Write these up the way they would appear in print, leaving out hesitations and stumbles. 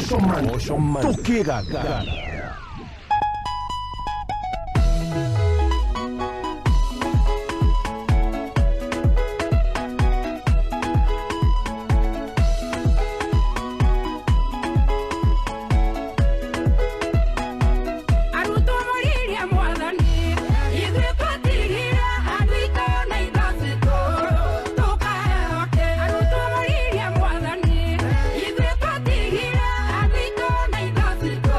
Tũkĩganga. Arutwo moririe Mwathani, ithuĩ twatigire andũ aitũ na indo citũ tũkahe. Arutwo moririe Mwathani, ithuĩ twatigire andũ aitũ na indo citũ.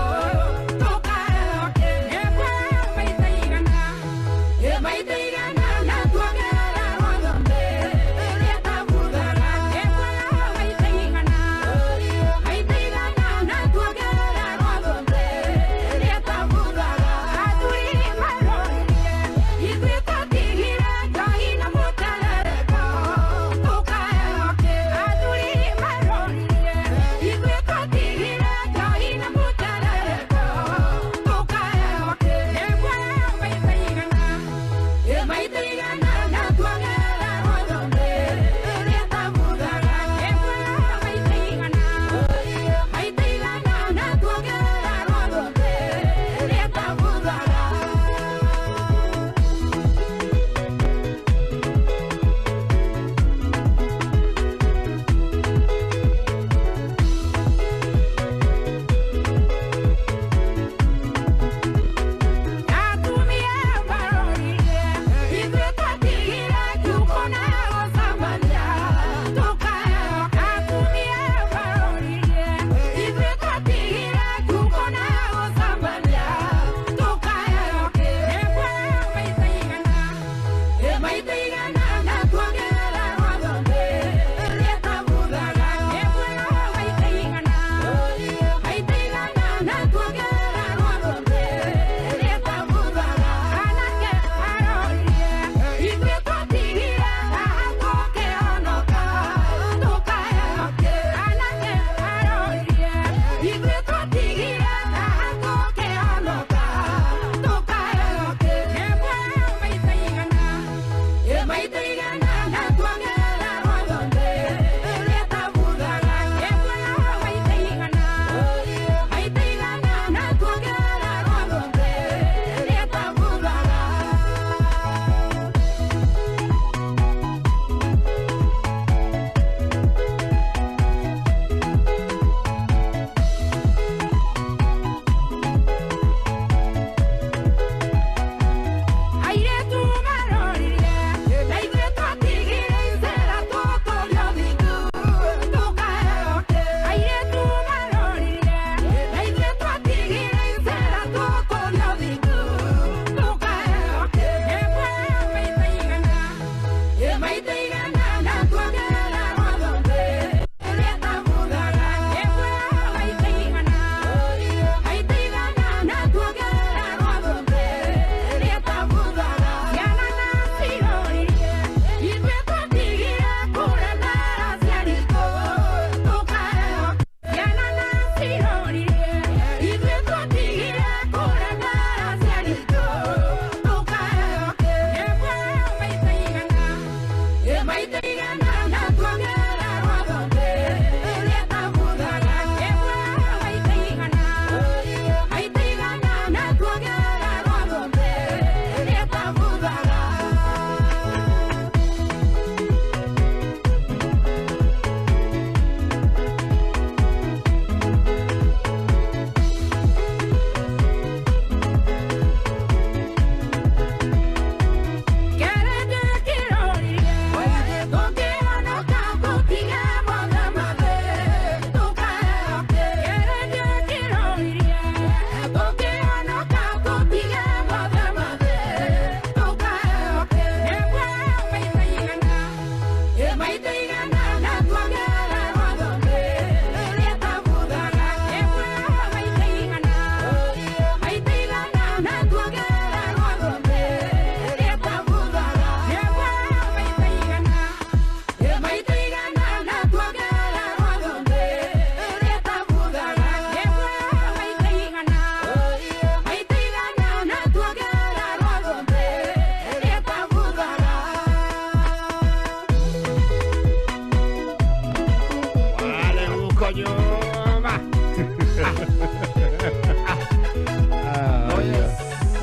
Oh, yes.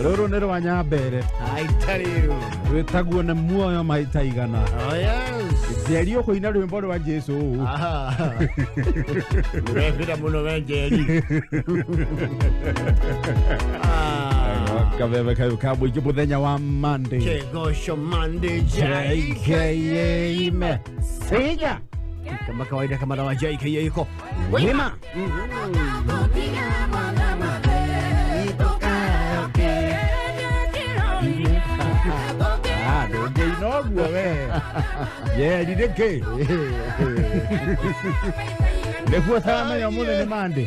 Rũrũ nĩ rwa Nyambere. I tell you. Rwĩtagwo nĩ muoyo maita igana. Oh, yes. Njeri ũkũina rwĩmbo rwa Jesu ũũ. Aha. Wekira muno we Njeri. Ah. Kabebe kayo ka mũingĩ mũthenya wa Monday. Kegosho Monday JKA Messiah. Kama kawaida kama dawa JKA iko Wima. Ah, ndũngĩina ũguo we. Njeri nĩkĩ? Nĩguo ũtaramenya ũmũthĩ nĩ Monday.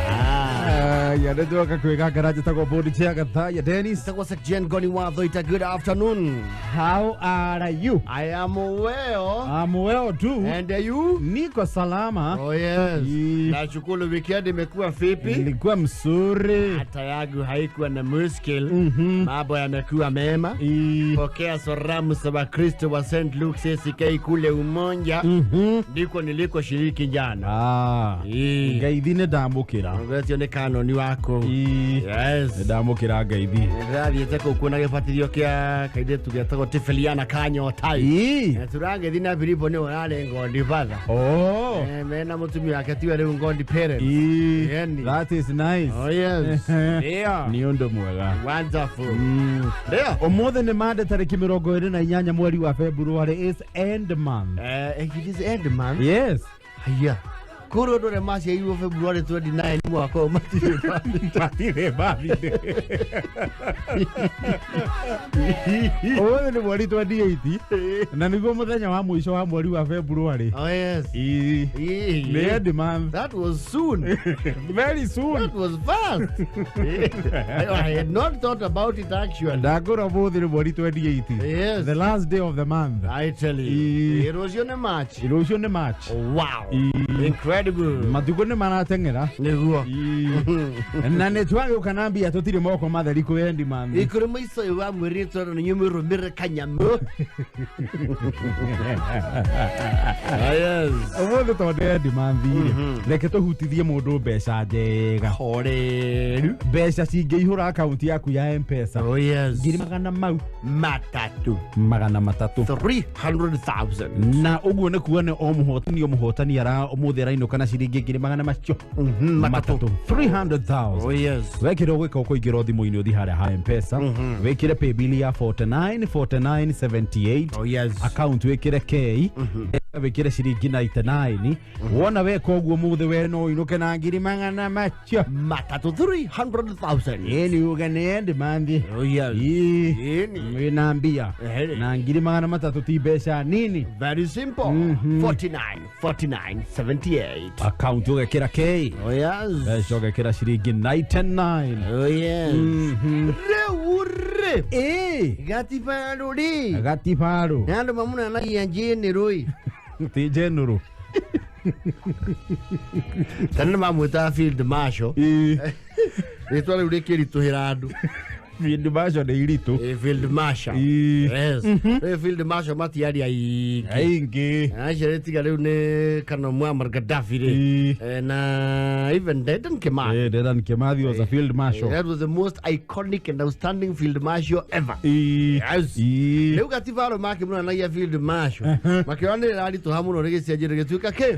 Aya, nĩ twoka kwĩgangara njĩtagwo Bũndi Chiagathaya Dennis. Tagwo Jen Goni Watho ita good afternoon. How are you? I am well. I'm well too. And you? Niko salama. Oh yes. Ii. Nashukuru weekend imekuwa vipi? Ilikuwa mzuri. Hata yangu haikuwa na muskil. Mhm. Mambo yamekuwa mema. Ii. Pokea salamu za Wakristo wa St. Luke's ACK kule Umonja. Mhm. Ndiko niliko shiriki jana. Ah. Ii. Ngeithi nĩ ndamũkĩra. Ũcio nĩ kanoni wako. Ii. Yes. Nĩ ndamũkĩra ngeithi. Ndĩrathiĩte kũu kuona gĩbatithio kĩa kairĩtu getagwo Tifiliana Kanyotai. Ii. Na tũragĩthiĩ na Filipo nĩwe ũrarĩ ngondi batha. Oh. Mena mũtumia wake tiwe rĩu ngondi parents. Ii. Yani. That is nice. Oh yes. Ndio. Nĩ ũndũ mwega. Wonderful. Mm. Ndio. Ũmũthĩ nĩ Monday tarĩki mĩrongo ĩrĩ na inyanya mweri wa February is end month. It is end man. Yes. Haya. Kũrĩ ũndũ ũrĩa maciarirwo February 29 mwaka ũyũ matirĩ Matirĩ birthday. Ũmũthĩ nĩ mweri 28 na nĩguo mũthenya wa mũico wa mweri wa February. Oh yes. Ii. Ii. Nĩ end month. That was soon. Very soon. That was fast. I had not thought about it actually. Ndakũra ũmũthĩ nĩ mweri 28. Yes. The last day of the month. I tell you. Ii. Rũciũ nĩ March. Rũciũ nĩ March. Wow. Ii. Incredible. Matukũ nĩ marateng'era. Nĩguo. Ii. Na nĩ twagĩũka na mbia tũtirĩ moko matheri kwĩ end month. Ikũrĩ mũico ũyũ wa mweri tondũ nĩ inyuĩ mũrũmĩrĩre kanyamũ. Ah, yes. Ũmũthĩ tondũ end month rĩ, reke tũhutithie mũndũ mbeca njega. Horeru. Mbeca cingĩihũra akaunti yaku ya M-Pesa. Oh yes. Ngiri magana mau Matatũ. magana matatũ. 300,000. Na ũguo nĩ kuga nĩ o mũhotani o mũhotani ara ũmũthĩ arainũka na ciringi ngiri magana macio Matatũ. 300,000. Oh yes. Wekĩra ũgwĩka ũkũingĩra thimũ-inĩ ũthiĩ harĩa ha M-Pesa wĩkĩre paybill ya 49 49 78 Oh yes. account wĩkĩre K wĩkĩre ciringi 99 wona weka ũguo mũthĩ we no ũinũke na ngiri magana macio Matatũ 300,000. ĩni uge nĩ end month. Oh yes. Ii. Ĩni. Wĩna mbia Ehe. na ngiri magana matatũ ti mbeca nini. Very simple. 49 49 78. Account ũgekĩra K Oh yes. mbeca ũgekĩra ciringi 99. Oh yes. Rĩu rĩ. Ĩ Gatibarũ rĩ. gatibarũ Na andũ mamunanagia njenĩrũ ĩ. ti njenũrũ. Tene mamwĩtaga field marshal. Ĩ Rĩtwa rĩu rĩkĩritũhĩra andũ. field marshal nĩ iritũ. Field marshal. Ĩ. Yes. Rĩu field marshal matiari aingĩ. Aingĩ. Acio rĩtiga rĩu nĩ kana Muammar Gaddafi rĩ. Ĩ. Na even Dedan Kimathi. Dedan Kimathi was a field marshal. That was the most iconic and outstanding field marshal ever. Ĩ. Yes. Ĩ. Rĩu gatibaro makĩmunanagia field marshal. Makĩona nĩ rĩraritũha mũno rĩgĩcenjia rĩgĩtuĩka kĩ?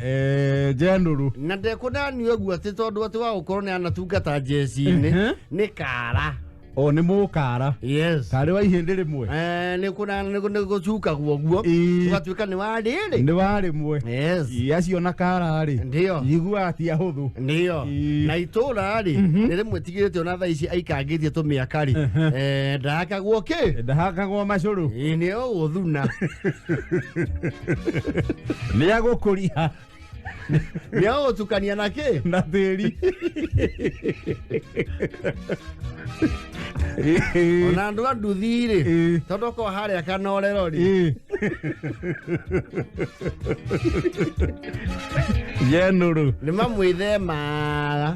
Njenũrũ. Na ndekũndanio ũguo atĩ tondũ atĩ wa gũkorwo nĩ anatungata njeci-inĩ nĩ kara. O nĩ mũkara. Yes. Karĩ wa ihĩndĩ rĩmwe. Nĩ kũna nĩ gũcukagwo ũguo. Ĩ. Ũgatuĩka nĩ wa rĩrĩ. Nĩ wa rĩmwe. Yes. Ĩ, acio na kara rĩ. Ndio. Njiguaga ti ahũthũ. Ndio. Ĩ. Na itũra rĩ nĩ rĩmwĩtigĩrĩte ona thaa ici aikangĩtie tũmĩaka rĩ. Ndahakagwo kĩ? Ndahakagwo macũrũ. Ĩ, nĩ ũgũthuna. Nĩ agũkũria Nĩ ũgũtukania na kĩ? na tĩri. Ona andũ a nduthi rĩ Ĩ. tondũ okorwo harĩa kanorero rĩ Ĩ. General nĩ mamwĩthemaga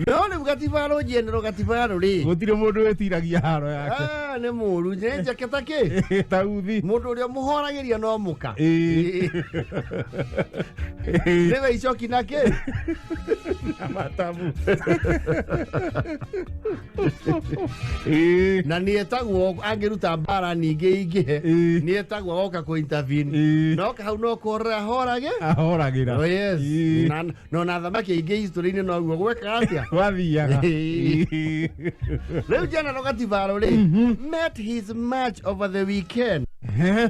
no rĩu Gatibaro General Gatibaro rĩ gũtirĩ mũndũ wĩtiragia haro yake nĩ mũru nĩ njake ta kĩ ta uthi mũndũ ũrĩa mũhoragĩria no mũka nĩwe icoki na kĩ na matamu na nĩetagwo angĩruta mbara ningĩ ingĩhe nĩetagwo agoka kũ intervene no hau no kũhorera ahorage ahoragĩra Oh, yes. No na thamaki aingĩ history-inĩ noguo gwekaga atĩa gwathiaga rĩu General Gatibaro rĩ met his match over the weekend.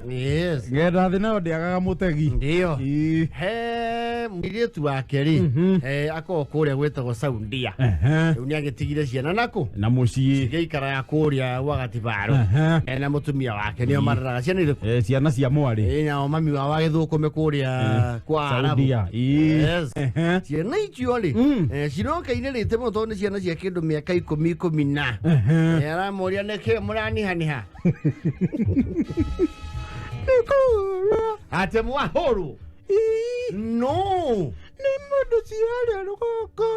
Yes. Ng'enda thĩ nayo ndĩagaga mũtegi Ndio. He mũirĩtu wake rĩ akoragwo kũrĩa gwĩtagwo Saudia rĩu nĩ agĩtigire ciana nakũ na mũciĩ cigĩikaraga kũrĩa gwa Gatibaro ena mũtumia wake nĩo mareraga ciana irĩkũ ciana cia mwarĩ nao mami wao agĩthũkũme kũrĩa kwa Arabu. Saudia Yes. Ciana icio rĩ ciroka irĩrĩte mũno tondũ nĩ ciana cia kĩndũ mĩaka ikũmi ikũmi na aramoria nĩkĩ mũranihaniha atĩ mwahũrwo no nĩ mũndũ ciarĩa rũgongo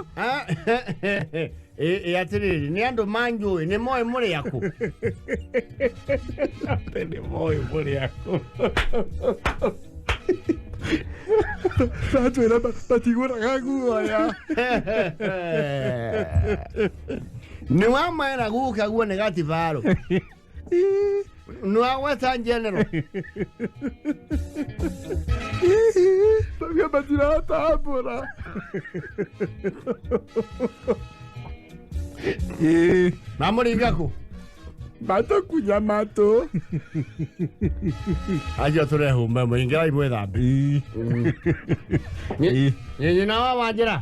ĩ atĩrĩrĩ nĩ andũ manjũĩ nĩ moĩ mũrĩ akũ atĩ nĩ moĩ mũrĩ akũ Tatwĩra matigũraga guoya nĩ wamaera guka guo nĩ Gatibaro nĩ wagweta General tauga matiratambũra mamũringa kũ matũkunya matũ acio tũrehumba mũingĩrai mwĩthambe nyina wa Wanjĩra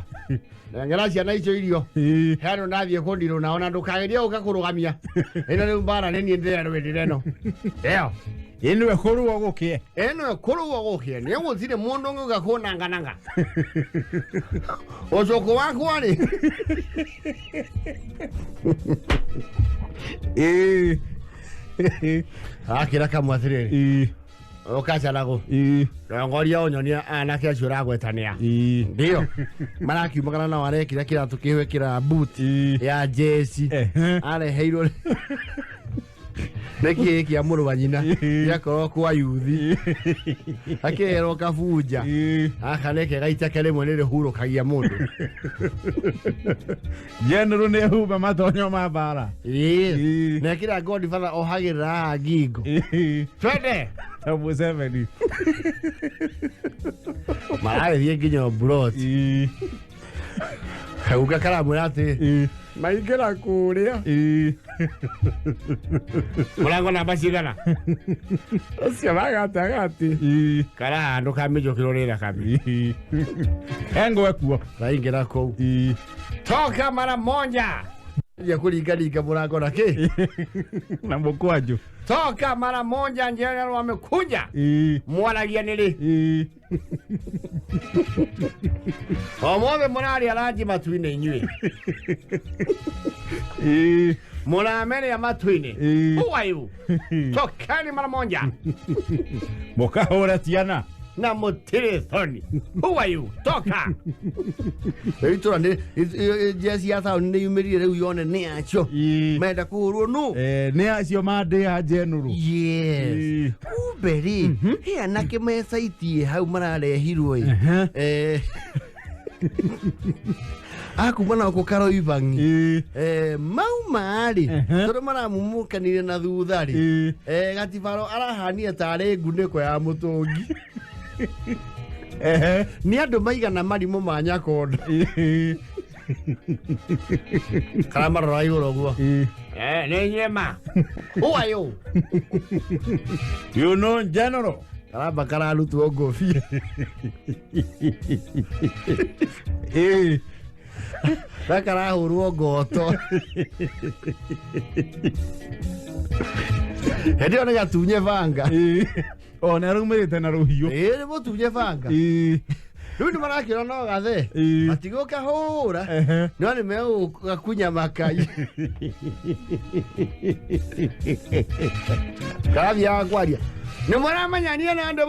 nengera ciana icio irio he andũ ndathiĩ kũndirũ nao na ndũkagerie gũka kũrũgamia ĩno rĩu mbara nĩ niĩ ndĩrarũĩrĩra ĩno ĩyo ĩnĩwe kũrũo gũkĩe ĩno kũrũo gũkĩe nĩ gũtirĩ mũndũ ũngĩũka kũnangananga ũcũkũ wakwa rĩ akĩra kamwe atĩrĩrĩ ũkacaragũ rongoria ũnyonia anake acio ũragwetanĩa ndio marakiumagana nao arekĩra kĩratũ kĩhwĩkĩra boot ya jeci areheirwo nĩ kĩĩ kĩa mũrũ wa nyina gĩakorwo kwa yuthi akĩherwo kabunja gaka nĩ kega iteke rĩmwe nĩ rĩhurũkagia mũndũ General nĩ ehumba matonyo ma mbara nekĩra Godfather ohagĩrĩra haha ngingo twende ta Museveni maragĩthiĩ nginya mburoti kaguka karamwĩra atĩ maingĩra kũrĩa mũrango namba cigana ũcio wa gatagatĩ kara handũ kamĩnjũkĩrwo nĩ thakame engwe kuo raingĩra kũu toka mara moja ya kũringaringa mũrango na kĩ na mũkwanjũ toka mara moja General amekuja mwaragia nĩ rĩ omothe mũrarĩa ranji matu-inĩ inyuĩ mũrameria matu-inĩ who are you tokeni mara moja mũkahũra ciana na mũtirĩ thoni who are you toka rĩu itũra nĩ jeci ya taũni nĩ yumĩrire rĩu yone nĩ acio menda kũhũrwo nũ nĩ acio mandĩa General yes kumbe rĩ he anake mecaitie hau mararehirwo ĩ akuma nao kũ Karoibangi mauma rĩ tondũ maramumukanire na thutha rĩ Gatibaro arahanire tarĩ ngunĩko ya mũtũngi nĩ andũ maigana marimũ ma Nyakonda karamarora igũrũ ũguo nĩ nyema who are you you know General karamba kararutwo ngũbia na karahũrwo ngoto hĩndĩ ĩyo nĩ gatunye banga o nĩ araumĩrĩte na rũhiũ ĩĩ nĩ mũtunye banga rĩu nĩ marakĩona no gathe matigũkahũra no nĩ megũgakunya makai karathiaga kwaria Nĩ mũramenya na andũ.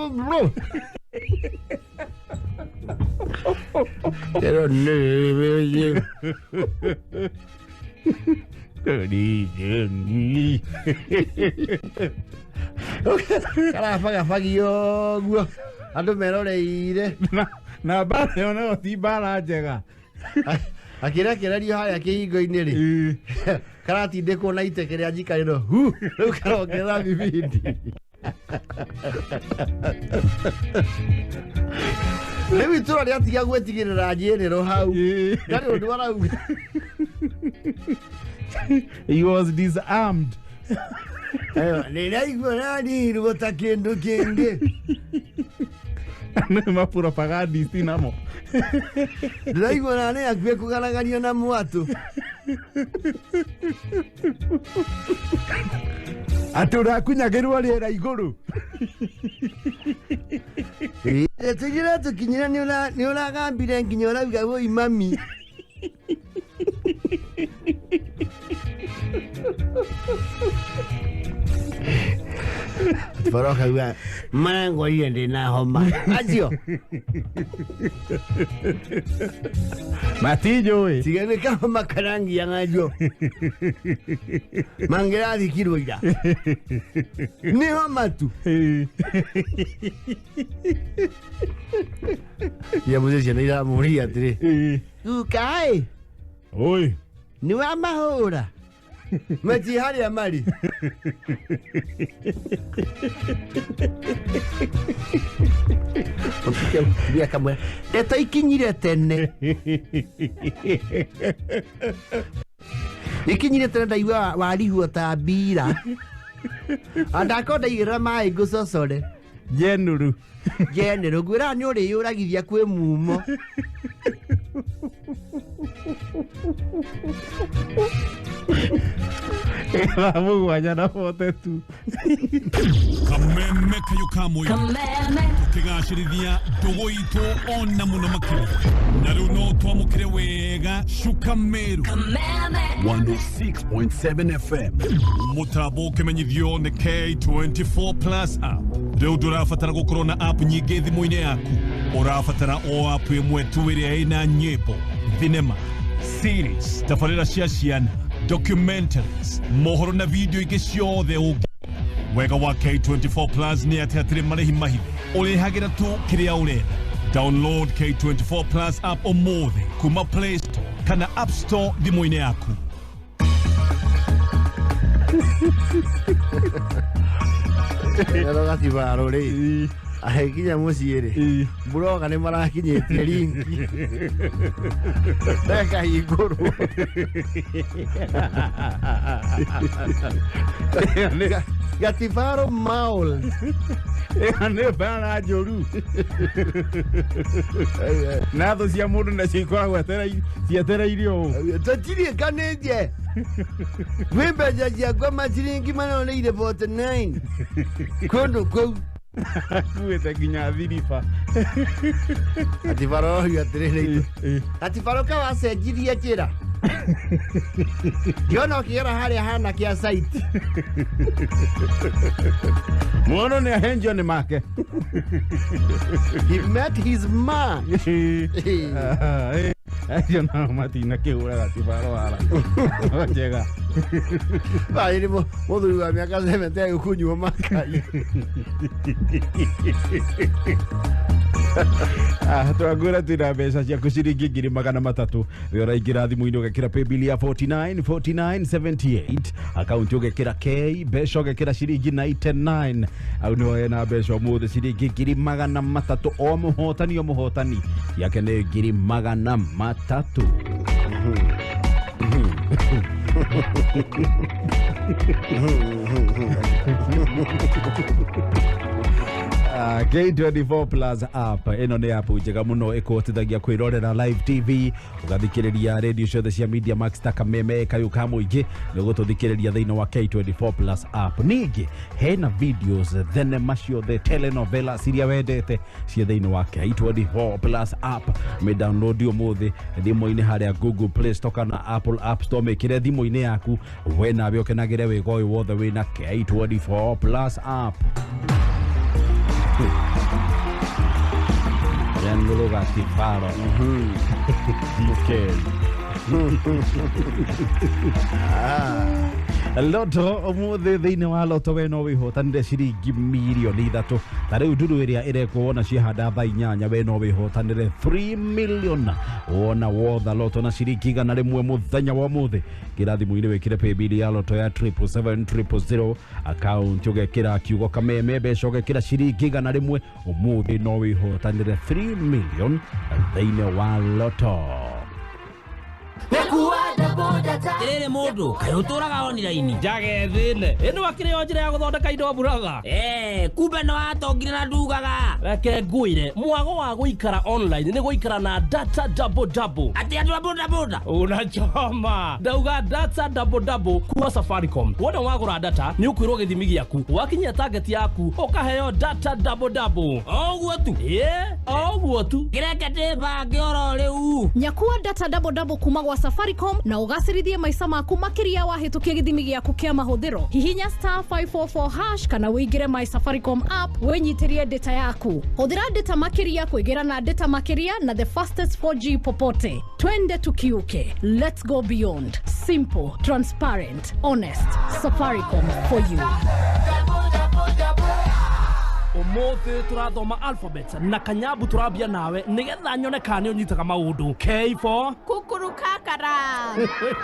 Pero nĩ karabagabagio guo andũ meroreire na mbara ĩyo nayo ti mbara njega. Akĩrekererio harĩa kĩhingo-inĩ rĩ, karatindĩkwo na iteke rĩa njikarĩro hu rĩu karongerera bibindi. Rĩu itũra rĩatiga gwĩtigĩrĩra njiĩrĩro hau ndarĩ ũndũ arauga. He was disarmed. Nĩraigua nanirwo ta kĩndũ kĩngĩ. Nĩ mapropagandist namo. Ndĩraigua nani akuĩ kũgaragario na mwatũ. Atĩ ũrakunyagĩrwo rĩera igũrũ. Tũgira tũkinyĩra nĩ ũragambire nginya ũrauga woi mami. Baroka marangorire ndĩ na homa acio matinjũĩ tiga nĩ kahoma karangia ng'anjo mangĩrathikirwo ira nĩ homa tu. Ia mũciĩ ciana iramũria atĩrĩ, guka ĩ, oi nĩ wamahũra mati harĩa marĩ? Mũtumia kamwĩra ndeto ikinyire tene, ikinyire tene ndaigua warihwo ta mbira andako ndaigĩrĩra maĩ ngũcocore jenuru jenero ngwĩra nĩ ũrĩyũragithia kwĩ mumo. Thaa mũgwanja na bote tu. Kameme kayo kamwe tukigacirithia ndũgũ itũ ona mũno makĩria na rĩu no twamũkĩre wega Cuka Meru 106.7 FM. Mũtambo ũkĩmenyithio nĩ K24 Plus app. Rĩu ndũrabatara gũkorwo na app nyingĩ thimũ-inĩ yaku, ũrabatara o app ĩmwe tu ĩrĩa ĩna nyĩmbo, thinema, series, tabarĩra cia ciana, documentaries, mohoro na video ingĩ ciothe ũngĩ. Wega wa K24 Plus nĩ atĩ hatirĩ marĩhi mahithe, ũrĩhagĩra tu kĩrĩa ũrenda. Download K24 Plus app ũmũthĩ kuma Play Store kana App Store thimũ-inĩ yaku. Nero gatibaro rĩ agĩkinya mũciĩ rĩ, mburoga nĩ marakinyĩtie ringi ndekahingũrwo. Gatibaro maul ĩyo nĩ mbara njũru na thũ cia mũndũ nacio ikoragwo cietereire ũũ. Tũtirikanĩtie gwĩ mbeca ciakwa maciringi maroneire 49 kũndũ kũu akuĩte nginya thiriba. Gatibaro orio atĩrĩrĩ, Gatibaro kawacenjirie njĩra ndiona ũkĩgera harĩa hana kĩa site. Mũndũ nĩ ahenjio nĩ make. He met his man. Acio nao matinakĩhũra gatibaro wara njega. Barĩ nĩ mũthuri wa mĩaka 70 agĩkũnyua makai. Twangwĩra twĩna mbeca ciaku ciringi 300,000 we ũraingĩra thimũ-inĩ ũgekĩra paybill ya 49 49 78 akaunti ũgekĩra K mbeca ũgekĩra ciringi 99 au nĩho hena mbeca ũmũthĩ ciringi 300,000 o mũhotani o mũhotani yake nĩ 300,000. K24 Plus app ĩno nĩ app njega mũno ĩkũhotithagia kwĩrorera live TV ũgathikĩrĩria radio ciothe cia Media Max ta Kameme kayũ ka mũingĩ nĩ ũgũtũthikĩrĩria thĩinĩ wa K24 Plus app. Ningĩ hena videos thenema ciothe telenovela iria wendete cia thĩinĩ wa K24 Plus app. Mĩ download ũmũthĩ thimũ-inĩ harĩa Google Play Store kana Apple App Store, mĩkĩre thimũ-inĩ yaku we nawe ũkenagĩre wĩga ũyũ wothe wĩna K24 Plus app. Yanduruga Kibaro. DK. Loto umuthi thiini wa loto we no wihotanire ciringi mirioni 3 ta riu nduru iria irekwo wona ciahanda thaa 8 we no wihotanire 3 million wona wotha loto na ciringi 100 muthenya wa muthi ngira thimu-inĩ wĩkĩre paybill ya loto ya 777 000 account ũgekĩra kiugo kameme mbeca ũgekĩra ciringi 100 umuthi no wihotanire 3 million thĩinĩ wa loto. Tiriri mundu kaĩ ũtũraga online Njage thĩne ĩno akĩrĩ o njĩra ya gũthondeka indo brother. Kumbe no atongire na ndugaga. Reke ngwĩre mwago wa gũikara online nĩ gũikara na data double double. Atĩ andũ a boda boda unachoma ndauga data double double kuma Safaricom. Wona wagũra data nĩ ũkwĩrwo gĩthimi gĩaku, wakinyia target yaku ũkaheo data double double. Oguo tu. Ĩĩ oguo tu. Kĩreke ndĩbange oro rĩu. Nyakua data double double kuma gwa Safaricom na ũgacĩrithie maica maku makĩria wahĩtũkia gĩthimi gĩaku kĩa mahũthĩro. Hihinya star 544 hash kana ũingĩre my Safaricom app wĩnyitĩrie data yaku. Hũthĩra data makĩria kũingĩra na data makĩria na the fastest 4G popote. Twende tukiuke. Let's go beyond. Simple, transparent, honest. Safaricom for you. Umuthi turathoma alphabet na Kanyabu turambia nawe nigetha nyone kana ni unyitaga maundu. K4 Kukurukakara.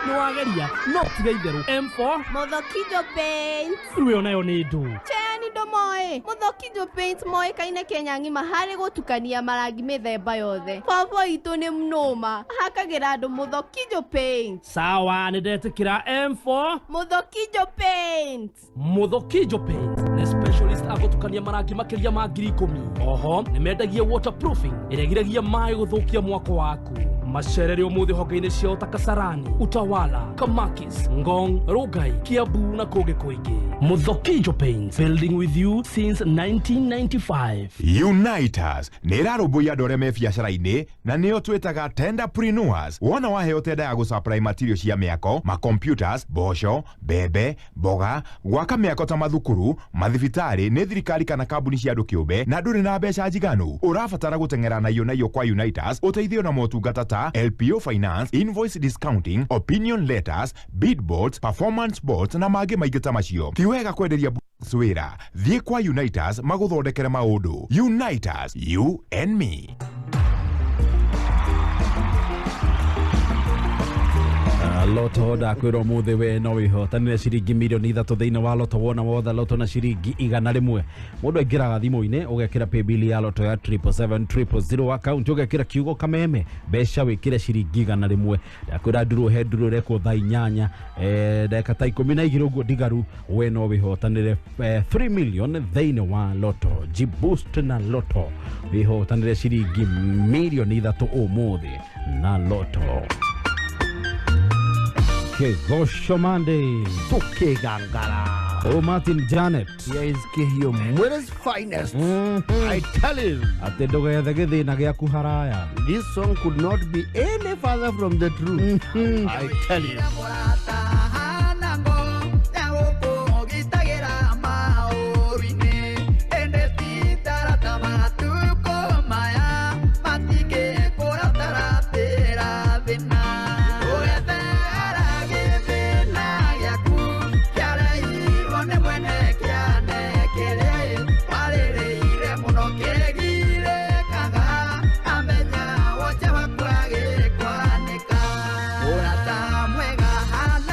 Ni wageria no tiga itheru. M4 Muthokinjo Paint. Rĩu onayo nĩ ndũ. Cheni ndomoe. Muthokinjo Paint moĩkaine Kenya ng'ima harĩ gũtukania marangi mĩthemba yothe. Baba itũ nĩ mnoma ahakagĩra andũ Muthokinjo Paint. Sawa nĩ ndetĩkĩra. M4 Muthokinjo Paint. Muthokinjo Paint nĩ specialist agũtukania marangi makĩria ma 10,000. Oho nĩ mendagia waterproofing ĩrĩa ĩgiragia maĩ gũthũkia mwako waku. Macerere ũmũthĩ honge-inĩ ciao ta Kasarani, Utawala, Kamakis, Ngong, Rugai, Kiambu na kũngĩ kũingĩ. Muthokinjo Paints, building with you since 1995. Unitas nä ĩrarũmbũiya andũ arĩa me biacara-inĩ na nĩo twĩtaga tenderpreneurs. Wona waheo tenda ya gũsupply material cia mĩako, macomputers, mboco, mbembe, mboga, gwaka mĩako ta mathukuru, mathibitarĩ, nĩ thirikari kana kambuni cia andũ kĩũmbe na ndũrĩ na mbeca njiganu, ũrabatara gũteng'era na iyo kwa Unitas ũteithio na motungata ta LPO finance, invoice discounting, opinion letters, bid boards, performance boards na mangĩ maingĩ ta macio. Ti wega kwenderia wĩra, thiĩ kwa Unitas magũthondekere maũndũ. Unitas, you and me. Loto ndakwĩra ũmũthĩ we no wĩhotanire ciringi mirioni 3 thĩinĩ wa loto wona wotha loto na ciringi 100. Mũndũ aingĩraga thimũ-inĩ ũgekĩra paybill ya loto ya 777 000 account ũgekĩra kiugo kameme mbeca wĩkĩre ciringi 100. Ndakwĩra nduru he nduru ĩrekwo thaa 8 ndagĩka ta 12 ũguo ndigaru we no wĩhotanire 3 million thĩinĩ wa loto. G-Boost na loto wĩhotanire ciringi mirioni 3 ũmũthĩ na loto. Kegosho Monday. Tukigangara. Oh, Martin Janet. Here is Kihio Mwera's finest. I tell him. Ate ndugethe gĩthĩna gĩaku haraya. This song could not be any farther from the truth. I tell you. Mwega.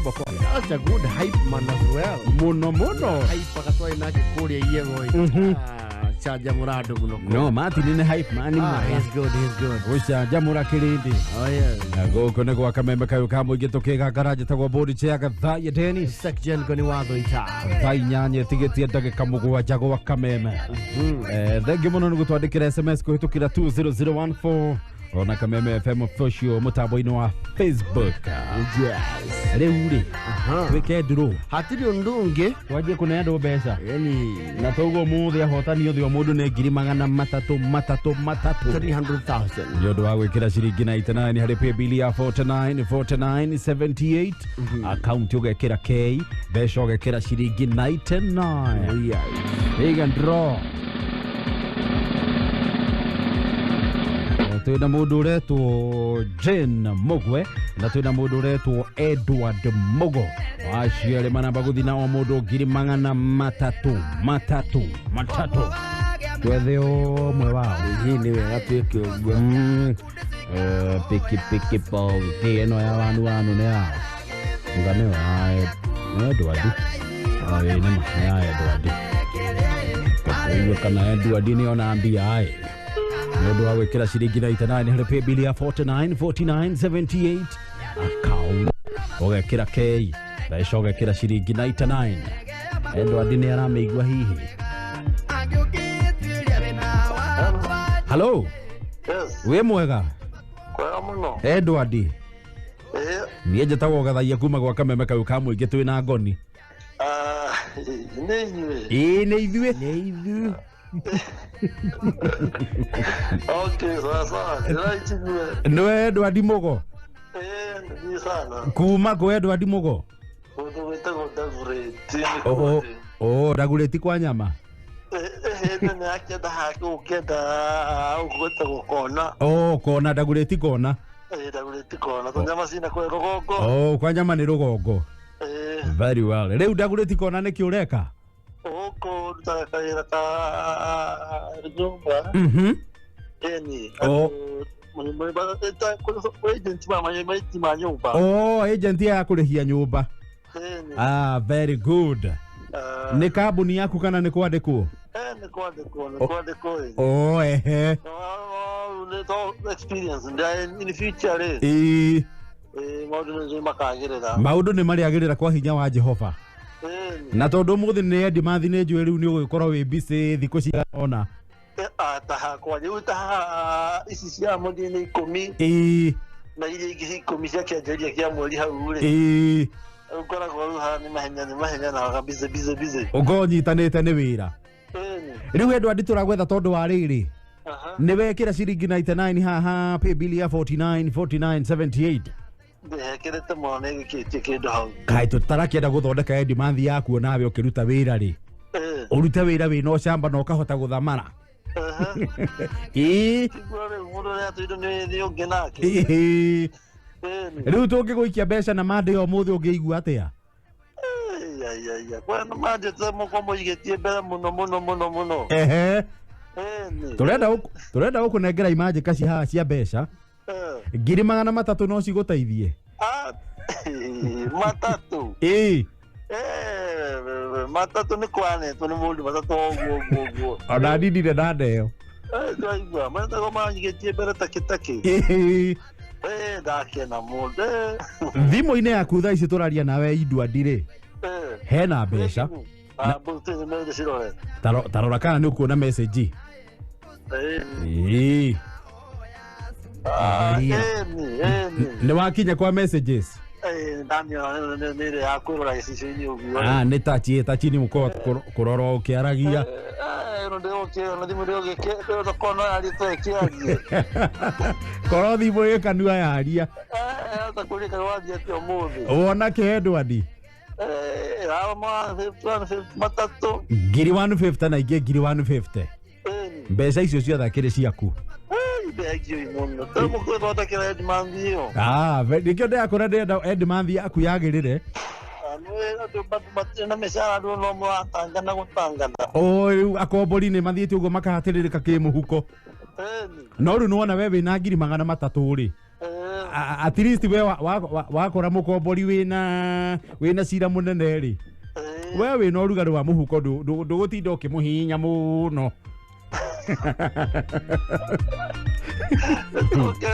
Rwĩmbo kwanja. That's a good hype man as well. Mũno mũno. Hype agatwarĩ nake kũrĩa Iyego. Canjamũra andũ mũno. No, Martin nĩ hype man Ah, mwega. he's good, he's good. Gũcanjamũra kĩrĩndĩ. Oh yeah. Na gũkũ nĩ gwa kameme kayũ ka mũingĩ tũkĩgangara njĩtagwo bũri chair gathaia Dennis. Section goni watho ita. Thaa inyanya ĩtigĩtie ndagĩka mũgwanja gwa kameme. Thengiũ mũno nĩ gũtwandĩkĩra SMS kũhĩtũkĩra 20014 ona Kameme FM official mũtambo-inĩ wa Facebook. Yes. Rĩu rĩ, twĩke ndurũ. Hatirĩ ũndũ ũngĩ. Twanjie kũne andũ mbeca. Yani Na toguo mũthĩ ahotani othe o mũndũ nĩ ngiri magana matatũ matatũ matatũ. 300,000. Nĩ ũndũ wa gwĩkĩra ciringi 99 harĩ paybill ya 49 49 78 akaunti ũgekĩra K mbeca ũgekĩra ciringi 99. Oh yeah. Big and draw. Twĩna mũndũ ũretwo Jane Mugwe na twĩna mũndũ ũretwo Edward Mugo acio erĩ manamba gũthiĩ na o mũndũ ngiri magana matatũ matatũ matatũ twethe ũmwe wao. Hii nĩ wega twĩke ũguo. Pikipiki pongĩ ĩno ya wanu wanu nĩ yao nga nĩyo ya Edward. Ĩĩ nĩma nĩ ya Edward. Ũguo kana Edward nĩ ona mbia ĩ nĩ ũndũ wa gwĩkĩra ciringi 99 harĩ paybill ya 49 49 78 account ũgekĩra K mbeca ũgekĩra ciringi 99. Edward nĩ aramĩigua hihi. Hello. Yes. Wĩ mwega? Kwega mũno. Edward. Ĩĩ. Niĩ njĩtagwo Gathaia kuma gwa kameme kau ka mũingĩ twĩ na ngoni. Ah, nĩ inyuĩ. Ĩĩ nĩ ithuĩ. Nĩ ithuĩ. Okay, sawa sawa. Ndĩraikinyue. Nĩwe Edward Mugo? Ĩĩ, nĩ sana. Kuma kũ Edward Mugo? Kũndũ gwĩtagwo Dagoretti nĩ Oh, kũndũ. oh, Dagoretti kwa nyama. Ĩĩ, nĩ akĩenda haku ũkĩenda gũkũ gwĩtagwo kona. Oh, kona Dagoretti kona. Ĩĩ, Dagoretti kona. To nyama cina kwĩ rũgongo. Oh, kwa nyama nĩ rũgongo. Ĩĩ. Very well. Rĩu Dagoretti kona nĩkĩ ũreka? Gũkũ ndutaga kawĩra ka nyũmba. Ĩni. Oh. Agent ma nyũmba. Oh, agent ya kũrĩhia nyũmba. Ĩni. Ah, very good. Nĩ kambuni yaku kana nĩ kwandĩkwo? Nĩ kwandĩkwo, nĩ kwandĩkwo ĩ. Oh, ehe. Nĩ to experience nda in future rĩ. Ĩĩ. Ĩĩ, maũndũ nĩ makagĩrĩra. Maũndũ nĩ marĩagĩrĩra kwa hinya wa Jehova. Ĩni. Na tondũ ũmũthĩ nĩ Eddie Mathi nĩ njũĩ rĩu nĩ ũgũgĩkorwo wĩ busy thikũ cigana ũna. Ta hakwa rĩu ta ici cia mũthia nĩ ikũmi. Ĩĩ. Na iria ingĩ ikũmi cia kĩanjĩrĩria kĩa mweri hau rĩ. Ĩĩ. Rĩu ngoragwo rĩu haha nĩ mahenya nĩ mahenya na busy busy busy. Ũngorwo nyitanĩte nĩ wĩra. Ĩni. Rĩu Edward tũragwetha tondũ wa rĩrĩ. Nĩ wekĩra ciringi 99 haha paybill ya 49 49 78. Ndĩhekĩrĩte mũno nĩ gĩkĩtie kĩndũ hau. Kaĩ tũtarakĩenda gũthondeka Eddie Mathi yaku onawe ũkĩruta wĩra rĩ. Ũrute wĩra wĩna ũcamba na ũkahota gũthamara. Ĩĩ. Kigua rĩu mũndũ ũrĩa atũire nĩ ũngĩ nake. Ĩĩ. Ĩni. Rĩu tũngĩgũikia mbeca na Monday ũmũthĩ ũngĩigua atĩa? Aiaiaia. Kwena mandĩte mũko mũigĩtie mbere mũno mũno mũno mũno. Ehe. Ĩni. Tũrenda gũkũnengera imanjĩka ci haha cia mbeca. Ngiri magana matatũ no cigũteithie. Matatũ. Ĩĩ. Matatũ nĩ kwanetwo nĩ mũndũ matatũ ũguo ũguo ũguo. Ona niĩ ndirĩ ndaneo. Twaigua matatũ manyigĩtie mbere takĩ takĩ. Ĩĩ. Ndakena mũndũ. Thimũ-inĩ yaku thaa ici tũraria nawe Edward rĩ. Hena mbeca. Tarora kana nĩ ũkuona message. Ĩĩ. Nĩ wakinya kwa messages. Ndamĩona nĩ ĩrĩa ya kwĩrora gĩcicio-inĩ ũguo. Ah, nĩ tachi tachi nĩ mũkorwo kũrora ũkĩaragia. Ĩno ndĩgũkĩona thimũ ndĩgũkĩona yarie tũĩkĩarie. Korwo thimũ ĩ kanua yaria. Hata kũrĩ kana wathiĩ atĩa ũmũthĩ. Wona kĩ Edward? Matatũ. Ngiri 150 na ingĩ ngiri 150. Mbeca icio ciothe akĩrĩ ciaku. Thengio mũno. Tũmũkwĩthondekera Eddie Mathi ĩyo. Ah, nĩkĩo ndĩrakora ndĩrenda Eddie Mathi yaku yagĩrĩre. Andũ matirĩ na mĩcara andũ no maratangana gũtangana. O rĩu akombori nĩ mathiĩte ũguo makahatĩrĩrĩka kĩmũhuko. No rĩu nĩwona we wĩna ngiri magana matatũ rĩ. At least we wakora mukombori wina cira munene ri, we wina urugari wa muhuko, ndugutinda ukimuhihinya muno.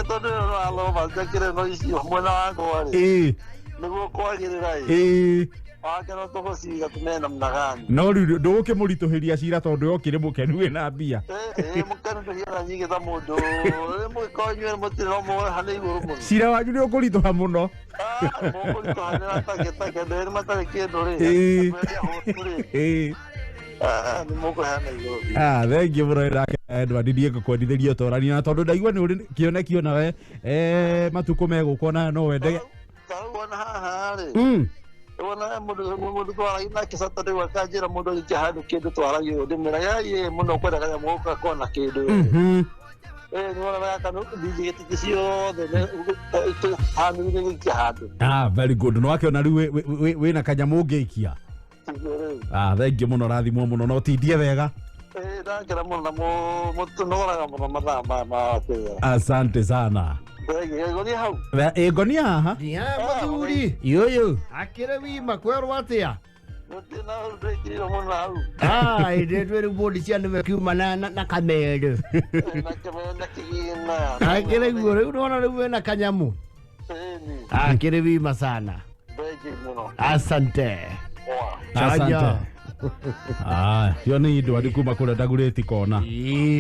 Tondu no njakire no icio mwena wakwa ri niguo kwagirira ĩ wake no tũgũciga tũmene namna gani. No rĩu ndũgũkĩmũritũhĩria cira tondũ we ũkĩrĩ mũkenu wĩna mbia. Mũkenu ndũhiaga nyingĩ ta mũndũ mũgĩkorwo inyuĩ mũtirĩ no mũhane igũrũ mũno. Cira wanyu nĩ ũkũritũha mũno. Mũkũritũhanĩra take take andũ erĩ matarĩ kĩndũ rĩ, andũ erĩ ahũtu rĩ, nĩ mũkũheana igũrũ. Thengiũ mũno nake Edward, niĩ ngũkwendithĩria ũtorania na tondũ ndaigua nĩ ũrĩ kĩoneki onawe matukũ megũka ona no wende. Ta rĩu ona haha rĩ, wona mũndũ twaragia nake Saturday wakanjĩra mũndũ agĩikia handũ kĩndũ twaragia ũũ, ndĩmwĩraga ĩ mũno kwendaga kanyamũ gũka kona kĩndũ. Nĩwona gaka ndinjigĩte ciothe handũ gĩikia handũ. Very good. No wakĩona rĩu wĩna kanyamũ ũngĩikia. Thengiũ mũno, rathimwo mũno na ũtindie wega. Ndakena mũno na mũtũnogoraga mũno mathaa maya ma kĩwĩra. Asante sana. Ngonia hau. Ngonia haha. Mũthuri. Yũyũ. Akĩrĩ wima kwerwo atĩa? Gũtirĩ na ũndũ ndĩkĩrĩirwo mũno hau. Ĩndĩ twĩ rĩu bũndi cia nĩwe kiuma na kamere. Na kamere na kĩgĩna. Akĩrĩ guo rĩu nĩwona rĩu wĩna kanyamũ. Akĩrĩ wima sana. Thengiũ mũno. Asante. Asante. Cio nĩ indo arĩ kuma kũrĩa ndagũrĩti kona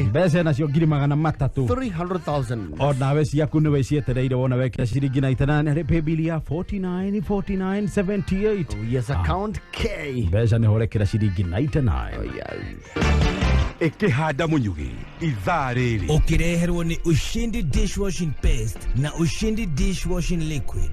mbeca nacio 300,000 300,000 onawe ciaku nĩwe cietereire wona wekĩra ciringi 99 harĩ paybill ya 49 49 78. Yes, account K. Mbeca nĩ horekĩra ciringi 99. Ĩkĩhanda mũnyugĩ ithaa rĩrĩ ũkĩreherwo nĩ Ushindi dishwashing paste na Ushindi dishwashing liquid.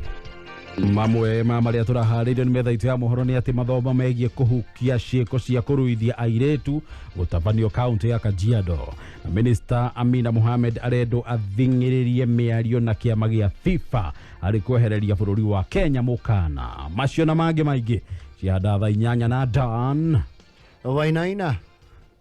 Mamwe ma marĩa tũraharĩirio nĩ metha itũ ya mohoro nĩ atĩ mathomo megiĩ kũhukia ciĩko cia kũruithia airĩtu gũtabanio kaũntĩ ya Kajiado. Na Minister Amina Mohamed arendwo athing'ĩrĩrie mĩario na kĩama gĩa FIFA harĩ kwehereria bũrũri wa Kenya mũkana. Macio na mangĩ maingĩ cianda thaa 8 na Dan Wainaina.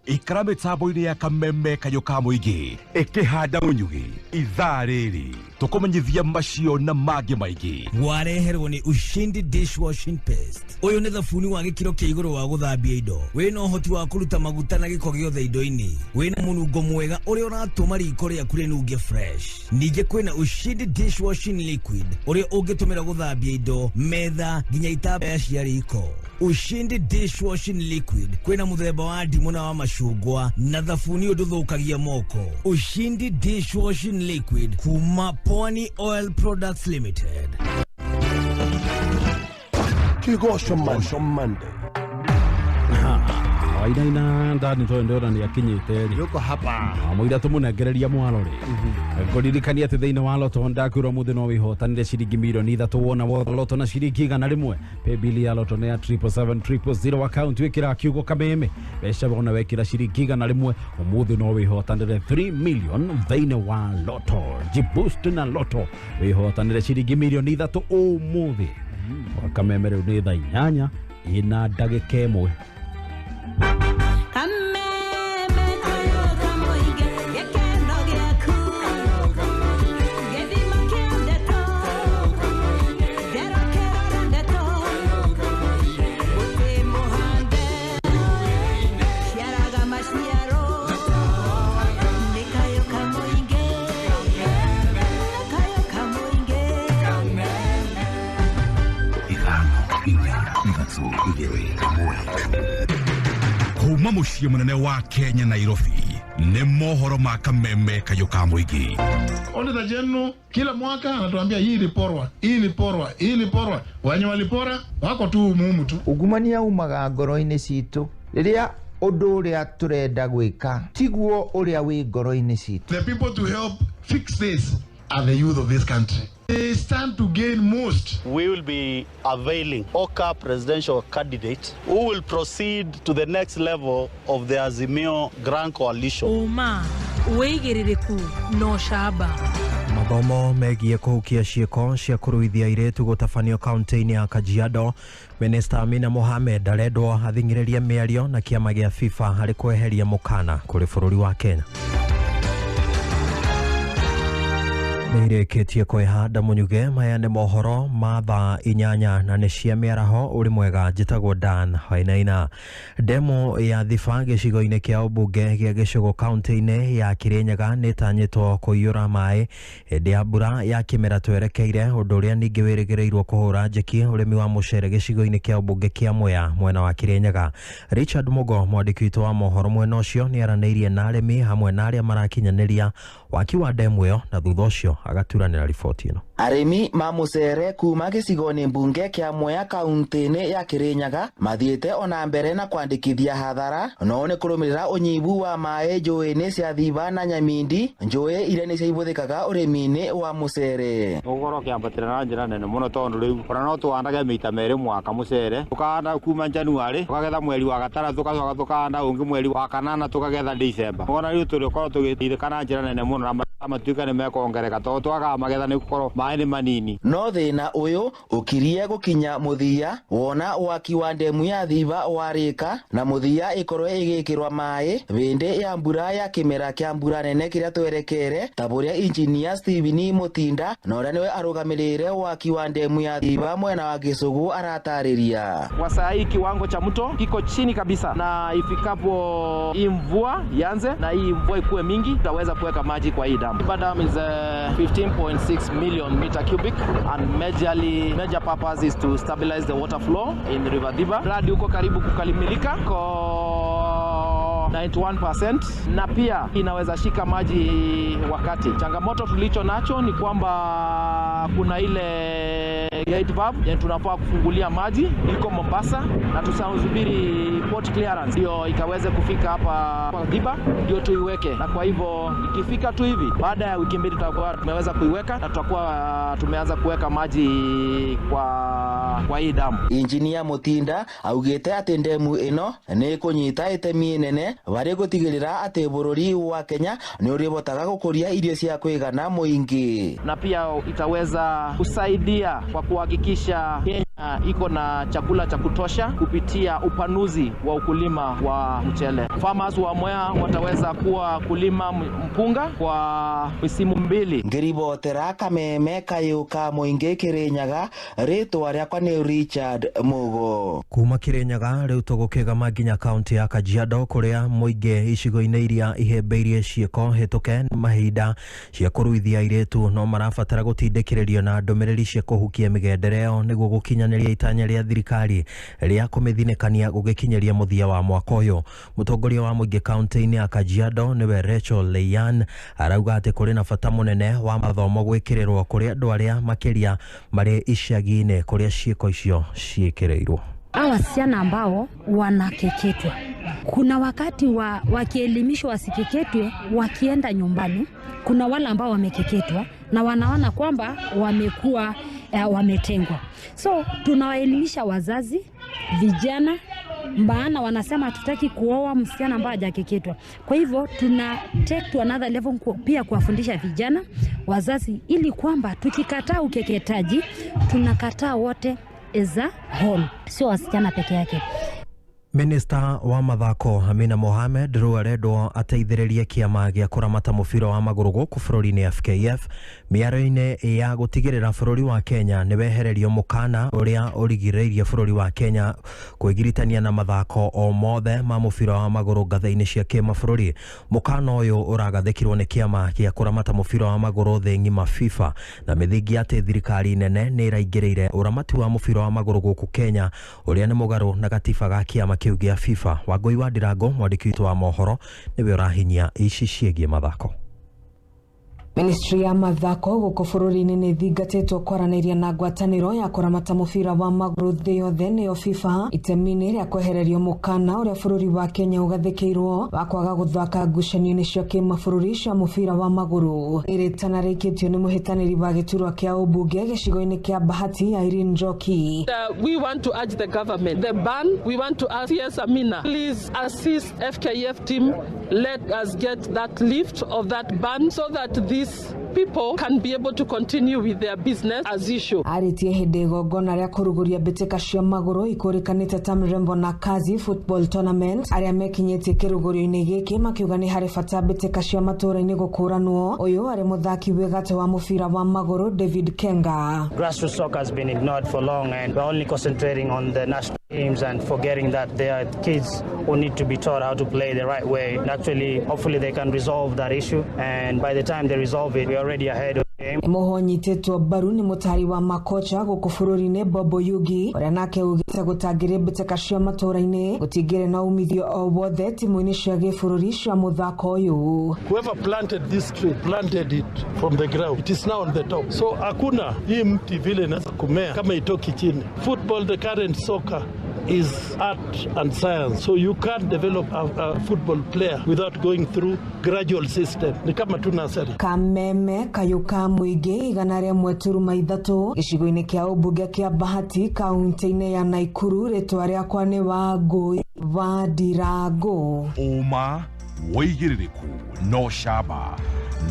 Ikara mĩtambo-inĩ ya kameme kayũ ka mũingĩ ĩkĩhanda mũnyugĩ ithaa rĩrĩ tũkũmenyithia macio na mangĩ maingĩ. Wareherwo nĩ Ushindi dishwashing paste. Ũyũ nĩ thabuni wa gĩkĩro kĩa igũrũ wa gũthambia indo, wĩna ũhoti wa kũruta maguta na gĩko gĩothe indo-inĩ, wĩna mũnungo mwega ũrĩa ũratũma riko rĩaku rĩnunge fresh. Ningĩ kwĩna Ushindi dishwashing liquid ũrĩa ũngĩtũmĩra gũthambia indo, metha nginya itambaya cia riko. Ushindi dishwashing liquid kwĩna mũthemba wa ndimũ na wa macungwa na thabuni ũndũthũkagia moko. Ushindi dishwashing liquid kuma Pwani Oil Products Limited. Kigosho Monday. Wainaina ndani to ndona ni akinyite ri yuko hapa mũira tũmũnengereria mwaro ri ngũririkania atĩ thĩinĩ wa Loto ndakwĩrwo mũthĩ no wĩhotanĩre ciringi 3 million wona wothe Loto na ciringi 100 paybill ya Loto nĩ ya 777 000 account wĩkĩra kiugo kameme mbeca wona wekĩra ciringi 100 ũmũthĩ no wĩhotanĩre 3 million thĩinĩ wa Loto Gboost na Loto wĩhotanĩre ciringi 3 million ũmũthĩ. Kameme rĩu nĩ thaa 8 ina ndagĩka 1. Kuma muciĩ mũnene wa Kenya Nairobi nĩ mohoro ma kameme kayũ ka mũingĩ. Auditor General kila mwaka anatuambia hii iliporwa, hii iliporwa, hii iliporwa. Wenye walipora wako tu mumu tu. Ungumania umaga ngoro-inĩ citũ rĩrĩa ũndũ ũrĩa tũrenda gwĩka tiguo ũrĩa wĩ ngoro-inĩ citũ. The people to help fix this are the youth of this country. They stand to gain most. We will be availing OCA presidential candidate who will proceed to the next level of the Azimio Grand Coalition. Uma, wĩigĩrĩrĩku no camba. Mathomo megiĩ kũhukia ciĩko cia kũruithia airĩtu gũtabanio kaunti-inĩ ya Kajiado. Minister Amina Mohamed arendwo athing'ĩrĩrie mĩario na kĩama gĩa FIFA harĩ kweheria mũkana kũrĩ bũrũri wa Kenya. Nĩ irĩkĩtie kwĩhanda mũnyuge. Maya nĩ mohoro ma thaa 8 na nĩ cia mĩaraho. Ũrĩ mwega, njĩtagwo Dan Wainaina. Ndemu ya Thiba gĩcigo-inĩ kĩa ũmbunge gĩa Gĩcũgũ kaunti-inĩ ya Kĩrĩnyaga nĩ ĩtanyĩtwo kũiyũra maĩ hĩndĩ ya mbura ya kĩmera twerekeire, ũndũ ũrĩa ningĩ wĩrĩgĩrĩirwo kũhũra njeki ũrĩmi wa mũcere gĩcigo-inĩ kĩa ũmbunge kĩa Mwea mwena wa Kĩrĩnyaga. Richard Mugo, mwandĩki witũ wa mohoro mwena ũcio, nĩ aranĩirie na arĩmi hamwe na arĩa marakinyanĩria waki wa ndemu ĩyo na thutha ũcio agaturanĩra riboti ĩno. Arĩmi ma mũcere kuma gĩcigo-inĩ mbunge kĩa Mwea kaunti-inĩ ya Kĩrĩnyaga mathiĩte ona mbere na kwandĩkithia hathara no nĩ kũrũmĩrĩra ũnyihu wa maĩ njũĩ-inĩ cia Thiba na Nyamindi, njũĩ iria nĩcio ihũthĩkaga ũrĩmi-inĩ wa mũcere. Ũgũkorwo ũkĩambatĩra na njĩra nene mũno tondũ rĩu ona no tũhandage maita merĩ mwaka mũcere, tũkahanda kuma Januarĩ tũkagetha mweri wa gatandatũ, tũgacoka tũkahanda ũngĩ mweri wa kanana tũkagetha December. Ona rĩu tũrĩkorwo tũgĩteithĩka na njĩra nene mũno na matuĩka nĩ mekongereka tondũ twagaga magetha nĩ gũkorwo maĩ nĩ manini. No thĩna ũyũ ũkirie gũkinya mũthia wona waki wa ndemu ya Thiba warĩka na mũthia ĩkorwo ĩgĩkĩrwa maĩ hĩndĩ ya mbura ya kĩmera kĩa mbura nene kĩrĩa twerekere, ta ũrĩa injinia Steven Mutinda na ũrĩa nĩwe arũgamĩrĩire waki wa ndemu ya Thiba mwena wa Gĩcũgũ aratarĩria. Kwa saa hii kiwango cha mto kiko chini kabisa, na ifikapo hii mvua ianze na hii mvua ikuwe mingi, tutaweza kuweka maji kwa hii damu. Thiba Dam is 15.6 million meter cubic and major purpose is to stabilize the water flow in River Thiba. Mradi uko karibu kukamilika kwa 91% na pia inaweza shika maji wakati. Changamoto tulicho nacho ni kwamba kuna ile gate valve yenye tunafaa kufungulia maji iko Mombasa, na tusubiri port clearance ndio ikaweze kufika hapa kwa Thiba ndio tuiweke, na kwa hivyo ikifika tu hivi baada ya wiki mbili tutakuwa tumeweza kuiweka na tutakuwa tumeanza kuweka maji kwa hii damu. Injinia Mutinda augĩte atĩ ndemu ĩno nĩ ĩkũnyita itemi inene harĩ gũtigĩrĩra atĩ bũrũri wa Kenya nĩ ũrĩhotaga gũkũria irio cia kũigana mũingĩ, na pia itaweza kusaidia kwa kuhakikisha Kenya iko na chakula cha kutosha kupitia upanuzi wa ukulima wa mchele. Farmers wa Mwea wataweza kuwa kulima mpunga kwa misimu mbili. Ngĩribotera Kameme kayũ ka mũingĩ Kĩrĩnyaga, rĩtwa rĩakwa nĩ Richard Mugo. Kuma Kĩrĩnyaga rĩu tũgũkĩgama nginya kaunti ya Kajiado kũrĩa mũingĩ icigo-inĩ iria ihĩmbĩirie ciĩko hĩtũke mahinda cia kũruithia airĩtu no marabatara gũtindĩkĩrĩrio na ndũmĩrĩri cia kũhukia mĩgendere ĩyo nĩguo gũkinyanĩria itanya rĩa thirikari rĩa kũmĩthinĩkania gũgĩkinyĩria mũthia wa mwaka ũyũ. Mũtongoria wa mũingĩ kaunti-inĩ ya Kajiado nĩwe Rachel Leian arauga atĩ kũrĩ na bata mũnene wa mathomo gwĩkĩrĩrwo kũrĩ andũ arĩa makĩria marĩ icagi-inĩ kũrĩa ciĩko icio ciĩkĩrĩirwo. Hawa wasichana ambao wanakeketwa, kuna wakati wakielimishwa wasikeketwe, wakienda nyumbani, kuna wale ambao wamekeketwa na wanaona kwamba wamekuwa wametengwa. So tunawaelimisha wazazi, vijana, maana wanasema hatutaki kuoa msichana ambaye hajakeketwa. Kwa hivyo tuna take to another level pia kuwafundisha vijana, wazazi, ili kwamba tukikataa ukeketaji tunakataa wote as a whole, sio wasichana peke yake. Minista wa mathako Amina Mohamed rĩu arendwo ateithĩrĩrie kĩama gĩa kũramata mũbira wa magũrũ gũkũ bũrũri-inĩ FKF mĩario-inĩ ya gũtigĩrĩra bũrũri wa Kenya nĩ wehererio mũkana ũrĩa ũrigĩrĩirie bũrũri wa Kenya kwĩgiritania na mathako o mothe ma mũbira wa magũrũ ngathĩ-inĩ cia kĩmabũrũri. Mũkana ũyũ ũragathĩkirwo nĩ kĩama gĩa kũramata mũbira wa magũrũ thĩ ng'ima FIFA na mĩthingi atĩ thirikari nene nĩ ĩraingĩrĩire ũramati wa mũbira wa magũrũ gũkũ Kenya ũrĩa nĩ mũgarũ na gatiba ga kĩama kĩu gĩa FIFA. Wangũi wa Ndirango, mwandĩki witũ wa mohoro, nĩwe ũrahinyia ici ciĩgiĩ mathako. Ministry ya mathako gũkũ bũrũri-inĩ nĩ ĩthingatĩtwo kwaranĩria na ngwatanĩro ya kũramata mũbira wa magũrũ thĩ yothe nĩyo FIFA itemi-inĩ rĩa kwehererio mũkana ũrĩa bũrũri wa Kenya ũgathĩkĩirwo wa kwaga gũthaka ngucanio-inĩ cia kĩmabũrũri cia mũbira wa magũrũ. Ĩrĩtana rĩikĩtio nĩ mũhĩtanĩri wa gĩturwa kĩa ũmbunge gĩcigo-inĩ kĩa Bahati Irene Njoki. We want to urge the government, the ban, we want to ask CS Amina, please assist FKF team, let us get that lift of that ban so that this people can be able to continue with their business as usual. Arĩtie hĩndĩ igongona rĩa kũrugũria mbĩtĩka cia magũrũ ikũrĩkanĩte ta Mrembo na Kazi Football Tournament arĩa mekinyĩtie kĩrugũrio-inĩ gĩkĩ makiuga nĩ harĩ bata mbĩtĩka cia matũũra-inĩ gũkũranwo. Ũyũ arĩ mũthaki wĩ gatũ wa mũbira wa magũrũ David Kenga. Grassroots soccer has been ignored for long, and we're only concentrating on the national teams and forgetting that there are kids who need to be taught how to play the right way. And actually, hopefully they can resolve that issue, and by the time they resolve it, we're already ahead of the game. Mũho nyitĩtwo mbaru nĩ mũtari wa makocha gũkũ bũrũri-inĩ Bobo Yugi ũrĩa nake ugĩte gũtangĩrĩ mbĩtĩka cia matũũra-inĩ gũtingĩrĩ na umithio o wothe timu-inĩ cia gĩbũrũri cia mũthako ũyũ. Whoever planted this tree planted it from the ground. It is now on the top. So hakuna hii mti vile inaweza kumea kama itoki chini. Football, the current soccer is art and science. So you can't develop a football player without going through gradual system. Ni kama tu nursery. Kameme Kayuka Muingĩ 103.3 gĩcigo-inĩ kĩa ũmbunge kĩa Bahati kaunti-inĩ ya Naikuru. Rĩtwa rĩakwa nĩ Wangũi wa Ndirango. Ũma wĩigĩrĩrĩku no camba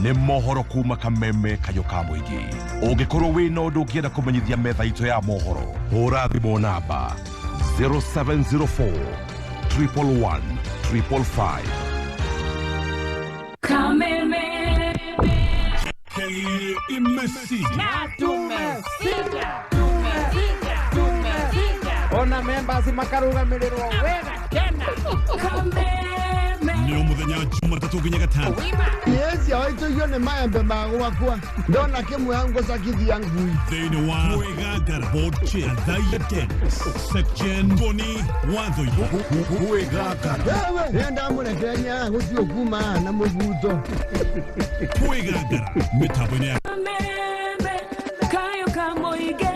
nĩ mohoro kuma Kameme Kayuka Mũingĩ. Ũngĩkorwo wĩna ũndũ ũngĩenda kũmenyithia metha itũ ya mohoro, hũra thimũ namba 0704 111 555. Kameme Ona members makarugamirĩrwo wega tena. Nĩ mũthenya Jumatatũ nginya Gatano. Yes, yawaitũigio nĩ maembe ma gwakwa ndona kĩmwe hau ngũcakithia ngui. Thĩinĩ wa Kwĩgangara Board Chair Thaiya Dennis Section Ngoni Watho Kwĩgangara wewe ndamũrekereria gũthiĩ kuma na mũbuto. Kwĩgangara mĩtambo-inĩ ya Kameme Kayuka Muingĩ.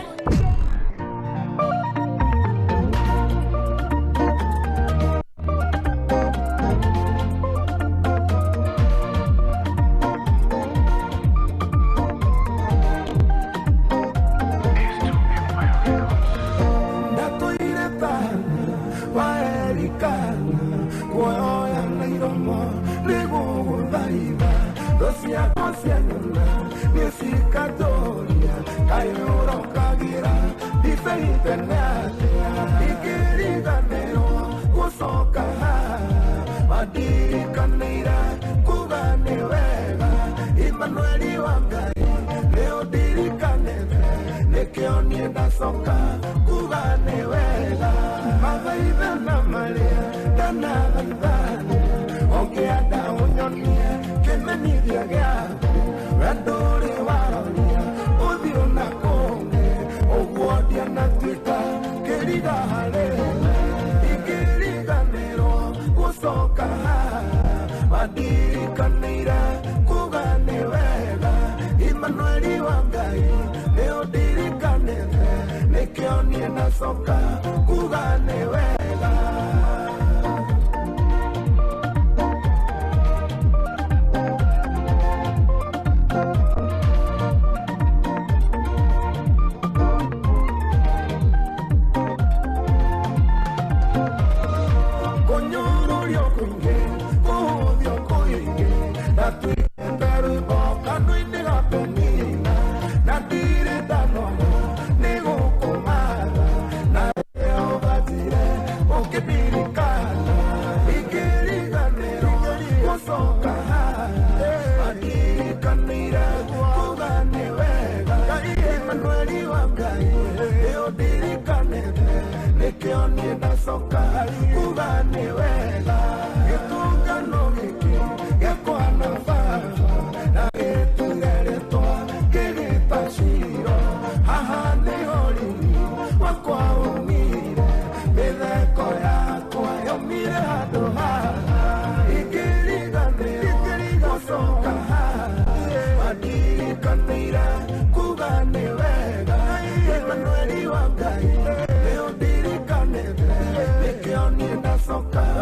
Nĩkĩo niĩ ndacoka.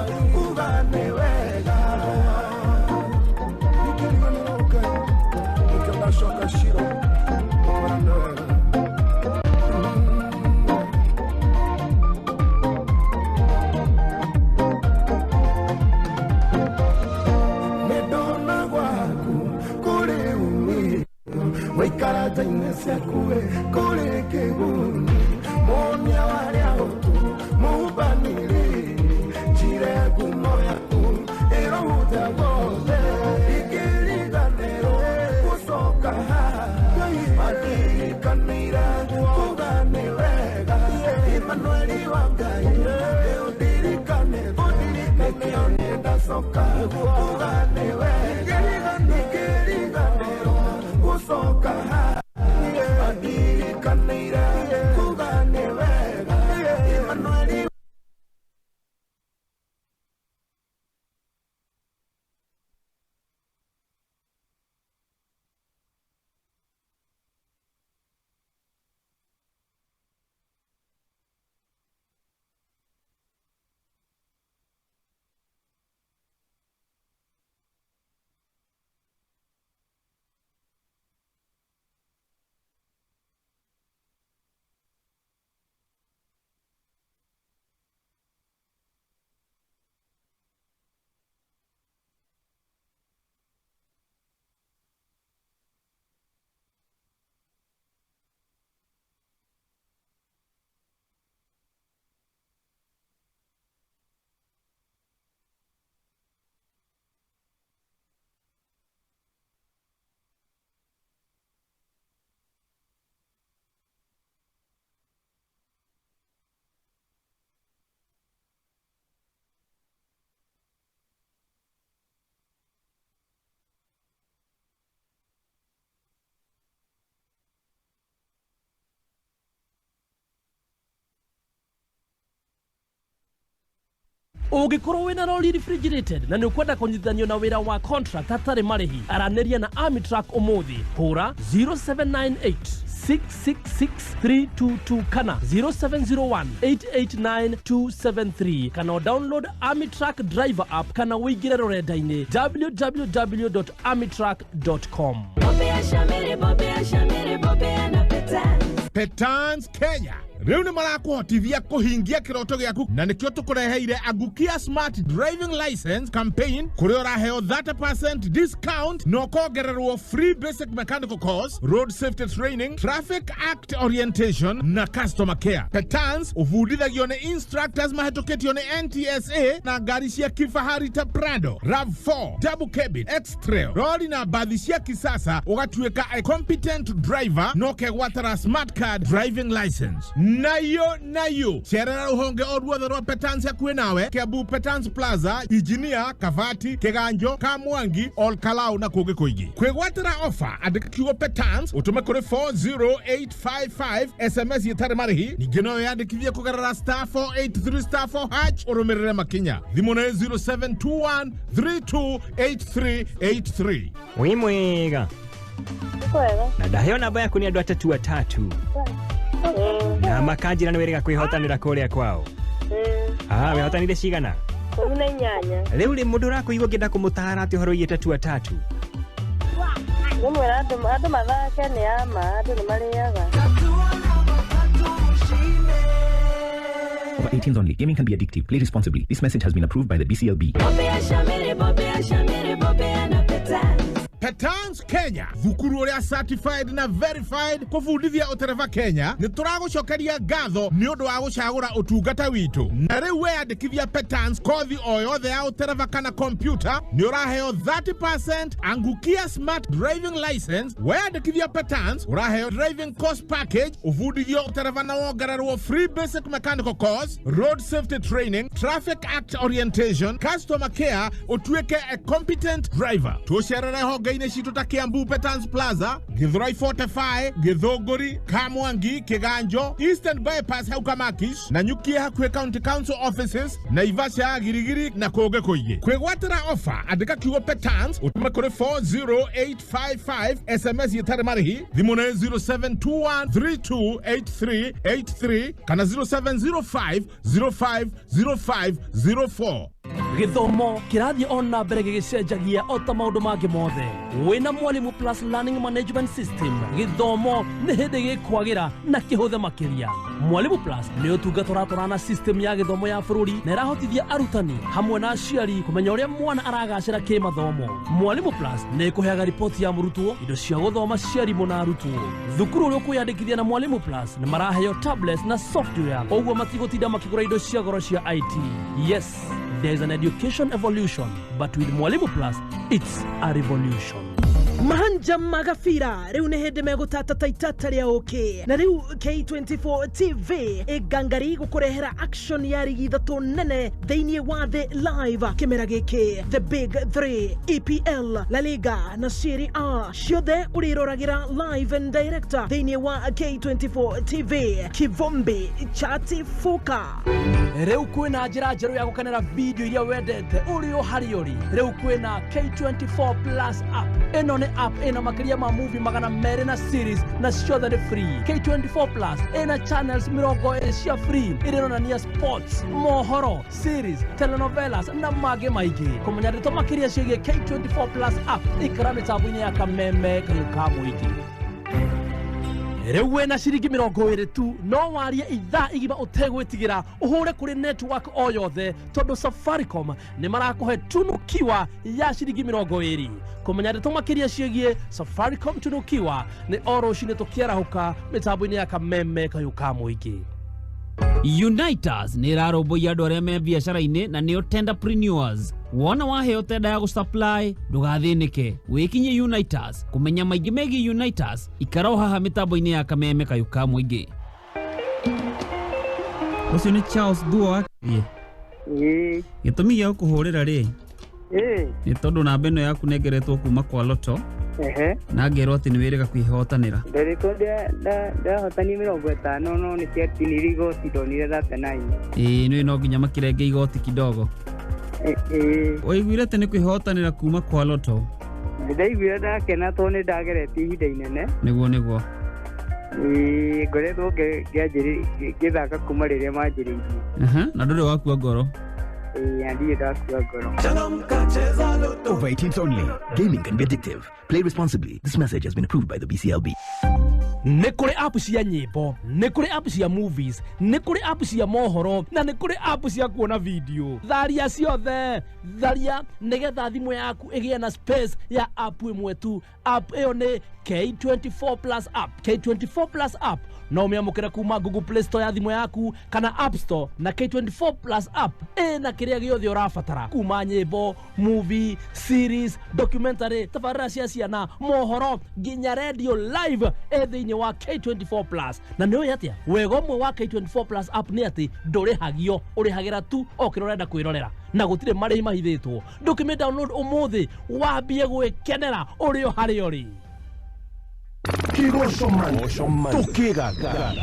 Ndungata-inĩ ciaku kũrĩ kĩguni Mũnia warĩa ũtu mũhubanĩri Njire ngumo yaku ĩrohuta guothe Ingĩriganĩrwo gũcoka haha Mandirikanĩire kuga nĩ wega Emmanueli wa Ngai nĩũndirikane nĩkĩo niĩ ndacoka kuga nĩ wega Ingĩriganĩrwo gũcoka haha Mandirikanĩire kuga nĩ wega Emmanueli. Ũngĩkorwo wĩna rori refrigerated na nĩ ũkwenda kũnyitithanio na wĩra wa contract hatarĩ marĩhi, aranĩria na Army Truck ũmũthĩ. Hũra 0798 666 322 kana 0701 889 273 kana download Army Truck Driver app kana ũingĩre rũrenda-inĩ www.armytruck.com. Petans Kenya riu ni marakuhotithia kuhingia kiroto giaku na nikio tukureheire Agukia Smart Driving License campaign kuria uraheo 30% discount na ukongererwo free basic mechanical course, road safety training, traffic act orientation na customer care. Petans ubundithagio ni instructors mahetũkĩtio ni NTSA na ngari cia kifahari ta Prado, RAV4, double cabin, X-Trail, rori na bathi cia kisasa, ũgatuĩka a competent driver na ũkegwatĩra smart card driving license. Nayo cerera ruhonge o ruothe rwa Petans hakuhĩ nawe, Kiambu Petans Plaza, Engineer, Kavati, Kiganjo, Kamwangi, Ol Kalou na kũngĩ kũingĩ. Kwĩgwatĩra offer andĩka kiugo Petans ũtũme kũrĩ 40855 SMS ĩtarĩ marĩhi. Ningĩ no wĩyandĩkithie kũgerera star 483 star 4 hash ũrũmĩrĩre makinya. Thimũ nĩ 0721 328383. Wĩ mwega na ndaheo namba yaku nĩ andũ atatũ atatu na makanjĩra nĩ wĩrĩga kwĩhotanĩra kũrĩa kwao. Wĩhotanire cigana? 18. Rĩu rĩ mũndũ ũrakũigua ũngĩenda kũmũtara atĩ ũhoro wĩgiĩ tatu atatu? Rĩmwe andũ mathake nĩ ama, andũ nĩ marĩaga. Over 18s only. Gaming can be addictive. Play responsibly. This message has been approved by the BCLB. Petans Kenya, thukuru uria certified na verified kubundithia utereba Kenya, ni turagucokeria ngatho ni undu wa gucagura utungata witu. Na riu weyandikithia Petans kothi o yothe ya utereba kana computer ni uraheo 30% angukia smart driving license. Weyandikithia Petans uraheo driving course package, ubundithio utereba na wongererwo free basic mechanical course, road safety training, traffic act orientation, customer care, utuike a competent driver. Tucerere honge-inĩ citũ ta Kiambu Petans Plaza, Githurai 45, Githũngũri, Kamwangi, Kiganjo, Eastern Bypass hau Kamakish, na Nyukie hakuhĩ County Council offices, Naivasha, Girigiri na kũngĩ kũingĩ. Kwĩgwatĩra offer andĩka kiugo Petans ũtũme kũrĩ 40855 SMS ĩtarĩ marĩhi. Thimũ nĩ 0721 328383 kana 0705 050504. Gĩthomo kĩrathiĩ ona mbere gĩgĩcenjagia o ta maũndũ mangĩ mothe. Wĩna Mwalimu Plus Learning Management System, gĩthomo nĩ hĩndĩ gĩkwagĩra na kĩhũthe makĩria. Mwalimu Plus nĩ ũtungata ũratwarana na system ya gĩthomo ya bũrũri na ĩrahotithia arutani hamwe na aciari kũmenya ũrĩa mwana aragacĩra kĩmathomo. Mwalimu Plus nĩ ĩkũheaga riboti ya mũrutwo, indo cia gũthoma cia arimũ na arutwo. Thukuru ũrĩa ũkwĩyandĩkithia na Mwalimu Plus nĩ maraheo tablets na software, ũguo matigũtinda makĩgũra indo cia goro cia IT. Yes, there is an education evolution, but with Mwalimu Plus, it's a revolution. Mahanja magafira riu nĩ hĩndĩ megũtata ta itata rĩa ũkĩ na rĩu K24 TV ĩngangari gũkũrehera action ya rigi ithatũ nene thĩinĩ wa thĩ live kĩmera gĩkĩ The Big 3 EPL La Liga na Serie A ciothe ũrĩroragĩra live and direct thĩinĩ wa K24 TV Kivumbi chatifuka. Rĩu kwĩna njĩra njerũ ya gũkenera video iria wendete ũrĩ o harĩa ũrĩ. Rĩu kwĩna K24 Plus app. Ĩno nĩ app ĩna makĩria ma movie 200 na series na ciothe nĩ free. K24 Plus ĩna channels 20 cia free iria ironania sports, mohoro, series, telenovelas na mangĩ maingĩ. Kũmenya ndeto makĩria ciĩgiĩ K24 Plus app ikara mĩtambo-inĩ ya Kameme Kayũ ka Mũingĩ. Rĩu wĩna ciringi 20 tu no warie ithaa igima ũtegwĩtigĩra ũhũre kũrĩ network o yothe tondũ Safaricom nĩ marakũhe tunukiwa ya ciringi 20. Kũmenya ndeto makĩria ciĩgiĩ Safaricom tunukiwa nĩ o rũcinĩ tũkĩarahũka mĩtambo-inĩ ya Kameme Kayũ ka Mũingĩ. Unitas nĩ ĩrarũmbũiya andũ arĩa me biacara-inĩ na nĩo tenderpreneurs. Wona waheo tenda ya gũsupply ndũgathĩnĩke, wĩkinyie Unitas. Kũmenya maingĩ megiĩ Unitas ikara o haha mĩtambo-inĩ ya Kameme Kayũ ka Mũingĩ. Ũcio nĩ Charles Thuo wa gĩtũmi gĩa gũkũhũrĩra rĩ nĩ tondũ namba ĩno yaku nengeretwo kuma kwa Lotto na ngerwo atĩ nĩ wĩrĩga kwĩhotanĩra. Nderitwo ndahotani 50 no nĩ ciatinirie igoti ndonire 39. Ĩĩ nĩ no nginya makĩrenge igoti kidogo. Waiguire atĩ nĩ kwĩhotanĩra kuma kwa Lotto? Ndaiguire ndakena tondũ nĩ ndageretie ihinda inene. Nĩguo. Ĩĩ ngoretwo ngĩthaka kuma rĩrĩa manjĩrĩirie. Na ndũrĩ wakua ngoro? Ĩĩ ndirĩ ndakua ngoro. Over 18s only. Gaming can be addictive. Play responsibly. This message has been approved by the BCLB. Nĩ kũrĩ app cia nyĩmbo, nĩ kũrĩ app cia movies, nĩ kũrĩ app cia mohoro na nĩ kũrĩ app cia kuona video. Tharia ciothe, tharia nĩgetha thimũ yaku ĩgĩe na space ya app ĩmwe tu. App ĩyo nĩ K24 Plus app. K24 Plus app no ũmĩamũkĩre kuma Google Play Store ya thimũ yaku kana App Store, na K24 Plus app ĩna kĩrĩa gĩothe ũrabatara kuma nyĩmbo, movie, series, documentary, tabarĩra cia ciana, mohoro nginya radio live ĩ thĩinĩ wa K24 Plus. Na nĩ ũĩ atĩa wega ũmwe wa K24 Plus app nĩ atĩ ndũrĩhagio, ũrĩhagĩra tu o kĩrĩa ũrenda kwĩrorera na gũtirĩ marĩhi mahithĩtwo. Ndũkĩmĩ download ũmũthĩ wambie gwĩkenera ũrĩ o harĩa ũrĩ. Kĩgoco tũkĩgagara.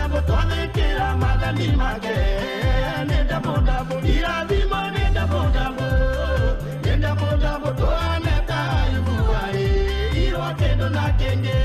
double twathĩkĩra maathani make nĩ double double irathimo nĩ double double nĩ double double tũhane ta Ayubu arĩirwo kĩndũ na kĩngĩ.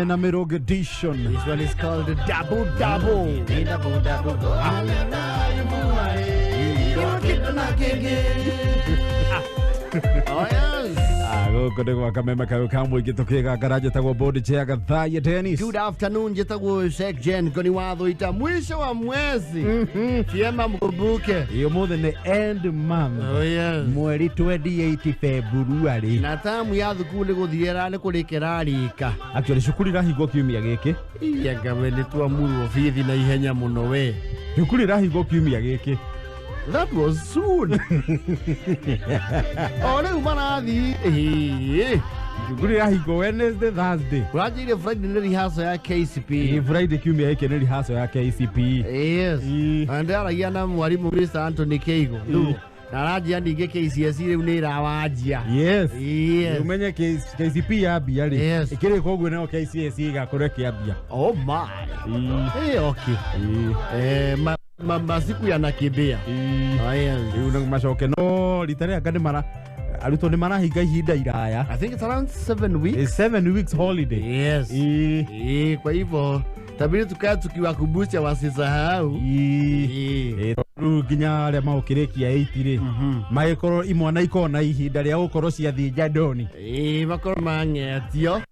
Na Mirogo edition. This one is called the Double Double. Double Double. Oh yes. Gũkũ nĩ gwa Kameme kayũ ka mũingĩ tũkĩgangara njĩtagwo Bodi Chair Gathaiya Dennis. Good afternoon, njĩtagwo Sheikh Jen Ngoni wa Thũita. Mwisho wa mwezi. Fiema mkumbuke. Ũmũthĩ nĩ end month. Oh yes. Mweri 28 February. Na tamu ya thukuru nĩ gũthiĩra nĩ kũrĩkĩra rika. Actually cukuru irahingwo kiumia gĩkĩ. Iya ngawe nĩ twamurwo bithi na ihenya mũno we. Cukuru irahingwo kiumia gĩkĩ. That was soon. Oh, rĩu marathi. Cukuru irahingwo Wednesday, Thursday. Ũranjĩire Friday nĩ rehearsal ya KCPE. Friday kiumia gĩkĩ nĩ rehearsal ya KCPE. Yes. Na ndĩraragia na mwarimũ Mr. Anthony Keigo. Na aranjia ningĩ KCSE rĩu nĩ ĩrawanjia. Yes. Yes. Umenye KCPE yambia rĩ. Ĩkĩrĩka ũguo nayo KCSE ĩgakorwo ĩkĩambia. Oh my. Okay. Masiku yanakimbia. Rĩu macoke no rita rĩanga nĩ mara arutwo nĩ marahinga ihinda iraya. I think it's around 7 weeks. 7 weeks holiday. Yes. Kwa hivyo tabiri tukae tukiwakumbusha wasisahau. Rĩu nginya arĩa magũkĩrĩkia 8 rĩ magĩkorwo imwana ikona ihinda rĩa gũkorwo ciathiĩ njandoni. Makorwo mang'etio.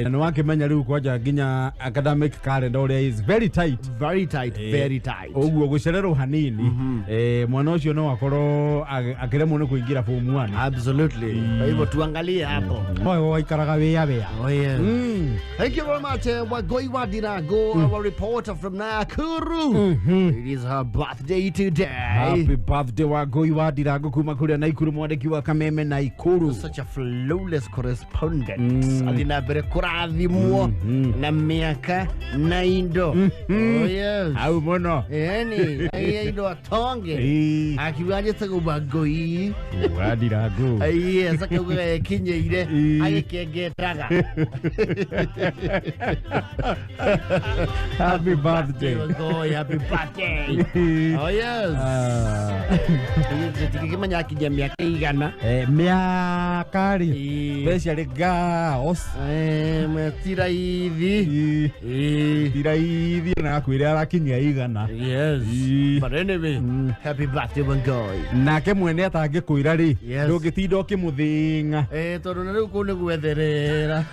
Na wakimenya riu kwanja nginya academic calendar uria is very tight, very tight, very tight. Uguo gucererwo hanini mwana ucio no akorwo akiremwo ni kuingira form 1. Absolutely. Kwa hivyo tuangalie hapo. Moyo waikaraga wia wia. Oh yeah. Thank you very much Wagoi Wadirago, our reporter from Nakuru. It is her birthday today. Happy birthday Wagoi Wadirago kuma kuria Nakuru, mwandiki wa Kameme Nakuru. Such a flawless correspondent. Adina mbere kũrathimwo na mĩaka na indo. Oh yes. Au mũno. Yani indo atonge akiuga njĩtagwo Wangũi. Wandirangu. Yes, akauga ekinyeire agĩkengetaga. Happy birthday. Wangũi, happy birthday. Oh yes. Tikimenya akinyia mĩaka igana. Mĩaka rĩ mbeca rĩ gaos. Ti raithi. Ti raithi na akwĩra arakinyia igana. Yes. But anyway, happy birthday Wangũi. Nake mwene atangĩkwĩra rĩ ndũngĩtinda ũkĩmũthĩng'a. Tondũ na rĩu kũu nĩ gwetherera.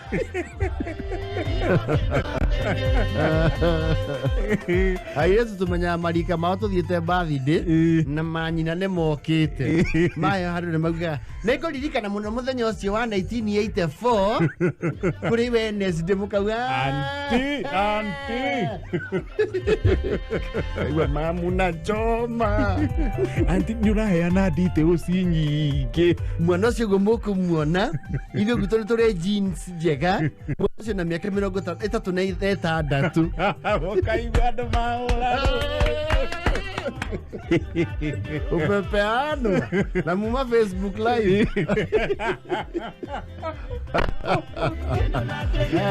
Airĩtu tũmenyaga marika mao tũthiĩte birthday na manyina nĩ mokĩte maya handũ nĩ maugaga nĩ ngũririkana mũno mũthenya ũcio wa 1984 kũrĩ Wednesday mũkauga Auntie, auntie. Aigua mamu na choma. Auntie nĩ ũraheana details nyingĩ. Mwana ũcio ũguo mũkũmuona ithuĩ gwitũ nĩ tũrĩ jeans njega. Mwana ũcio na mĩaka 36. Ũkaigua andũ mahũra. Upepeano na muma Facebook live.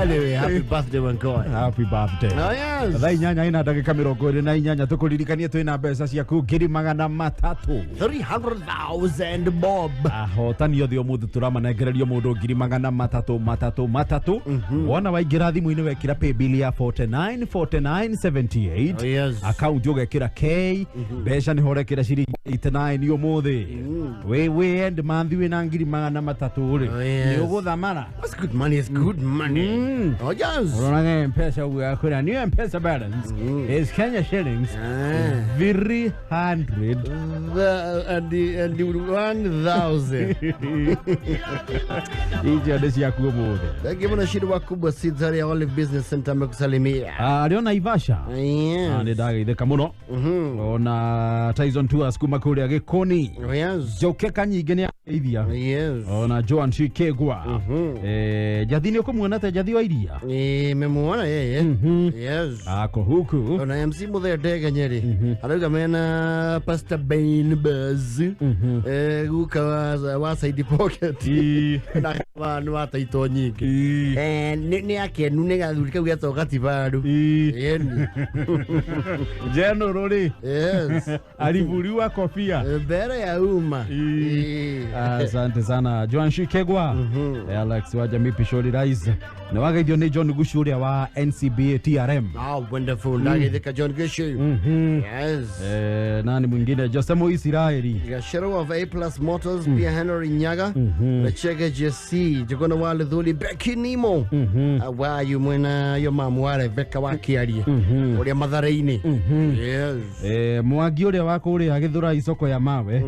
Anyway, happy birthday Wangũi. Happy birthday. Oh yes. Thaa inyanya ina ndagĩka 28 tũkũririkanie twĩna mbeca ciaku 300,000. 300,000 bob. Ahotani othe ũmũthĩ tũramanengererio mũndũ 300,000 matatu matatu. Wona waingĩra thimũ-inĩ wekĩra paybill ya 49 49 78. Oh yes. Akaunti ũgekĩra K mbeca nĩho ũrekĩra ciringi 89 ũmũthĩ. We end month wĩna 300,000 rĩ. Nĩ ũgũthamara. That's good money. It's good money. Oh yes. Unaona M-Pesa ugakwira new M-Pesa balance is Kenya shillings 300 and 1,000. Icio nĩ ciaku ũmũthĩ. Thank you mũno Shiru Wakubwa Seeds ya Olive Business Center amekusalimia. Arĩ o Naivasha. Yes. Nĩ ndageithĩka mũno. Ona Tyson Tours kuma kũrĩa Gĩkũni. Oh yes. Njoke Kanyingĩ nĩ ageithia. Yes. Ona Joan Shikegwa. Jathi nĩ ũkũmuona ta Jathi wa iria? Memuona yeye. Yes. Ako huku. Ona MC Muthee Ndege Nyeri. Arauga mena Pastor Bain Buzz. Guka wa side pocket. Na nĩ wataitwo nyingĩ. Nĩ akenu nĩ gathuri kau getagwo Gatibaru. Yeni. General rĩ. Yes. Alivuliwa kofia mbele ya umma. Asante sana Joan Shikegwa. Alex wa Jamii Pishori Rais. Na wageithio nĩ John Gushu ũrĩa wa NCBA TRM. Oh, wonderful. Ndageithĩka John Gushu. Yes. Nani mwingine? Jose Moisraeli. Gashero of A Plus Motors, Pia Henry Nyaga, Lechege JC, Jogona wa Lithuli, Becky Nimo. Wayu mwena yo mamu wa Rebecca wa Kiarie. Ũrĩa Mathare-inĩ. Yes. Mwangi ũrĩa wa kũrĩa Gĩthũrai soko ya mawe.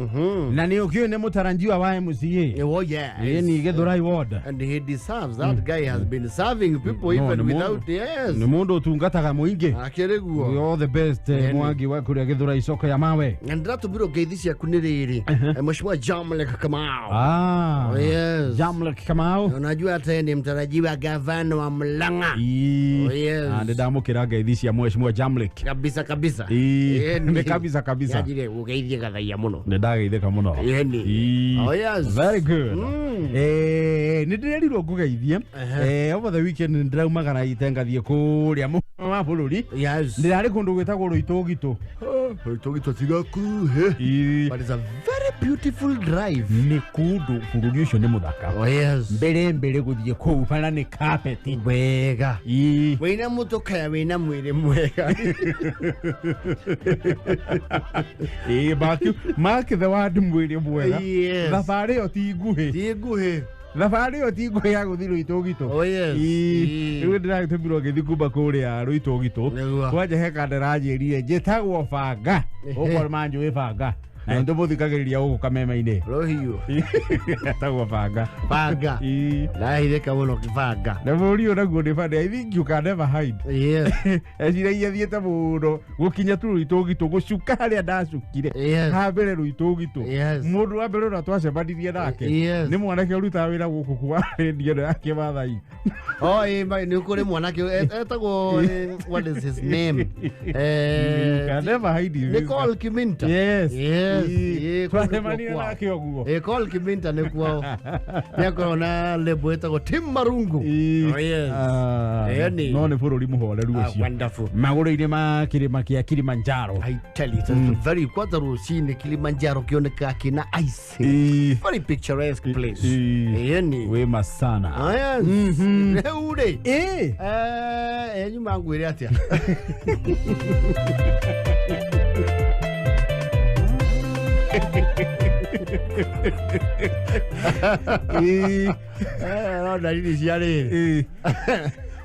Na nĩ ũkĩũĩ nĩ mũtaranjiwa wa MCA. Oh yes. Ni Gĩthũrai ward. And he deserves that guy has been serving people even without yes. Nĩ mũndũ ũtungataga mũingĩ. Akĩrĩ guo. All the best Mwangi wa kũrĩa Gĩthũrai soko ya mawe. Na ndĩratũmirwo ngeithi ciaku nĩ rĩrĩ. Mheshimiwa Jamlek Kamau. Ah. Oh, yes. Jamlek Kamau. Unajua hata yeye ni mtarajiwa gavana wa Murang'a. Oh, yes. Nĩ ndamũkĩra ngeithi cia Mheshimiwa Jamlek. Kabisa kabisa. Nĩ kabisa kabisa. Yajire ũgeithie gathaia mũno. Nĩ ndageithĩka mũno. Yeni. Oh yes. Very good. Nĩ ndĩrerirwo ngũgeithie. Over the weekend ndĩraumagara ite ngathiĩ kũrĩa mũhuro wa bũrũri. Yes. Ndĩrarĩ kũndũ gwĩtagwo Rũitũgitũ. Rũitũgitũ ti gakuhĩ. But it's a very beautiful drive. Nĩ kũndũ bũrũri ũcio nĩ mũthaka. Oh yes. Mbere mbere gũthiĩ kũu bara nĩ carpet. Wega. Wĩna mũtũkaya wĩna mwĩrĩ mwega. Mark the word mwĩrĩ mwega. Yes. Thabarĩ ĩyo ti nguhĩ. Ti nguhĩ. Thabarĩ ĩyo ti nguhĩ ya gũthiĩ Rũitũgitũ. Oh yes. Rĩu ndĩragĩtũmirwo ngĩthiĩ kuma kũrĩa Rũitũgitũ. Kwanja he kandara njĩrire njĩtagwo banga. Ũkorwo manjũĩ banga. Na ndũmũthikagĩrĩria gũkũ kameme-inĩ. Rũhiũ. Etagwo Banga. Banga. Ndahithĩka mũno Banga. Na bũrũri ũyũ naguo nĩ funny. I think you can never hide. Yes. Eciragia thiĩte mũno gũkinya tu Rũitũgitũ gũcuka harĩa ndacukire. Yes. Ha mbere Rũitũgitũ. Yes. Mũndũ wa mbere ũrĩa twacemanirie nake. Yes. Nĩ mwanake ũrutaga wĩra gũkũ kwa redio ĩno ya Kĩmathai. Oh, nĩ kũrĩ mwanake etagwo what is his name? You can never hide his Nicole Kiminta. Yes. Yes. Twacemanirie nake ũguo. Nicole Kiminta nĩ kwao. Nĩakoragwo na lebo ĩtagwo Tim Marungu. Oh, yes. Ĩni. No nĩ bũrũri mũhoreru ũcio. Wonderful. Magũrũ-inĩ ma kĩrĩma kĩa Kilimanjaro. I tell you, it's very kwanza rũcinĩ Kilimanjaro kĩonekaga kĩna ice. Very picturesque place. Ĩni. Wema sana. Ah, yes. Rĩu rĩ. Nyuma ngwĩre atĩa? No ndariri cia rĩrĩ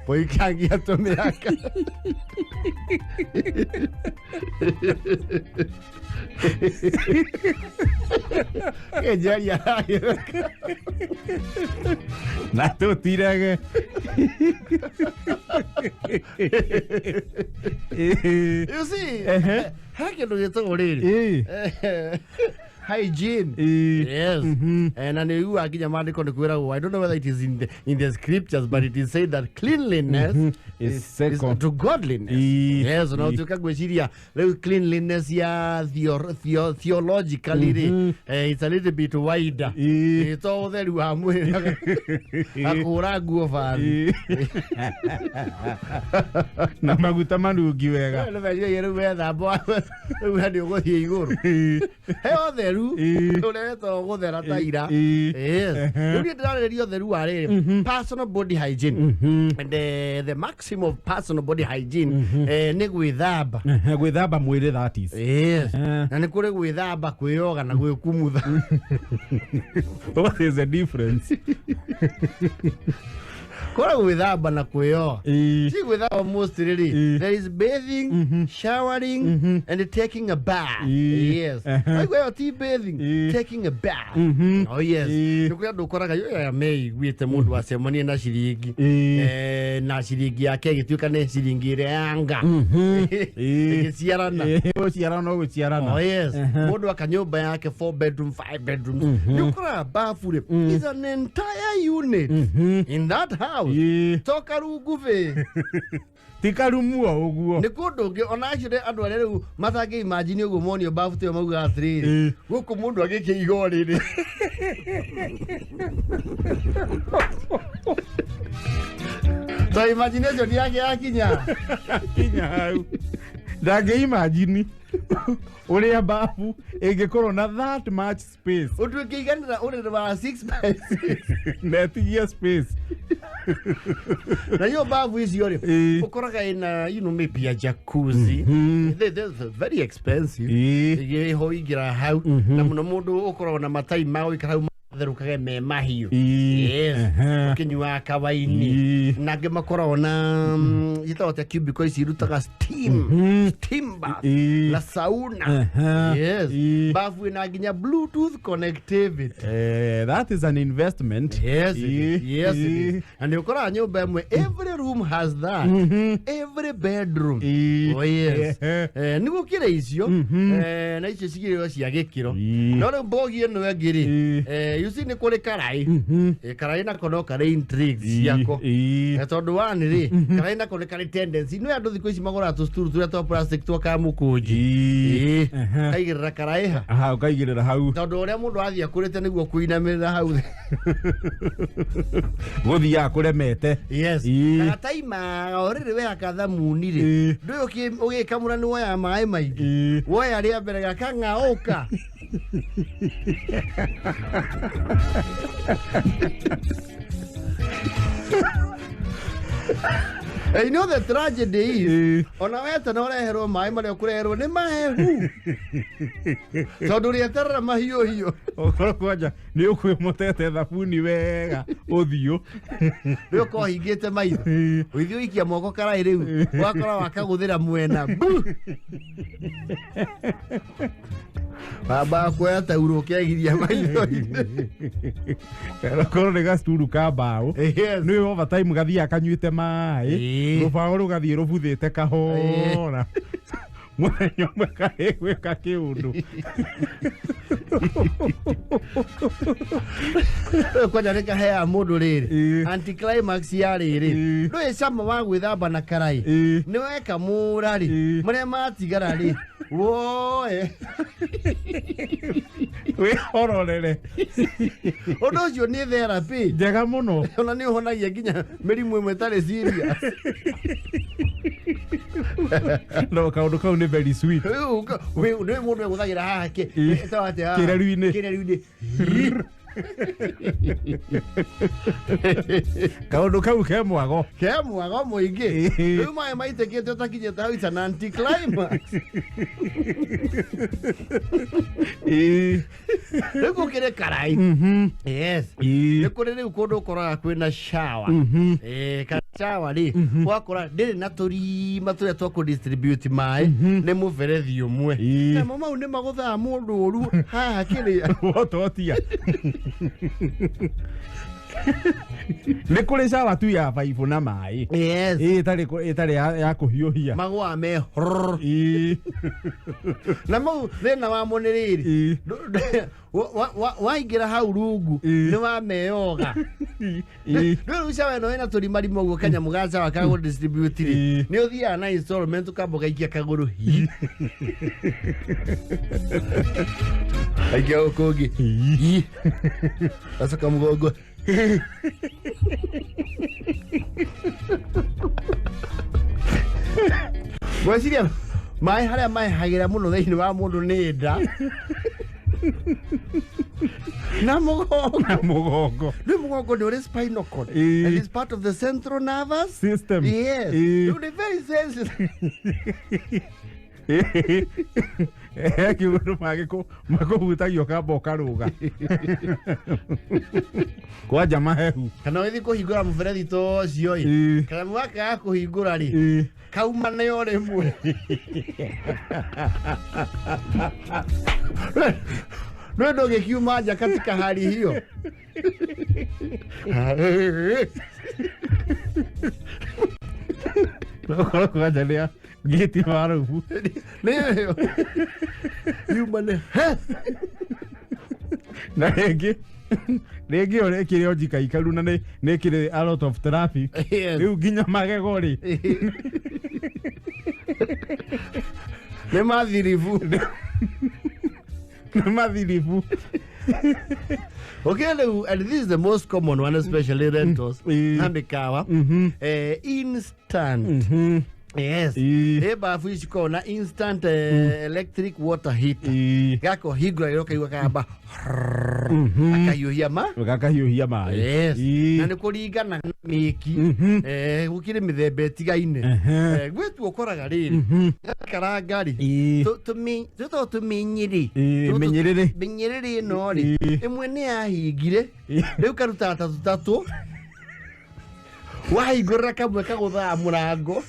gũikangia tũmĩaka. Kĩnjaria na tũtirege. You see, he kĩndũ gĩtagwo rĩrĩ hygiene. Yes. And I knew nginya maandĩko nĩ kwĩragwo, I don't know whether it is in the scriptures, but it is said that cleanliness is second to godliness. Yes, na ũtuĩka ngwĩciria rĩu cleanliness ya theologically rĩ, it's a little bit wider. To ũtheru wa mwĩrĩ na kũhũra nguo bathi na maguta manungi wega. Rĩu wethamba rĩu nĩ ũgũthiĩ igũrũ. He ũtheru ũrĩa wetagwo gũthera ta ira. Yes. Rĩu niĩ ndĩrarĩrĩria ũtheru wa rĩrĩ personal body hygiene. And the maximum of personal body hygiene nĩ gwĩthamba. Gwĩthamba mwĩrĩ, that is. Yes. Na nĩ kũrĩ gwĩthamba, kwĩyoga na gwĩkumutha. What is the difference? Kũrĩ gwĩthamba na kwĩyoga. Si gwĩthamba mostly rĩ, there is bathing, showering and taking a bath. Yes. Waigua ĩyo ti bathing, taking a bath. Oh yes. Nĩ kũrĩ andũ ũkoraga aya meiguĩte mũndũ acemanie na ciringi. Na ciringi yake ĩgĩtuĩka nĩ ciringi ĩrĩa yanga. Ĩgĩciarana. Gũciarana gũciarana. Oh yes. Mũndũ aka nyũmba yake 4 bedroom, 5 bedrooms. Nĩ ũkoraga bafu rĩ is an entire unit in that house. To karungu bĩ. Ti karumu o ũguo. Nĩ kũndũ ũngĩ ona acio andũ arĩa rĩu matangĩ imagine ũguo monio bafu tĩyo maugaga atĩrĩrĩ, gũkũ mũndũ agĩkĩiga ũrĩrĩ. To imagination yake yakinya. Kinya hau. Ndangĩ imagine ũrĩa bafu ĩngĩkorwo na that much space. Ũtuĩke iganĩra ũrĩrĩ wa 6 by 6. Netigia space. Na hiyo bafu icio rĩ ũkoraga ĩna, you know, maybe a jacuzzi. They're very expensive. Ĩho ingĩra hau na mũno mũndũ ũkoragwo na matai ma gũikara hau matherũkage me mahiũ. Yes. Ũkĩnyuaga kawaini. Na angĩ makoragwo na gĩtagwo ta cubicle ici irutaga steam. Steam bath. Na sauna. Yes. Bafu ĩna nginya Bluetooth connectivity. That is an investment. Yes, it is. Yes, it is. Na nĩ ũkoraga nyũmba ĩmwe every room has that. Every bedroom. Oh yes. Nĩ gũkĩra icio na icio cigĩrĩrwo cia gĩkĩro. No rĩu mbogi ĩno ĩngĩ rĩ, you see nĩ kũrĩ karai. Karai nako no karĩ intrigues ciako. Tondũ one rĩ, karai nako nĩ karĩ tendency. Nĩ andũ thikũ ici magũraga tũcuturu tũrĩa twa plastic twa kamũkũnji. Kaigĩrĩra karai ha. Aha, ũkaigĩrĩra hau. Tondũ ũrĩa mũndũ athiĩ akũrĩte nĩguo kũinamĩrĩra hau. Gũthiaga kũremete. Yes. Gataima o rĩrĩ wehaka thamuni rĩ, ndũĩ ũgĩkamũra nĩ woyaga maĩ maingĩ. Woya rĩa mbere gakang'aũka. You know the tragedy is ona wetana ũreherwo maĩ marĩa ũkũreherwo nĩ mahehu tondũ rĩeterera mahiũhiũ Okorwo kwanja nĩ ũkwĩmotete thabuni wega ũthiũ rĩu ũkorwo hingĩte maitho ũithiĩ ũikia moko karaĩ rĩu ũgakora wakagũthĩra mwena bu baba kuoya tauro ũkegiria maitho-inĩ Korwo nĩ gacuru ka mbaũ nĩ overtime gathiaga kanyuĩte maĩ rũbaũ rũgathiĩ rũbuthĩte kahora mũthenya ũmwe karĩgwĩka kĩũndũ Rĩu kwanja nĩ kaheaga mũndũ rĩrĩ anticlimax ya rĩrĩ ndũĩ cama wa gwĩthamba na karai nĩ weka mũra rĩ marĩa matigara rĩ woe wĩhororere ũndũ ũcio nĩ therapy njega mũno ona nĩ ũhonagia nginya mĩrimũ ĩmwe ĩtarĩ serious no kaũndũ kau nĩ very sweet Rĩu nĩ mũndũ egũthagĩra haha ĩtagwo atĩa haha? Kĩreru-inĩ. Kĩreru-inĩ kaũndũ kau ke mwago ke mwago mũingĩ rĩu maĩ maitĩkĩte ũtakinyĩte hau it's an anticlimax rĩu gũkĩrĩ karai yes nĩ kũrĩ rĩu kũndũ ũkoraga kwĩna shower kana shower rĩ ũgakora ndĩrĩ na tũrima tũrĩa twa kũ distribute maĩ nĩ mũberethi ũmwe namo mau nĩ magũthaga mũndũ ũru haha kĩrĩa wototia nĩ kũrĩ shower tu ya baibũ na maĩ yes ĩtarĩ ya kũhiũhia magũa me na mau thĩna wamo nĩ rĩrĩ waingĩra hau rungu nĩ wameyoga rĩu rĩu shower ĩno ĩna tũrimarima ũguo kanyamũ ga shower ka gũ distribute rĩ nĩ ũthiaga na installment ũkamba ũgaikia kagũrũ hi aikia gũkũ ũngĩ hi gacoka mũgongo ngwĩciria maĩ harĩa mahagĩra mũno thĩinĩ wa mũndũ nĩ nda na mũgongo na mũgongo rĩu mũgongo nĩ ũrĩ spinal cord and it's part of the central nervous system yes rĩu nĩ very sensitive kiũndũ makũhutagio kamba ũkarũga kwanja mahehu kana ũgĩthiĩ kũhingũra mũberethi ta ũcio ĩ kanyamũ gaka ga kũhingũra rĩ kaumane o rĩmwe rĩu ndũgĩkiuma nja katika hali hiyo Okorwo kwanja nĩ gĩti marubu nĩyo yumane na rĩngĩ rĩngĩ ĩyo ĩkĩrĩ o njika ikaru na nĩ ĩkĩrĩ a lot of traffic rĩu nginya magego rĩ nĩ mathiribu nĩ mathiribu Okay, and this is the most common one, especially rentals na mĩkawa instant yes ĩ bafu ici ikoragwo na instant electric water heater gako hingũra rĩrĩa ũkaigua kamba akahiũhia ma gakahiũhia maĩ yes na nĩ kũringana na mĩki gũkĩrĩ mĩthemba ĩtigaine gwĩtu ũkoraga rĩrĩ gakaranga rĩ tũtagwo tũmĩnyĩrĩ mĩnyĩrĩrĩ mĩnyĩrĩrĩ ĩno rĩ ĩmwe nĩ yahingire rĩu karutaga tatũ tatũ wahingũrĩra kamwe kagũthaga mũrango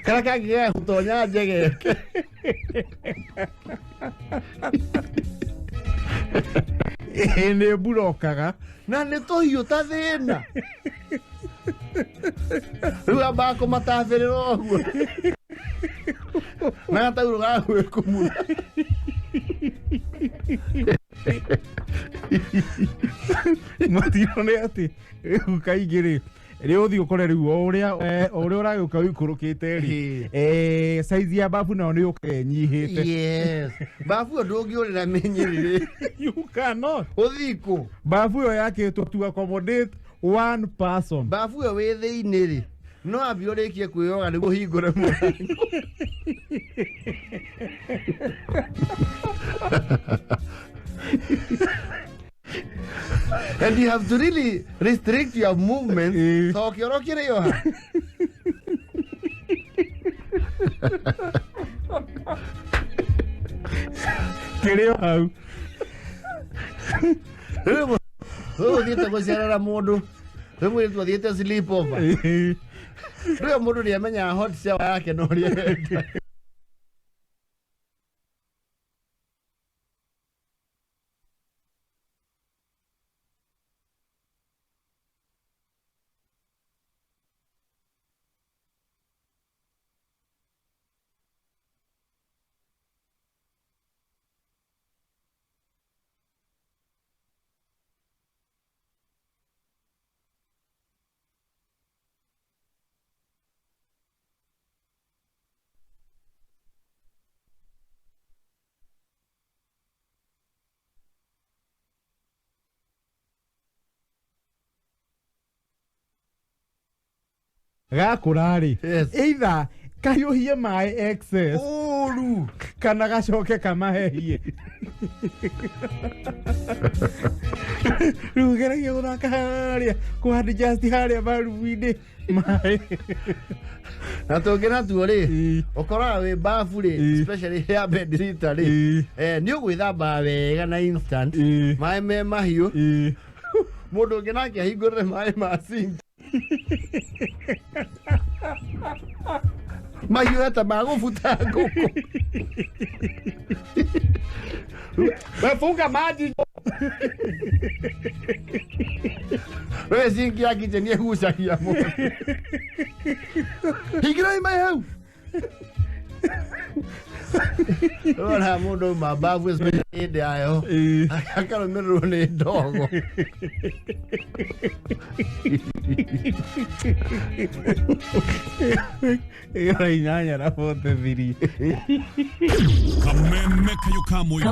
karĩa kangĩ gagũtonya njegeke nĩ mburokaga na nĩ tũhiũ ta thĩna rĩu ambaga kũmatabĩrĩra ũguo na gataurũ ga gwĩkumura Mũtino nĩ atĩ rĩu kaingĩ rĩ rĩ ũthiĩ ũkore rĩu o ũrĩa ũragĩũka ũikũrũkĩte rĩ size ya babu nayo nĩ yũkaga ĩnyihĩte yes babu ĩyo ndũngĩũrĩra mĩnyĩrĩrĩ you cannot ũthiĩ kũ babu ĩyo yakĩtwo to accommodate one person babu ĩyo wĩ thĩinĩ rĩ no ambie ũrĩkie kwĩyoga nĩguo ũhingũre mũrango And you have to really restrict your movements. So kĩoro kĩrĩ o ha. Kĩrĩ o hau. Rĩu ũthiĩte gũcerera mũndũ, rĩu mũirĩtu athiĩte sleep over. Rĩu mũndũ nĩamenyaga hot shower yake no ũrĩa enda. Gakũra rĩ, either kahiũhie maĩ excess ũru kana gacoke kamahehie. Rĩu geragia gũthaka harĩa kũ-adjust harĩa barubu-inĩ maĩ. Na tũngĩ natuo rĩ, ũkoraga wĩ bafu rĩ, especially ya bedsitter rĩ, nĩ ũgwĩthamba wega na instant, maĩ me mahiũ, mũndũ ũngĩ nake ahingũrĩre maĩ ma sink. Mahiũ ta magũbuta ngũkũ. Wefunga maji. We sinki ya kitchen ĩgucagia mũno. Hingĩrai maĩ hau. Ũrona mũndũ auma bafu especially hĩndĩ ya heho, akarũmĩrĩrwo nĩ ndogo. Thaa inyanya na 43. Kameme kayo kamwe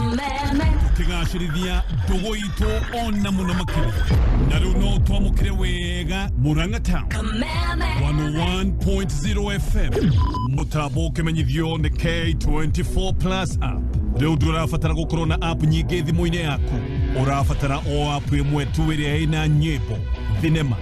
tukigacĩrithia ndũgũ itũ ona mũno makĩria. Na rĩu no twamũkĩre wega Murang'a Town 101.0 FM. Mũtambo ũkĩmenyithio nĩ K24 Plus app. Rĩu ndũrabatara gũkorwo na app nyingĩ thimũ-inĩ yaku, ũrabatara o app ĩmwe tu ĩrĩa ĩna nyĩmbo, thinema,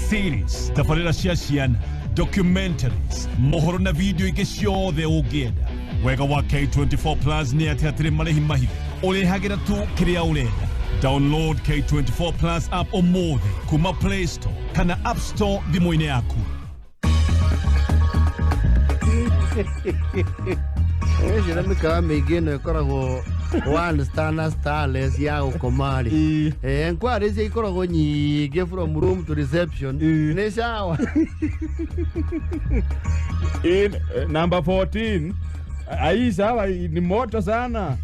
series, tabarĩra cia ciana, documentaries, mohoro na video ingĩ ciothe ũngĩenda. Wega wa K24 Plus nĩ atĩ hatirĩ marĩhi mahithe, ũrĩhagĩra tu kĩrĩa ũrenda. Download K24 Plus app ũmũthĩ kuma Play Store kana App Store thimũ-inĩ yaku. Ĩcio mĩkawa mĩingĩ ĩno ĩkoragwo one star na starless ya gũkoma rĩ, enquiry icio ikoragwo nyingĩ from room to reception nĩ shower. In number 14 hii sawa ni moto sana.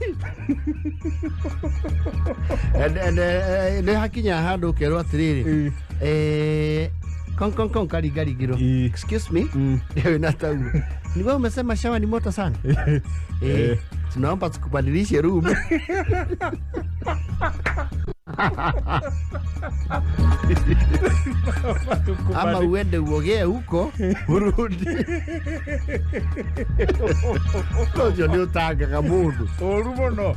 And nĩ hakinya handũ ũkerwo atĩrĩrĩ, kong kong kong karigarigiro, excuse me, ndio na tauro ni wewe umesema shower ni moto sana. Tunaomba tukubadilishe room. Ama uende uogee huko urudi. Ũcio nĩ ũtangaga mũndũ. Ũru mũno.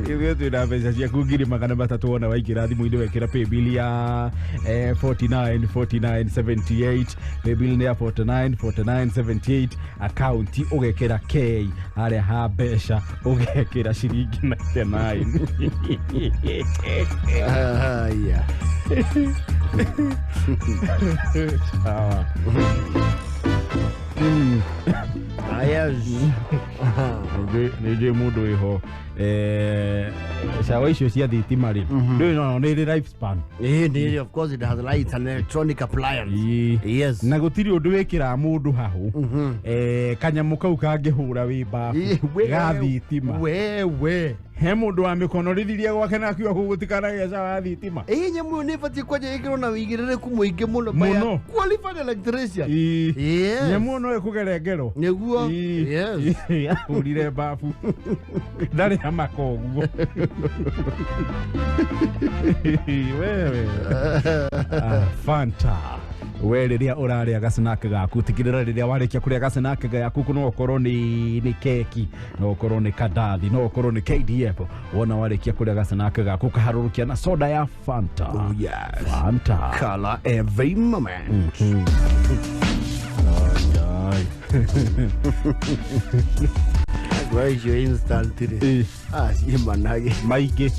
Ithuĩ twĩna mbeca ciaku 300,000 wona waingĩra thimũ-inĩ wekĩra paybill ya 49 49 78, paybill nĩ ya 49 49 78, akaunti ũgekĩra K harĩa ha mbeca ũgekĩra ciringi 99. Haya. Sawa. Nĩ njũĩ mũndũ wĩho cawa icio cia thitima rĩ, ndũĩ no nĩ ĩrĩ life span. Nĩ of course it has lights and electronic appliance. Yes. Na gũtirĩ ũndũ wĩkĩraga mũndũ hahũ kanyamũ kau kangĩhũra wĩ babu ga thitima. Wewe he mũndũ wa mĩkonorithirie gwake na akiuga kũu gũtikanagĩa cawa ya thitima. Ĩ nyamũ ĩyo nĩ ĩbatiĩ kwanja ĩkĩrwo na ũigĩrĩrĩku mũingĩ mũno by a qualified electrician. Yes. Nyamũ ĩyo no ĩkũgere ngero. Nĩguo. Yes. Ahũrire babu ndarĩ amaka ũguo. Wewe. Fanta. We rĩrĩa ũrarĩa gacinake gaku, tigĩrĩra rĩrĩa warĩkia kũrĩa gacinake gaku, no ũkorwo nĩ keki, no ũkorwo nĩ kandathi, no ũkorwo nĩ KDF, wona warĩkia kũrĩa gacinake gaku kaharũrũkia na soda ya Fanta. Oh, yes. Fanta. Color every moment. Ai, Where is your instant rĩ? Ah, ciĩmanage. Maingĩ.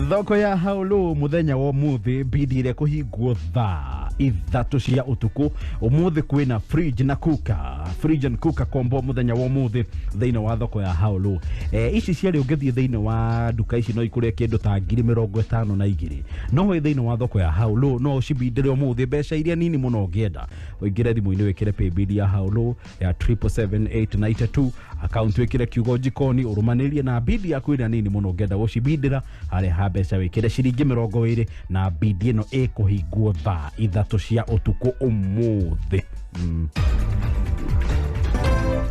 Thoko ya haulu muthenya wa umuthi, bidi ĩrĩa kũhingwo thaa 3 cia ũtukũ ũmũthĩ, kwĩna fridge na cooker, fridge and cooker combo mũthenya wa ũmũthĩ thĩinĩ wa thoko ya haulu. Ici ciarĩ ũngĩthiĩ thĩinĩ wa nduka ici no ikũrĩa kĩndũ ta 52,000, no wĩ thĩinĩ wa thoko ya haulu no ũcibindĩre ũmũthĩ mbeca iria nini mũno ũngĩenda. Ũingĩre thimũ-inĩ, wĩkĩre paybill ya haulu ya 777892, akaunti wĩkĩre kiugo jikoni, ũrũmanĩrie na bidi yaku ĩrĩa nini mũno ũngĩenda gũcibindĩra harĩa ha mbeca wĩkĩre ciringi 20, na bidi ĩno ĩkũhingwo thaa 3 cia ũtukũ ũmũthĩ.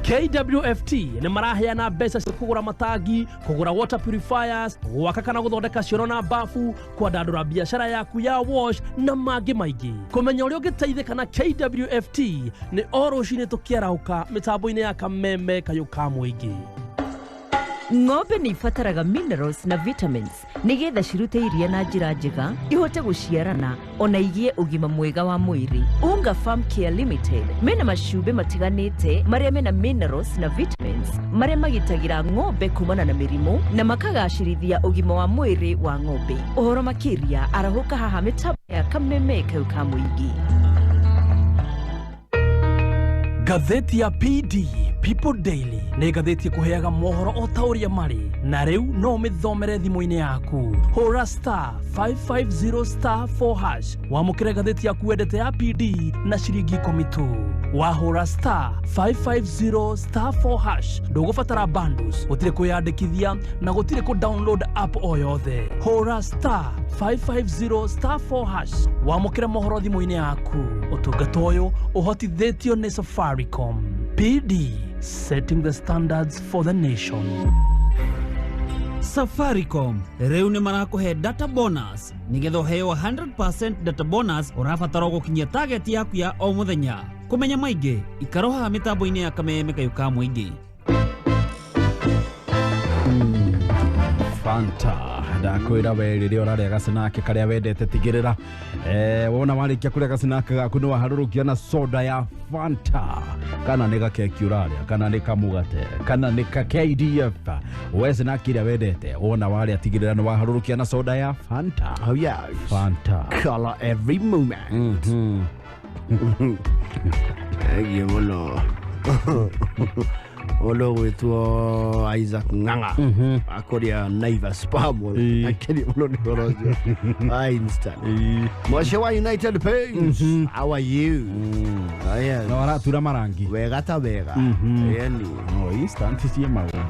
KWFT nĩ maraheana mbeca cia kũgũra matangi, kũgũra water purifiers, gwaka kana gũthondeka cioro na bafu, kwandandũra biacara yaku ya wash na mangĩ maingĩ. Kũmenya ũrĩa ũngĩteithĩka na KWFT nĩ o rũcinĩ tũkĩarahũka mĩtambo-inĩ ya Kameme Kayũ ka Mũingĩ. Ng'ombe nĩ ibataraga minerals na vitamins nĩgetha cirute iria na njĩra njega, ihote gũciarana ona igĩe ũgima mwega wa mwĩrĩ. Unga Farm Care Limited mena macumbĩ matiganĩte marĩa mena minerals na vitamins marĩa magitagĩra ng'ombe kumana na mĩrimũ na makagacĩrithia ũgima wa mwĩrĩ wa ng'ombe. Ũhoro makĩria arahũka haha mĩtambo ya Kameme Kayũ ka Mũingĩ. Ngathĩti ya PD People Daily nĩ ngathĩti ĩkũheaga mohoro o ta ũrĩa marĩ, na rĩu no ũmĩthomere thimũ-inĩ yaku. Hũra *550*4# wamũkĩre ngathĩti yaku wendete ya PD na ciringi 10 tu. Wahũra *550*4# ndũgũbatara bundles, gũtirĩ kwĩyandĩkithia na gũtirĩ kũ download app o yothe. Hũra *550*4# wamũkĩre mohoro thimũ-inĩ yaku. Ũtungata ũyũ ũhotithĩtio nĩ Safaricom. PD, setting the standards for the nation. Safaricom rĩu nĩ marakũhe data bonus. Nĩgetha ũheo 100% data bonus, ũrabatara gũkinyia target yaku ya o mũthenya. Kũmenya maingĩ ikaro haha mĩtambo-inĩ ya Kameme Kayũ ka Mũingĩ. Fanta, ndakwĩra we rĩrĩa ũrarĩa gacinake karĩa wendete, tigĩrĩra wona warĩkia kũrĩa gacinake gaku nĩ waharũrũkia na soda ya Fanta, kana nĩ gakeki ũrarĩa, kana nĩ kamũgate, kana nĩ ka KDF, we cinaki ĩrĩa wendete wona warĩa tigĩrĩra nĩ waharũrũkia na soda ya Fanta. Oh yes. Fanta. Color every moment. Thank you mũno. Ũndũ gwĩtwo Isaac Ng'ang'a akũrĩa Naivas Spa Mall, akenia mũno nĩ ũhoro ũcio wa instant. Moshe wa United Paints, how are you? Oh, yes. Na waratura marangi wega ta wega. Yani no instant ciĩ maũndũ.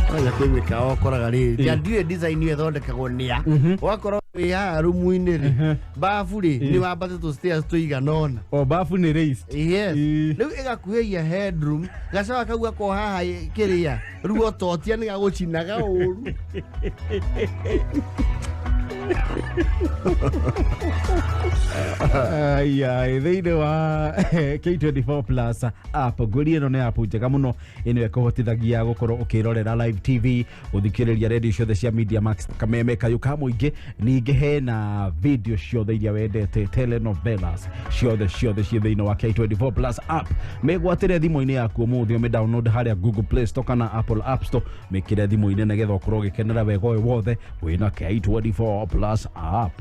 Kwanza kwĩ mĩkawa ũkoraga rĩrĩ tia ndiũĩ design ĩyo ĩthondekagwo nĩa, ũgakorwo wĩ haha rumu-inĩ rĩ, babu rĩ nĩ wambatĩtwo stairs tũigana ũna. O babu nĩ raised. Yes. Rĩu ĩgakuhĩhia headroom, gacoka kau gako haha kĩrĩa ruo totia nĩ gagũcinaga ũru. Ai thĩinĩ wa K24 Plus app, ngwĩrie ĩno nĩ app njega mũno, ĩno ĩkũhotithagia gũkorwo ũkĩrorera live TV, gũthikĩrĩria radio ciothe cia Media Max, Kameme Kayũ ka Mũingĩ, ningĩ hena video ciothe iria wendete, telenovelas ciothe ciothe ciĩ thĩinĩ wa K24 Plus app. Mĩgwatĩre thimũ-inĩ yaku ũmũthĩ, ũmĩ download harĩa Google Play Store kana Apple App Store, mĩkĩre thimũ-inĩ nĩgetha ũkorwo ũgĩkenera wega ũyũ wothe wĩna K24 Plus app.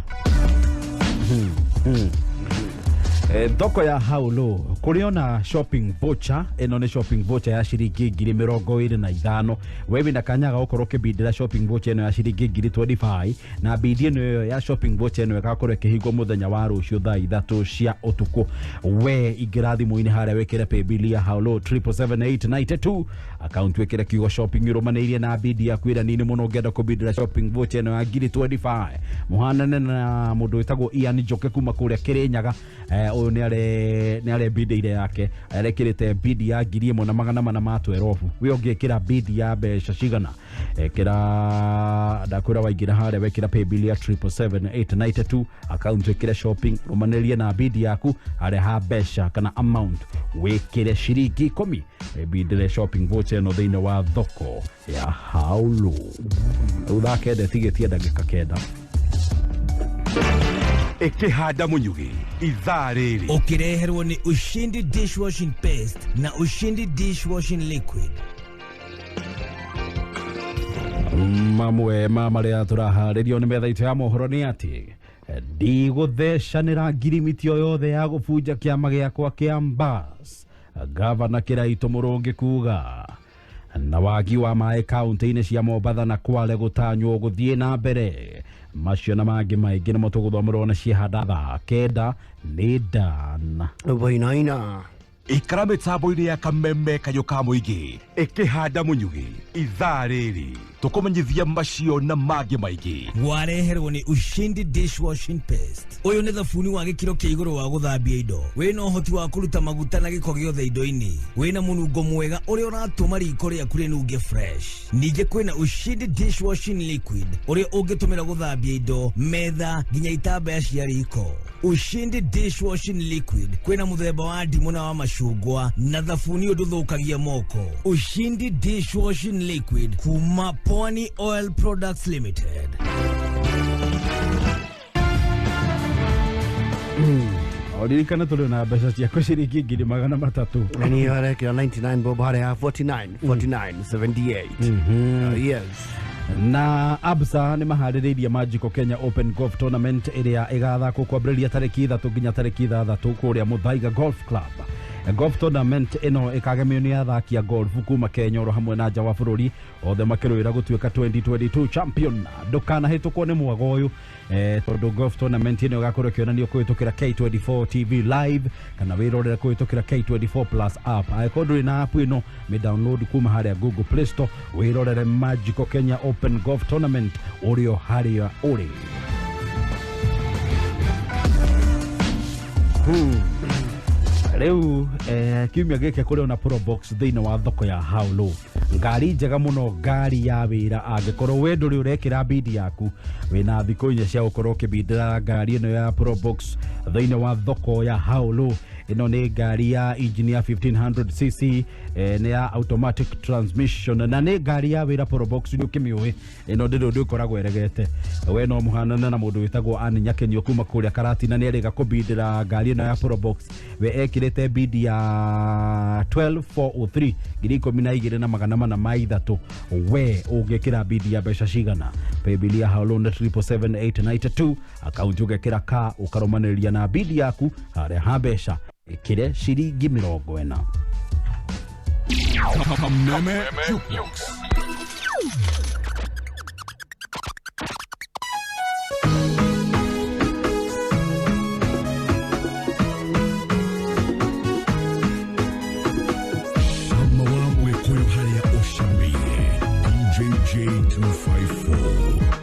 Thoko ya haulu kũrĩ ona shopping voucher, ĩno nĩ shopping voucher ya ciringi 25,000. We wĩna kanya ga gũkorwo ũkĩbindĩra shopping voucher ĩno ya ciringi 25,000, na bindi ĩno ĩyo ya shopping voucher ĩno ĩgakorwo ĩkĩhingwo mũthenya wa rũciũ thaa 3 cia ũtukũ. We ingĩra thimũ-inĩ harĩa wĩkĩre paybill ya haulu 777892, account wĩkĩre kiugo shopping ũrũmanĩirie na bindi yaku ĩrĩa nini mũno ũngĩenda kũbindĩra shopping voucher ĩno ya 25,000. Mũhanane na mũndũ wĩtagwo Ian Njoke kuma kũrĩa Kĩrĩnyaga. Ũyũ nĩ arebindĩire yake arekĩrĩte bidi ya 1412. We ũngĩkĩra bidi ya mbeca cigana? Ĩkĩra ndakwĩra waingĩra harĩa wekĩra paybill ya 777892 account ĩkĩre shopping rũmanĩrĩrie na bidi yaku harĩa ha mbeca kana amount wĩkĩre ciringi 10 bindĩre shopping voucher ĩno thĩinĩ wa thoko ya Haulu. Rĩu thaa 9 tigĩtie ndagĩka 9. Ĩkĩhanda mũnyugĩ ithaa rĩrĩ ũkĩreherwo nĩ Ushindi dishwashing paste na Ushindi dishwashing liquid. Mamwe ma marĩa tũraharĩrio nĩ metha itũ ya mohoro nĩ atĩ ndigũthecanĩra ngirimiti o yothe ya gũbunja kĩama gĩakwa kĩa Mbas, gavana Kĩraitũ Mũrũngĩ kuga. Na wagi wa maĩ kaunti-inĩ cia Mombatha na Kwale gũtanywo gũthiĩ na mbere. Macio na mangĩ maingĩ nĩmo tũgũthomerwo nĩ ciehanda thaa 9 nĩ Dan Wainaina. Ikara mĩtambo-inĩ ya kameme kayũ ka mũingĩ ĩkĩhanda mũnyugĩ ithaa rĩrĩ tũkũmenyithia macio na mangĩ maingĩ. Wareherwo nĩ Ushindi dishwashing paste. Ũyũ nĩ thabuni wa gĩkĩro kĩa igũrũ wa gũthambia indo, wĩna ũhoti wa kũruta maguta na gĩko gĩothe indo-inĩ, wĩna mũnungo mwega ũrĩa ũratũma riko rĩaku rĩnunge fresh. Ningĩ kwĩna Ushindi dishwashing liquid ũrĩa ũngĩtũmĩra gũthambia indo, metha nginya itambaya cia riko. Ushindi dishwashing liquid kwĩna mũthemba wa ndimũ na wa macungwa na thabuni ũyũ ndũthũkagia moko. Ushindi dishwashing liquid kuma Pwani Oil Products Limited. Oririkana tũrĩ na mbeca ciaku ciringi 300. Nĩ arekĩra 99 bob harĩa 49 49 78. Yes. Na Absa nĩ maharĩrĩirie Magical Kenya Open Golf Tournament ĩrĩa ĩgathakwo kwambĩrĩria tarĩki 3 nginya tarĩki 6 kũrĩa Muthaiga Golf Club. Golf tournament ĩno ĩkagemio nĩ athaki a golf kuma Kenya oro hamwe na nja wa bũrũri othe makĩrũĩra gũtuĩka 2022 champion. Ndũkanahĩtũkwo nĩ mwago ũyũ tondũ golf tournament ĩno ĩgakorwo ĩkĩonanio kũhĩtũkĩra K24 TV live kana wĩrorere kũhĩtũkĩra K24 Plus app. Angĩkorwo ndũrĩ na app ĩno mĩ download kuma harĩa Google Play Store wĩrorere Magical Kenya Open Golf Tournament ũrĩ o harĩa ũrĩ. Rĩu kiumia gĩkĩ kũrĩ ona Probox thĩinĩ wa thoko ya Haulu. Ngari njega mũno, ngari ya wĩra. Angĩkorwo we ndũrĩ ũrekĩra bidi yaku, wĩna thikũ 4 cia gũkorwo ũkĩbindĩra ngari ĩno ya Probox thĩinĩ wa thoko ya Haulu. Ĩno nĩ ngari ya engine ya 1500cc, nĩ ya automatic transmission na nĩ ngari ya wĩra. Probox nĩ ũkĩmĩũĩ ĩno ndĩrĩ ũndũ ĩkoragwo ĩregete. We no mũhanane na mũndũ wĩtagwo Ann Nyakenyo kuma kũrĩa Karatina, nĩ erĩga kũbindĩra ngari ĩno ya Probox. We ekĩrĩte bidi ya 12403 12403. We ũngĩkĩra bidi ya mbeca cigana? Paybill ya Haulu nĩ 777892 akaunti ũgekĩra ka ũkarũmanĩrĩria na bidi yaku harĩa ha mbeca ĩkĩre ciringi 40. Kameme Jukebox. Mama wa Mũgĩkũyũ harĩa ũcameire DJJ 254.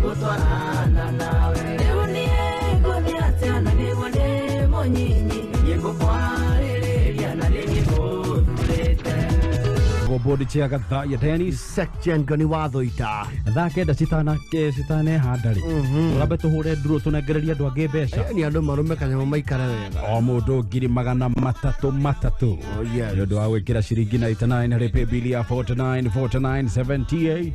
Nĩngũtwarana nawe. Rĩu niĩ ngũthiĩ atĩa na nĩguo ndĩ mũnyinyi, niĩ ngũkwarĩrĩria na nĩ niĩ ngũthurĩte. Bodi cia gatha ya Dennis Section gani watho ita thaa kenda citane handa rĩ tũrambe tũhũre nduro tũnengererie andũ angĩ mbeca. Ni andũ marume kanyamũ maikare wega. O mũndũ 300,000 300 nĩ ũndũ wa gwĩkĩra ciringi 99 harĩ paybill ya 49 49 78.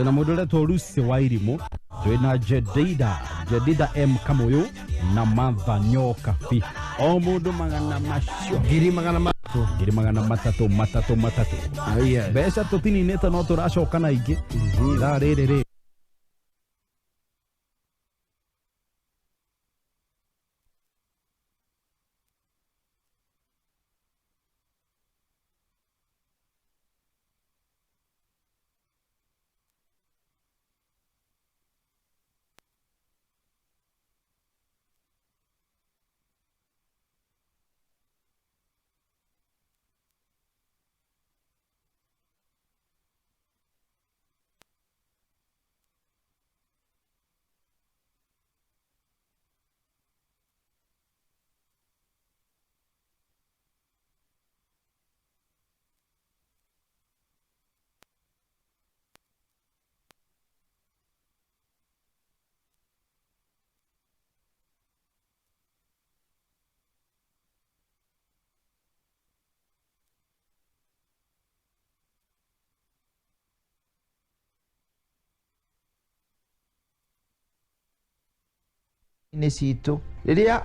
Na mũndũ ũretwo Lucy Wairimũ, twĩna Jedida M Kamuyu na Martha Nyokabi, o mũndũ magana macio 300,000 300,000 3 3. Mbeca tũtininĩte no tũracoka na ingĩ ithaa rĩrĩ rĩ. Nĩ citũ rĩrĩa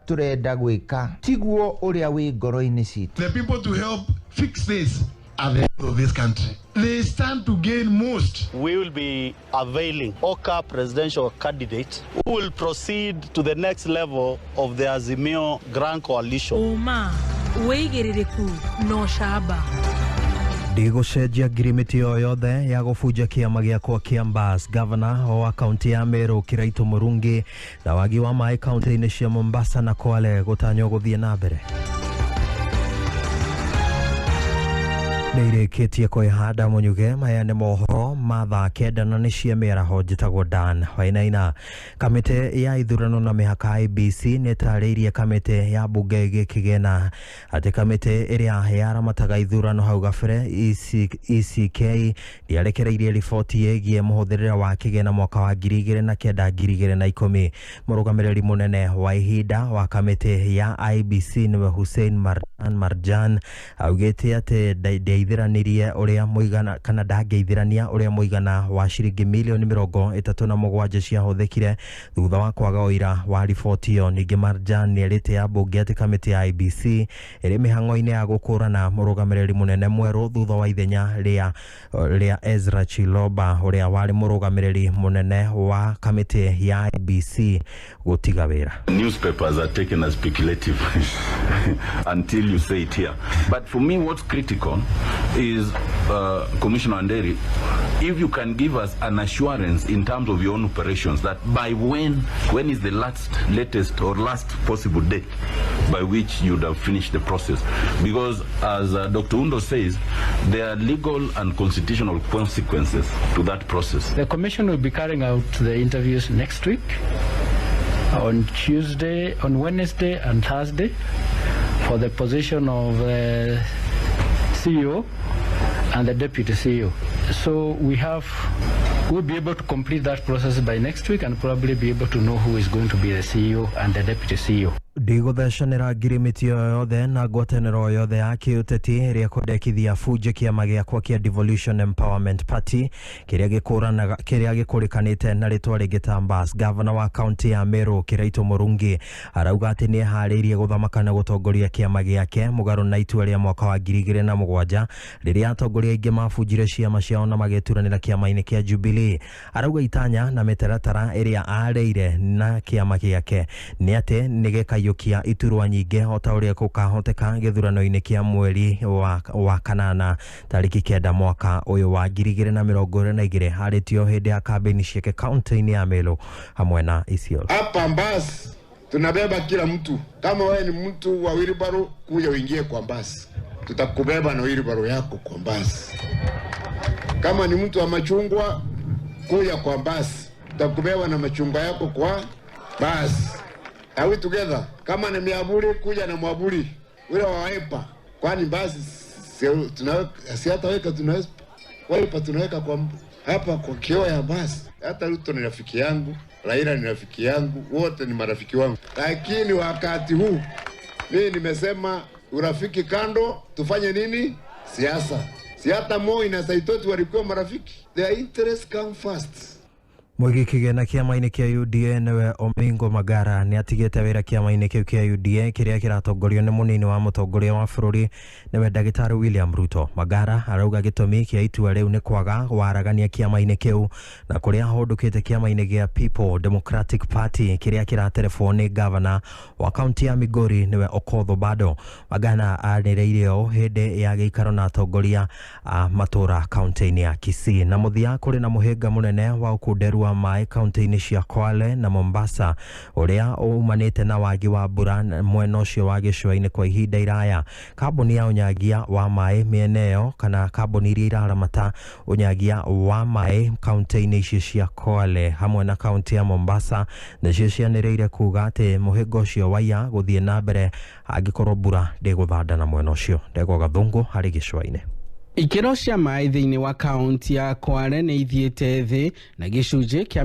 tũrenda gwĩka tiguo ũrĩa wĩ ngoro-inĩ citũ. The people to help fix this are the people of this country. They stand to gain most. We will be availing OCA presidential candidate who will proceed to the next level of the Azimio Grand Coalition. Ũma wĩigĩrĩrĩku no camba. Ndigũcenjia ngirimiti o yothe ya gũbunja kĩama gĩakwa kĩa Mbas. Gavana wa kaunti ya Meru Kiraitu Murungi na wagi wa maĩ kaunti-inĩ cia Mombasa na Kwale gũtanywo gũthiĩ na mbere. Nĩirĩkĩtie kwĩhanda Mũnyuge. Maya nĩ mohoro ma thaa kenda na nĩ cia mĩaraho. Njĩtagwo Dan Wainaina. Kamĩtĩ ya ithurano na mĩhaka IBC nĩ ĩtarĩirie kamĩtĩ ya mbunge gĩkĩgena atĩ kamĩtĩ ĩrĩa yaramataga ithurano hau gabere ECK ndĩarekereirie riboti ĩgiĩ mũhũthĩrĩre wa kĩgĩna mwaka wa 2009 2010. Mũrũgamĩrĩri mũnene wa ihinda wa kamĩtĩ ya IBC nĩwe Hussein Marjan augĩte atĩ ndĩaithĩranirie ũrĩa mũigana kana ndangĩithĩrania ũrĩa mũigana wa ciringi milioni 37 ciahũthĩkire thutha wa kwaga ũira wa riboti ĩyo. Ningĩ Marjan nĩerĩte ambunge atĩ kamĩtĩ ya IBC ĩrĩ mĩhang'o-inĩ ya gũkũrana mũrũgamĩrĩri mũnene mwerũ thutha wa ithenya rĩa Ezra Chiloba ũrĩa warĩ mũrũgamĩrĩri mũnene wa kamĩtĩ ya IBC gũtiga wĩra. Newspapers are taken as speculative until you say it here. But for me, what's critical is, Commissioner Anderi, if you can give us an assurance in terms of your own operations that by when is the latest or last possible date by which you'd have finished the process? Because as Dr. Undo says, there are legal and constitutional consequences to that process. The Commission will be carrying out the interviews next week, on Tuesday, on Wednesday and Thursday, for the position of the CEO and the Deputy CEO. So we'll be able to complete that process by next week and probably be able to know who is going to be the CEO and the Deputy CEO. Ndigũthecanĩra ngirimiti o yothe na ngwatanĩro o yothe ya kĩũteti ĩrĩa ĩkwendekithia bunje kĩama gĩakwa kĩa Devolution Empowerment Party kĩrĩa gĩkũrĩkanĩte na rĩtwa rĩngĩ ta Mbas. Gavana wa kaunti ya Meru Kiraitu Murungi arauga atĩ nĩ eharĩirie gũthamaka na gũtongoria kĩama gĩake mũgarũ na itua rĩa mwaka wa 2007 rĩrĩa atongoria aingĩ mabunjire ciama ciao na magĩturanĩra kĩama-inĩ kĩa Jubilee. Arauga itanya na mĩtaratara ĩrĩa arĩire na kĩama gĩake nĩ atĩ nĩ gĩkaiyũkia iturwa nyingĩ o ta ũrĩa gũkahoteka gĩthurano-inĩ kĩa mweri wa kanana tarĩki 9 mwaka ũyũ wa 2022 harĩtio hĩndĩ ya kambĩini ciake kaunti-inĩ ya Meru hamwe na Isiolo. Hapa Mbas tunabeba kila mtu. Kama wewe ni mtu wa wheelbarrow, kuja uingie kwa Mbas. Tutakubeba na wheelbarrow yako kwa basi. Kama ni mtu wa machungwa, kuja kwa basi, tutakubeba na machungwa yako kwa basi. Are we together? Kama ni miaburi, kuja na mwaburi ule wa Wiper, kwani basi si hataweka, tunaweza Wiper tunaweka kwa hapa kwa kioo ya basi. Hata Ruto ni rafiki yangu, Raila ni rafiki yangu, wote ni marafiki wangu, lakini wakati huu mimi nimesema urafiki kando, tufanye nini? Siasa. Si hata Moi na Saitoti walikuwa marafiki. Their interests come first. Mwigi kigena kĩama-inĩ kĩa UDA nĩwe Omingo Magara nĩ atigĩte wĩra kĩama-inĩ kĩu kĩa UDA kĩrĩa kĩratongorio nĩ mũnini wa mũtongoria wa bũrũri nĩwe ndagĩtarĩ William Ruto. Magara arauga gĩtũmi kĩa itua rĩu nĩ kwaga waragania kĩama-inĩ kĩu na kũrĩa ahũndũkĩte kĩama-inĩ gĩa People Democratic Party kĩrĩa kĩraterebwo nĩ gavana wa kaunti ya Migori nĩwe Okoth Obado. Magara anĩrĩire ũũ hĩndĩ ya gĩikaro na atongoria a matũra kaunti-inĩ ya Kisii. Na mũthia kũrĩ na mũhĩnga mũnene wa ũkunderu wa maĩ kaunti-inĩ cia Kwale na Mombasa ũrĩa umanĩte na wagi wa mbura mwena ũcio wa gĩcũa-inĩ kwa ihinda iraya. Kambuni ya ũnyagia wa maĩ mĩena ĩyo kana kambuni iria iraramata ũnyagia wa maĩ kaunti-inĩ icio cia Kwale hamwe na kaunti ya Mombasa nĩcio cianĩrĩire kuga atĩ mũhĩnga ũcio waiya gũthiĩ na mbere angĩkorwo mbura ndĩgũthanda na mwena ũcio. Ndegwa Gathũngũ harĩ gĩcũa-inĩ. Ikĩro cia maĩ thĩinĩ wa kaunti ya Kwale nĩ ithiĩte thĩ na gĩcunjĩ kĩa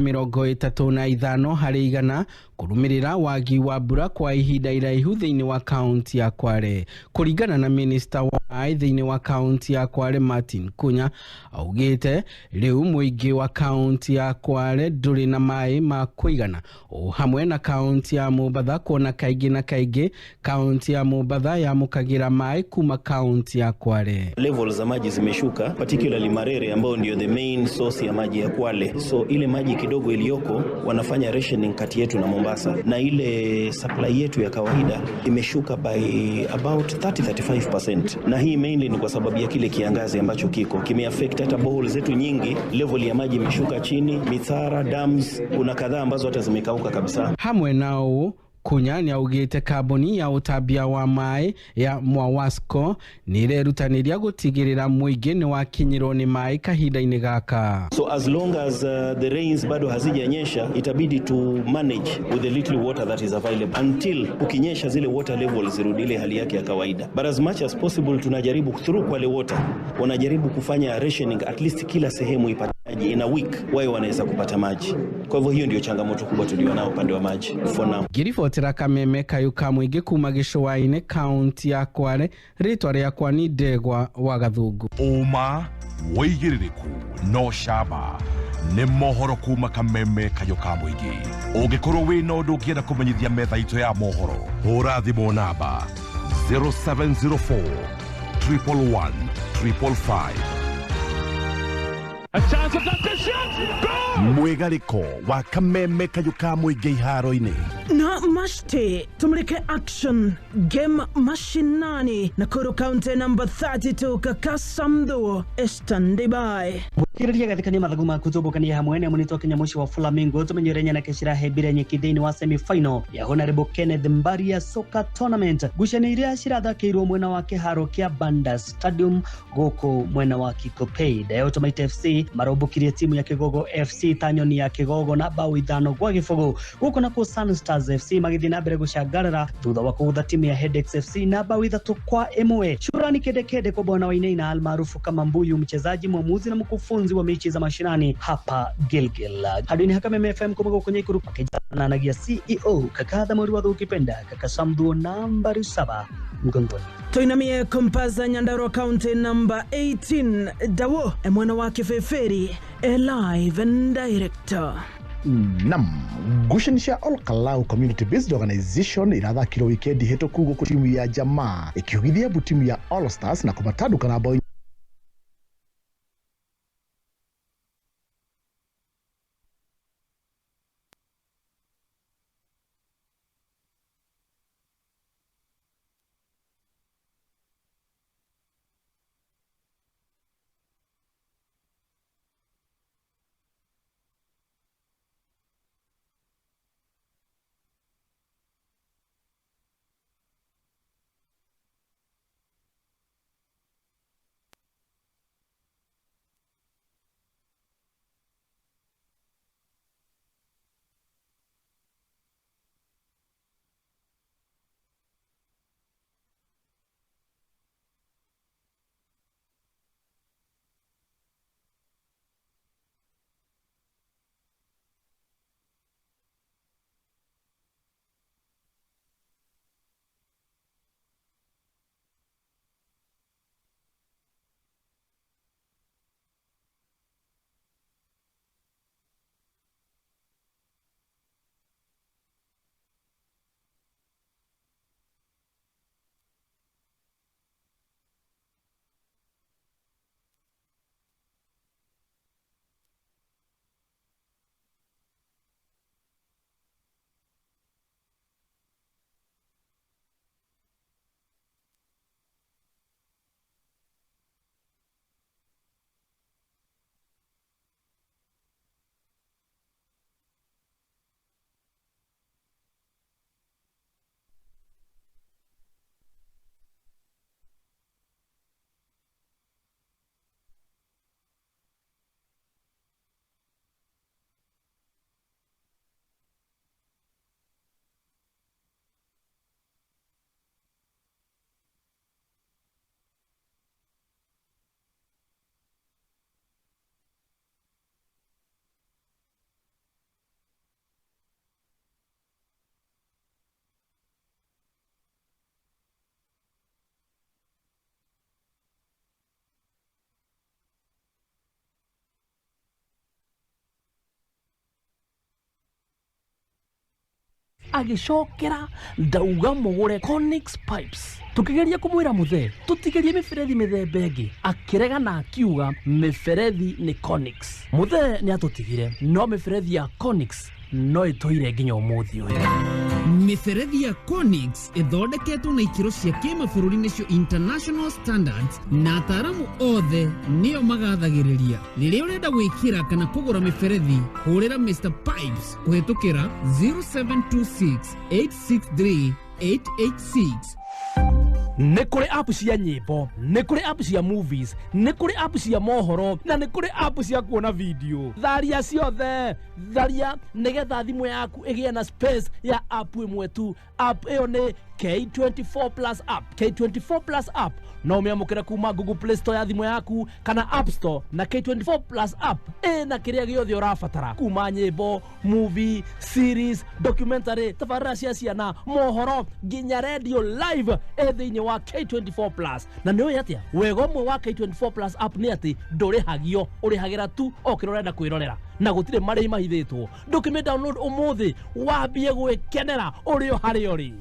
35 harĩ igana kũrũmĩrĩra wagi wa mbura kwa ihinda iraihu thĩinĩ wa kaunti ya Kwale. Kũringana na minista wa maĩ thĩinĩ wa kaunti ya Kwale Martin Kunya, augĩte rĩu mũingĩ wa kaunti ya Kwale ndũrĩ na maĩ ma kũigana, o hamwe na kaunti ya Mombatha kuona kaingĩ na kaingĩ kaunti ya Mombatha yamũkagĩra maĩ kuma kaunti ya Kwale. Levels za maji zimeshuka, particularly Marere ambayo ndio the main source ya maji ya Kwale. So ile maji kidogo iliyoko wanafanya rationing kati yetu na Mombasa, na ile supply yetu ya kawaida imeshuka by about 30-35%, na hii mainly ni kwa sababu ya kile kiangazi ambacho kiko kimeaffect hata borehole zetu nyingi. Level ya maji imeshuka chini, mithara, dams kuna kadhaa ambazo hata zimekauka kabisa. Hamwe nao Kunya nĩ augĩte kambuni ya ũtambia wa maĩ ya Mwawasco nĩ ĩrerutanĩria gũtigĩrĩra mũingĩ nĩ wakinyĩrwo nĩ maĩ kahinda-inĩ gaka. So as long as the rains bado hazijanyesha, itabidi to manage with the little water that is available until kukinyesha zile water levels zirudi ile hali yake ya kawaida. But as much as possible tunajaribu through Kwale Water, wanajaribu kufanya rationing at least kila sehemu ipate maji in a week, wao wanaweza kupata maji. Kwa hivyo hiyo ndio changamoto kubwa tulionao upande wa maji for now. Ngĩribotera Kameme Kayũ ka mũingĩ kuma gĩcũa-inĩ kaunti ya Kwale, rĩtwa rĩakwa nĩ Ndegwa wa Gathungu. Ũma wĩigĩrĩrĩku no camba nĩ mohoro kuma Kameme Kayũ ka mũingĩ. Ũngĩkorwo wĩna ũndũ ũngĩenda kũmenyithia metha itũ ya mohoro, hũra thimũ namba 0704 111 555. A chance of that shot. Mwigariko wa Kameme Kayũ ka mũingĩ iharo-inĩ na mashte tumulike action game mashinani Nakuru County number 32 Kakasamdo standby. Gũkĩrĩria gathikania mathagu maku tũmbũkanie hamwe nĩ mũnitwo Kenya mũciĩ wa Flamingo tũmenyere nyanake cirahembire nyeki thĩinĩ wa semi final ya Honorable Kenneth Mbaria Soccer Tournament. Ngucanio iria cirathakĩirwo mwena wa kĩharo kĩa Banda Stadium gũkũ mwena wa Kikopey. Dayotomite FC marombũkirie timu ya Kigogo FC ta nyoni ya Kigogo na bao 5-0. Gũkũ nakuo Sun Stars FC magĩthiĩ na mbere gũcangarara thutha wa kũgũtha timu ya Hedex FC na bao 3-1. Shurani kedekede kwa bwana Wainaina almaarufu kama Mbuyu, mchezaji mwamuzi na mkufunzi wa mechi za mashinani hapa Gilgil. Hadini Hakameme FM kuma kwenye ikuru kijana na CEO kakadha mweri wa ukipenda kaka Samdu nambari 7 mgongoni. Tuinamie Kompaza Nyandarua County number 18 Dawo mwana wake Feferi live and director. Nam ngucanio All Kalau Community Based Organization irathakirwo wikendi hituku guku timu ya Jamaa ikiugithia mbu timu ya All Stars na kumatanduka na bao Agĩcokera ndauga mũgũre Conics Pipes. Tukigeria kumwira muthe tutigerie miberethi mithemba ĩngĩ, akĩrega na akiuga miberethi nĩ Conics. Muthe nĩ atũtigire, no miberethi ya Conics no ĩtũire nginya ũmũthĩ ũyũ. Mĩberethi ya Conics ĩthondeketwo na ikĩro cia kĩmabũrũri nĩcio international standards, na ataaramu othe nĩo magathagĩrĩria. Rĩrĩa ũrenda gwĩkĩra kana kũgũra mĩberethi, hũrĩra Mr Pipes kũhĩtũkĩra 0726 863 886. Nĩ kũrĩ app cia nyĩmbo, nĩ kũrĩ app cia movies, nĩ kũrĩ app cia mohoro, na nĩ kũrĩ app cia kuona video. Tharia ciothe, tharia nĩgetha thimũ yaku ĩgĩe na space ya app ĩmwe tu. App ĩyo nĩ K24 Plus app. K24 Plus app no ũmĩamũkĩre kuma Google Play Store ya thimũ yaku kana App Store, na K24 Plus app ĩna kĩrĩa gĩothe ũrabatara, kuma nyĩmbo, movie, series, documentary, tabarĩra cia ciana, mohoro, nginya radio live ĩ thĩinĩ wa K24 Plus. Na nĩ ũĩ atĩa wega ũmwe wa K24 Plus app nĩ atĩ ndũrĩhagio, ũrĩhagĩra tu o kĩrĩa ũrenda kwĩrorera, na gũtirĩ marĩhi mahithĩtwo. Ndũkĩmĩ download ũmũthĩ wambie gwĩkenera ũrĩ o harĩa ũrĩ.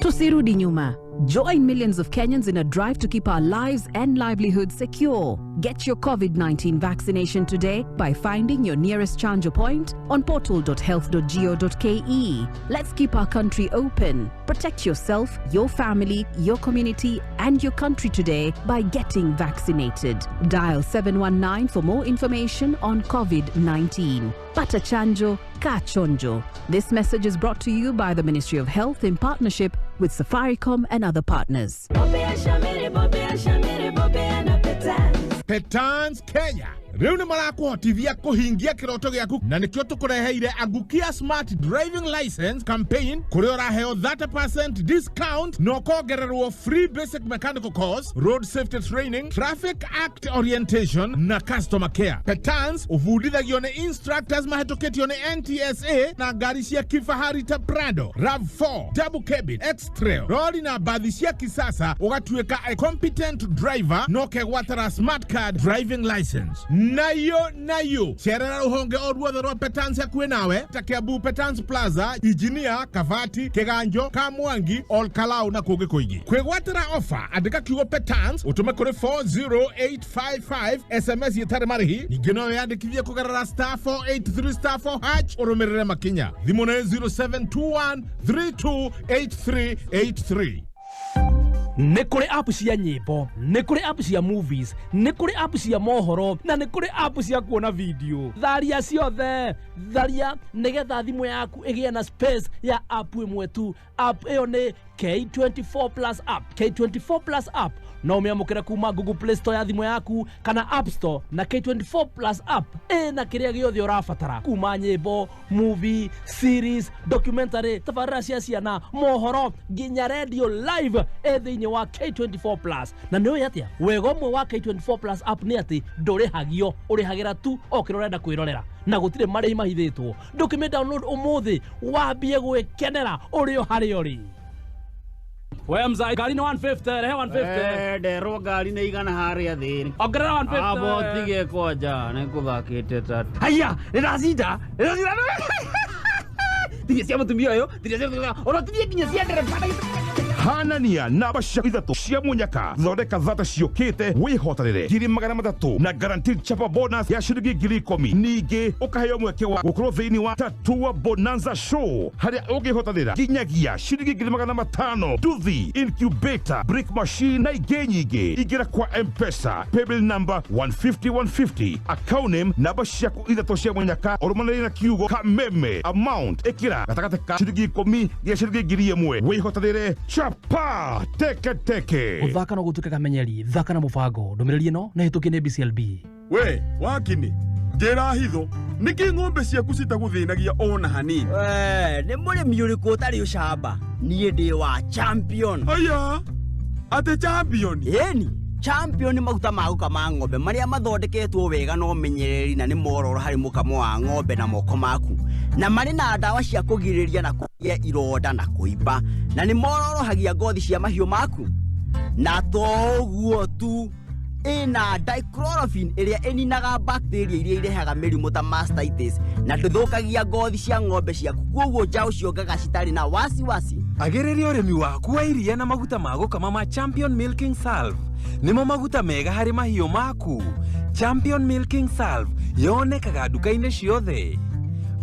Tusirudi nyuma. Join millions of Kenyans in a drive to keep our lives and livelihoods secure. Get your COVID-19 vaccination today by finding your nearest Chanjo point on portal.health.go.ke. Let's keep our country open. Protect yourself, your family, your community, and your country today by getting vaccinated. Dial 719 for more information on COVID-19. Pata chanjo, ka chonjo. This message is brought to you by the Ministry of Health in partnership with Safaricom and other partners. Petans Kenya rĩu nĩ marakũhotithia kũhingia kĩroto gĩaku, na nĩkĩo tũkũreheire Angukia Smart Driving License Campaign, kũrĩa ũraheo 30% discount na ũkongererwo free basic mechanical course, road safety training, traffic act orientation na customer care. Petans ũbundithagio nĩ instructors mahĩtũkĩtio nĩ NTSA na ngari cia kifahari ta Prado, RAV4, double cabin, X-Trail, rori na bathi cia kisasa, ũgatuĩka a competent driver na ũkegwatĩra smart card driving license. Nayo cerera ruhonge o ruothe rwa Petans hakuhĩ nawe ta Kiambu Petans Plaza, Engineer, Kavati, Kiganjo, Kamwangi, Olkalau na kũngĩ kũingĩ. Kwĩgwatĩra ofa, andĩka kiugo Petans ũtũme kũrĩ 40855 SMS ĩtarĩ marĩhi. Ningĩ no wĩyandĩkithie kũgerera star 483 star 4 hash ũrũmĩrĩre makinya. Thimũ nĩ 0721 328383. Nĩ kũrĩ app cia nyĩmbo, nĩ kũrĩ app cia movies, nĩ kũrĩ app cia mohoro, na nĩ kũrĩ app cia kuona video. Tharia ciothe, tharia nĩgetha thimũ yaku ĩgĩe na space ya app ĩmwe tu. App ĩyo nĩ K24 Plus app. K24 Plus app no ũmĩamũkĩre kuma Google Play Store ya thimũ yaku kana App Store, na K24 Plus app ĩna kĩrĩa gĩothe ũrabatara, kuma nyĩmbo, movie, series, documentary, tabarĩra cia ciana, mohoro, nginya radio live ĩ thĩinĩ wa K24 Plus. Na nĩ ũĩ atĩa wega ũmwe wa K24 Plus app nĩ atĩ ndũrĩhagio, ũrĩhagĩra tu o kĩrĩa ũrenda kwĩrorera, na gũtirĩ marĩhi mahithĩtwo. Ndũkĩmĩ download ũmũthĩ wambie gwĩkenera ũrĩ o harĩa ũrĩ. We mzai, gari nĩ 150, rehe 150. Nderwo ngari nĩ igana harĩa thĩ. Ongerera 150. Abo tige kwanja, nĩ ngũthakĩte ta. Haiya, nĩ ndacinda, nĩ ndacinda. Tiria cia mũtumia ũyũ, tiria cia mũtumia, ona tiria nginya cia ndereba. Hanania namba cia ithatũ cia munyaka, thondeka thata ciũkĩte wĩhotanĩre 300,000 na guaranteed chapa bonus ya ciringi 10,000. Ningĩ ũkaheo mweke wa gũkorwo thĩinĩ wa Tatua Bonanza Show harĩa ũngĩhotanĩra nginyagia ciringi 500,000, nduthi, incubator, brick machine na ingĩ nyingĩ. Ingĩra kwa M-Pesa paybill number 150 150, account name namba ciaku ithatũ cia munyaka, ũrũmanĩrĩrie na kiugo kameme, amount ĩkĩra gatagatĩ ka ciringi 10 nginya ciringi 1,000 wĩhotanĩre chapa pa teke teke. Gũthaka no gũtuĩke kamenyeri, thaka na mũbango. Ndũmĩrĩri ĩno nĩ hĩtũkie nĩ BCLB. We wakini njĩra hitho nĩkĩ ng'ombe ciaku citagũthĩnagia ona hanini? We nĩ mũrĩmi ũrĩkũ ũtarĩ ũcamba? Niĩ ndĩ wa champion. Aya, atĩ champion? Ĩni, champion nĩ maguta ma gũkama ng'ombe marĩa mathondeketwo wega na ũmenyereri na nĩ mororo harĩ mũkamo wa ng'ombe na moko maku, na marĩ na ndawa cia kũgirĩrĩria na kũgia ironda na kũimba, na nĩ mororohagia ngothi cia mahiũ maku. Na to ũguo tu, Ĩna dichlorophene ĩrĩa ĩninaga bacteria iria irehaga mĩrimũ ta mastitis na ndũthũkagia ngothi cia ng'ombe ciaku, koguo njaũ ciongaga citarĩ na wasiwasi. Agĩrĩria ũrĩmi waku wa iria na maguta ma gũkama ma Champion Milking Salve. Nĩmo maguta mega harĩ mahiũ maku. Champion Milking Salve yonekaga nduka-inĩ ciothe.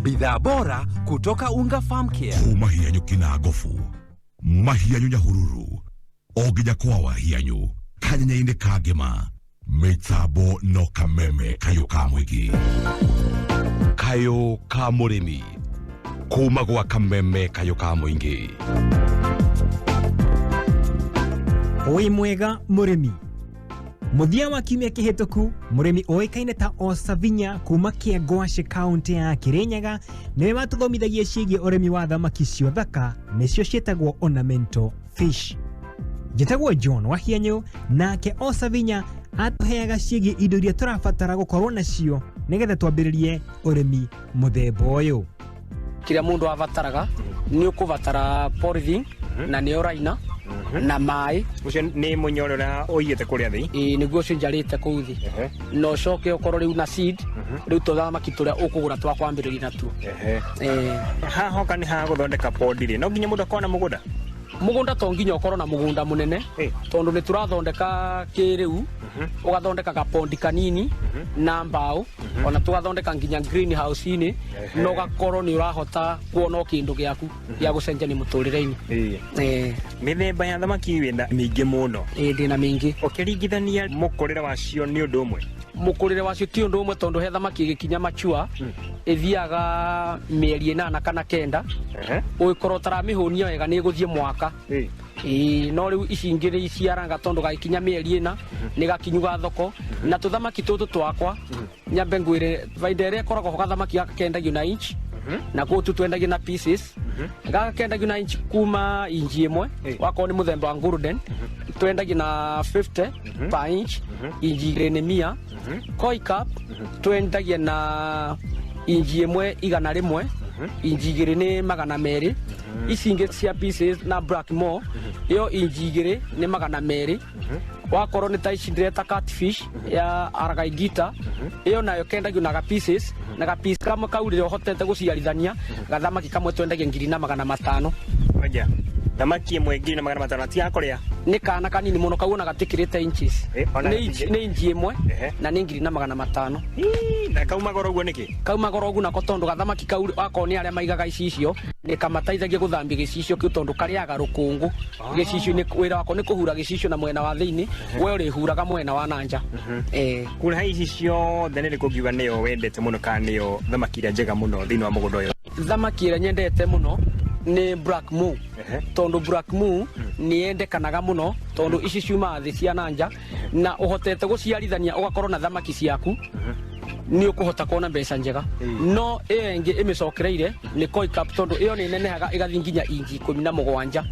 Bidhaa bora kutoka Unga Farm Care. Kuma hianyu kina gofu mahianyu Nyahururu o nginya kwa wahianyu kanyenya-inĩ ka ngĩma mĩtambo no kameme kayũ ka mũingĩ kayũ ka mũrĩmi kuma gwa kameme kayũ ka mũingĩ. Wĩ mwega mũrĩmi. Mũthia wa kiumia kĩhĩtũku mũrĩmi ũĩkaine ta Osavinya kuma Kĩengwaci kaunti ya Kirinyaga nĩwe watũthomithagia ciĩgiĩ ũrĩmi wa thamaki cio thaka nĩcio ciĩtagwo ornamental fish. Njĩtagwo John Wahianyũ nake Osavinya atũheaga ciĩgiĩ indo iria tũrabatara gũkorwo nacio nĩgetha twambĩrĩrie ũrĩmi mũthemba ũyũ. Kĩrĩa mũndũ abataraga nĩ ũkũbatara polythene na nĩyo raina na maĩ. Ũcio nĩ mũnyore ũrĩa ũigĩte kũrĩa thĩ? Ĩĩ nĩguo ũcio njarĩte kũu thĩ. Na ũcoke ũkorwo rĩu na seed, rĩu tũthamaki tũrĩa ũkũgũra twa kwambĩrĩria natuo. Haha hoka nĩ ha gũthondeka pondi rĩ, no nginya mũndũ akorwo na mũgũnda? Mũgũnda to nginya ũkorwo na mũgũnda mũnene tondũ nĩ tũrathondeka kĩrĩu, ũgathondeka gapondi kanini na mbaũ, ona tũgathondeka nginya greenhouse-inĩ, na ũgakorwo nĩ ũrahota kuona o kĩndũ gĩaku gĩa gũcenjania mũtũrĩre-inĩ. Mĩthemba ya thamaki wĩna mĩingĩ mũno. Ĩĩ ndĩna mĩingĩ. Ũkĩringithania mũkũrĩre wacio nĩ ũndũ ũmwe? Mũkũrĩre wacio ti ũndũ ũmwe tondũ he thamaki ĩgĩkinya mature ĩthiaga mĩeri 8 kana 9, ũgĩkorwo ũtaramĩhũnia wega nĩ ĩgũthiĩ mwaka. Ĩĩ no rĩu ici ingĩ nĩ iciaranga tondũ gagĩkinya mĩeri 4 nĩ gakinyuga thoko. Na tũthamaki tũtũ twakwa nyambe ngwĩre baida ĩrĩa ĩkoragwo ho gathamaki gaka kendagio na inch na kũu tu twendagio na pieces. Gaka kendagio na inch kuma inji 1, wakorwo nĩ mũthemba wa golden twendagio na 50 per inch, inji 2 nĩ 100. Koi cup twendagia na inji 1 100, inji 2 nĩ 200. Ici ingĩ cia pieces na blackmore ĩyo inji 2 nĩ 200. Wakorwo nĩ ta ici ndĩreta catfish ya aragaigita ĩyo nayo kendagio na ga pieces, na ga piece kamwe kau rĩrĩa ũhotete gũciarithania gathamaki kamwe twendagia 1500. Aja thamaki ĩmwe 1500 ti ya kũrĩa? Nĩ kana kanini mũno kau ona gatikĩrĩte inches. Nĩ inji 1 na nĩ 1500. Na kauma goro ũguo nĩkĩ? Kauma goro ũguo nako tondũ gathamaki kau akorwo nĩ arĩa maigaga icicio nĩ kamateithagia gũthambia gĩcicio kĩu tondũ karĩaga rũkũngũ. Gĩcicio nĩ wĩra wako nĩ kũhura gĩcicio na mwena wa thĩinĩ, we ũrĩhuraga mwena wa na nja. Kũrĩ ici ciothe nĩ rĩkũ ũngiuga nĩyo wendete mũno kana nĩyo thamaki ĩrĩa njega mũno thĩinĩ wa mũgũnda ũyũ? Thamaki ĩrĩa nyendete mũno nĩ black moo, tondũ black moo nĩ yendekanaga mũno tondũ ici ciumaga thĩ cia na nja na ũhotete gũciarithania ũgakorwo na thamaki ciaku nĩ ũkũhota kuona mbeca njega. No ĩyo ĩngĩ ĩmĩcokereire nĩ koi cup tondũ ĩyo nĩ nenehaga ĩgathiĩ nginya inji 17,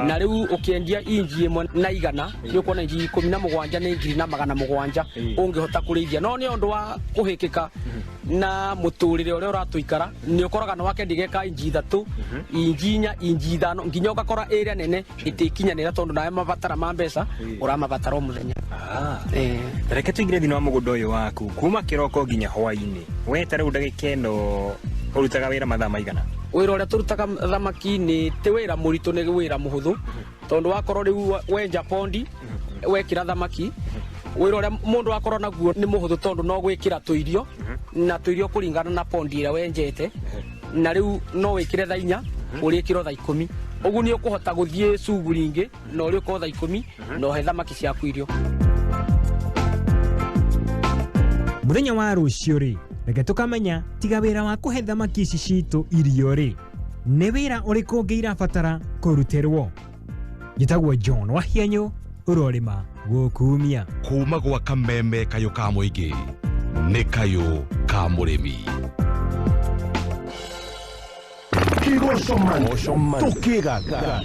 na rĩu ũkĩendia inji 1 na 100 nĩ ũkuona inji 17 nĩ 1700 ũngĩhota kũrĩithia. No nĩ ũndũ wa kũhĩkĩka na mũtũrĩre ũrĩa ũratũikara nĩ ũkoraga nĩ wakendia geka inji 3, inji 4, inji 5 nginya ũgakora ĩrĩa nene ĩtĩkinyanĩra tondũ nawe mabatara ma mbeca ũramabatara o mũthenya. Reke tũingĩre thĩinĩ wa mũgũnda ũyũ waku kuma kĩroko nginya hwaĩ-inĩ, we ta rĩu ndagĩka ĩno ũrutaga wĩra mathaa maigana? Wĩra ũrĩa tũrutaga thamaki nĩ ti wĩra mũritũ, nĩ wĩra mũhũthũ tondũ wakorwo rĩu wenja pondi wekĩra thamaki, wĩra ũrĩa mũndũ akorwo naguo nĩ mũhũthũ tondũ no gwĩkĩra tũirio na tũirio kũringana na pondi ĩrĩa wenjete, na rĩu no wĩkĩre thaa 4 ũrĩkĩrwo thaa 10, ũguo nĩ ũkũhota gũthiĩ cuguri ingĩ na ũrĩũka thaa 10 na ũhe thamaki ciaku irio. Mũthenya wa rũciũ rĩ, reke tũkamenya tiga wĩra wa kũhe thamaki ici citũ irio rĩ, nĩ wĩra ũrĩkũ ũngĩ irabatara kũrutĩrwo. Njĩtagwo John Wahianyũ, ũrorĩma gũkumia. Kuma gwa kameme kayũ ka mũingĩ nĩ kayũ ka mũrĩmi. Kĩgoco tũkĩgagara.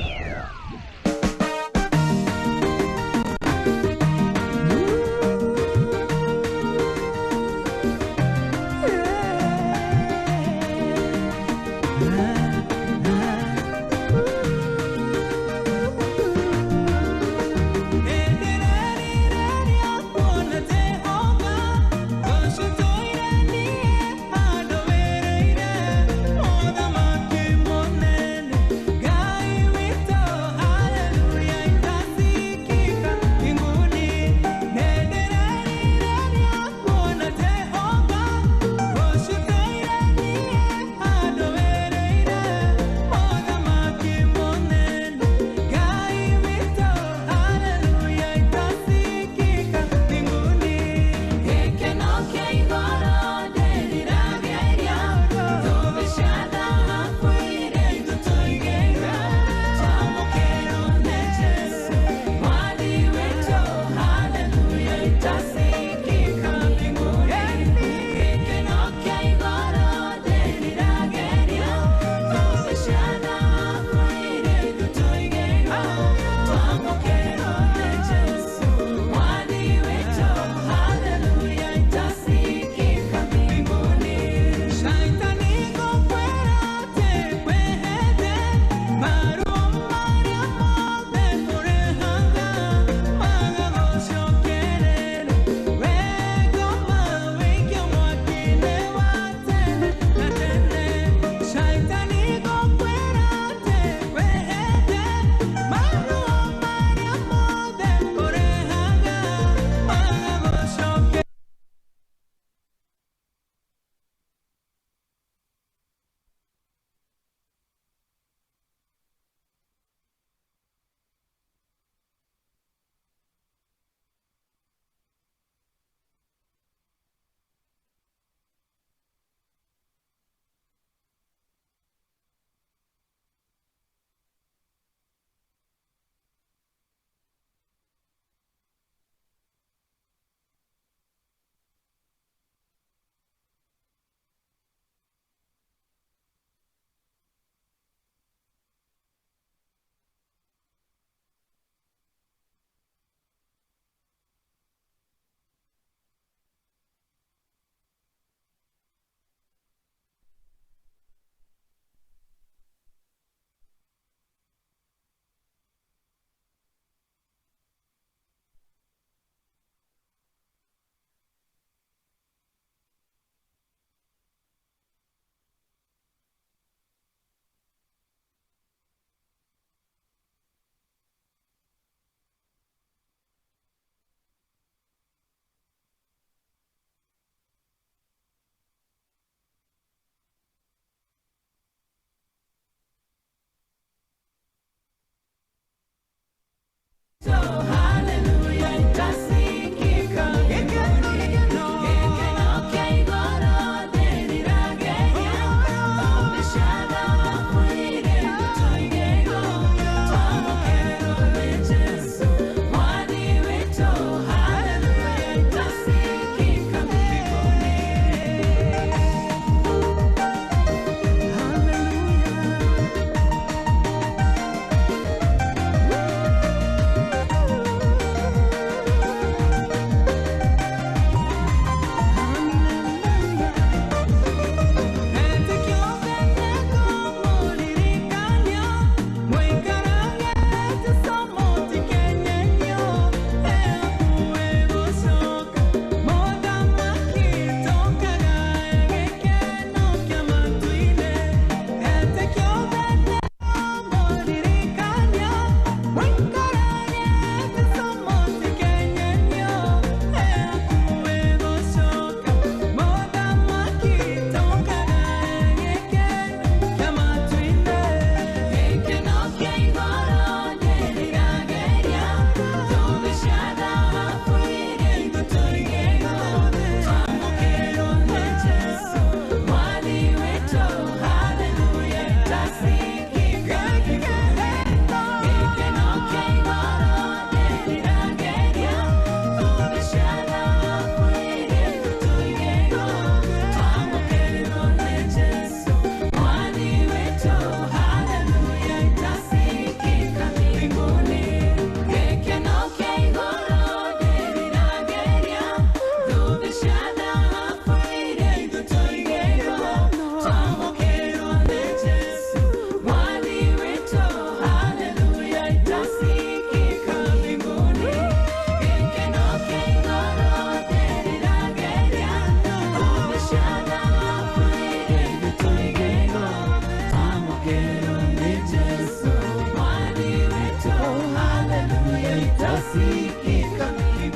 Kuona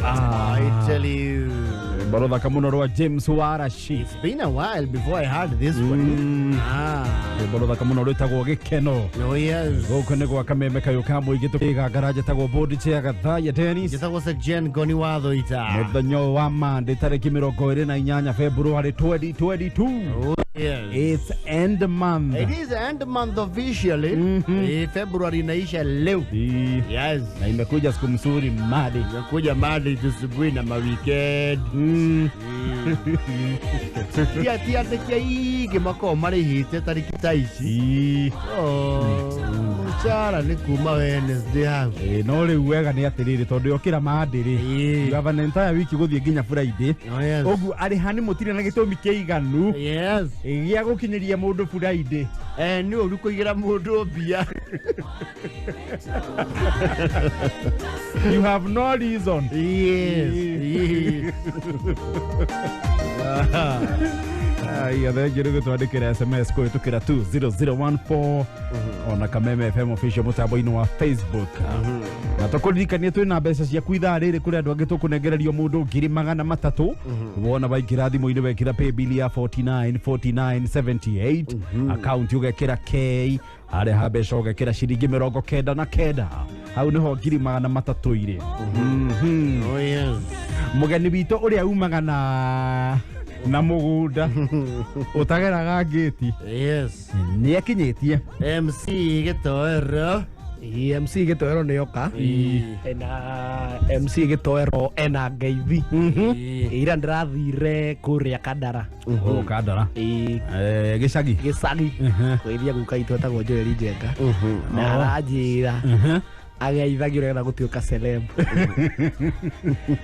I tell you. Barothaka muno rwa James Warashi. It's been a while before I heard this one. Barothaka muno rwitagwo Gikeno. Oh yes. Guku ni gwa kameme kayo ka muingi tukigangara njitagwo Bodi Chair Gathaya Dennis. Njitagwo Sir Jen Goni Watho ita. Muthenya ũyũ wa Monday tariki 28 February 2022. Oh yes. It's end month. It is end month officially. February inaisha leo. Yes. Na imekuja siku mzuri Madi. Imekuja Madi tusubui na ma weekend. Tia tia tia ige mako marihite tariki ta ici. Mucara ni kuma Wednesday hau. No riu wega ni atiriri tondu yokira Monday ri. You have an entire week guthie nginya Friday. Oguo arihani mutire na gitumi kiiganu. Yes. Gia gukinyiria mundu Friday. Ni uru kuigira mundu mbia. You have no reason. Yes. Yes. Aya thengiå rä gå twandä ra SMS kå hä tå kä ra 20014 ona Kameme FM official mutambo-inĩ wa Facebook. Na tũkũririkanie twĩ na mbeca ciaku ithaa rĩrĩ kũrĩ andũ angĩ tũkũnengererio mũndũ 300,000 wona waingĩra thimũ-inĩ wekĩra paybill ya 49 49 78 account ũgekĩra K harĩa ha mbeca ũgekĩra ciringi 99 hau nĩho 300,000 irĩ. Oh yes. Mũgeni witũ ũrĩa umaga na mugunda utageraga ngĩti. Yes. Nĩ akinyĩtie MC Gĩtoero. MC Gĩtoero nĩ oka na MC Gĩtoero ena ngeithi. Ira ndĩrathire kũrĩa Kandara. Oh, Kandara. Gĩcagi. Gĩcagi. Kũithia guka itũ etagwo Joel Njenga. Na aranjĩra ageithagio nĩgetha gũtuĩka celeb.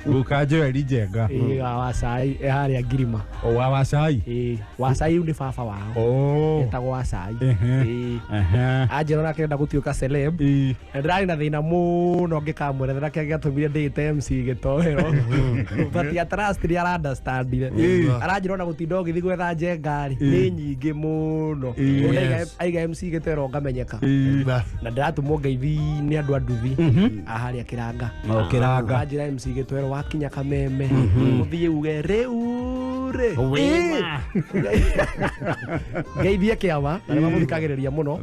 Guka Joel Njenga. Wa Wacai harĩa Ngirima. Wa Wacai. Wacai rĩu nĩ baba wao. Etagwo Wacai. Anjĩra ona akĩenda gũtuĩka celeb. Na ndĩrarĩ na thĩna mũno ngĩkamwerethera kĩrĩa gĩatũmire ndĩĩte MC Gĩtoero. But at last nĩ ara understandire. Aranjĩra ona gũtinda ũgĩthiĩ gwetha Njenga rĩ nĩ nyingĩ mũno. Aiga MC Gĩtoero ngamenyeka. Na ndĩratũmwo ngeithi nĩ andũ a nduthi aharia Kiranga. Oh, Kiranga. Anjĩra MC Gĩtoero wakinya Kameme ũthiĩ uge rĩu rĩ ngeithie kĩama na nĩmamũthikagĩrĩria mũno.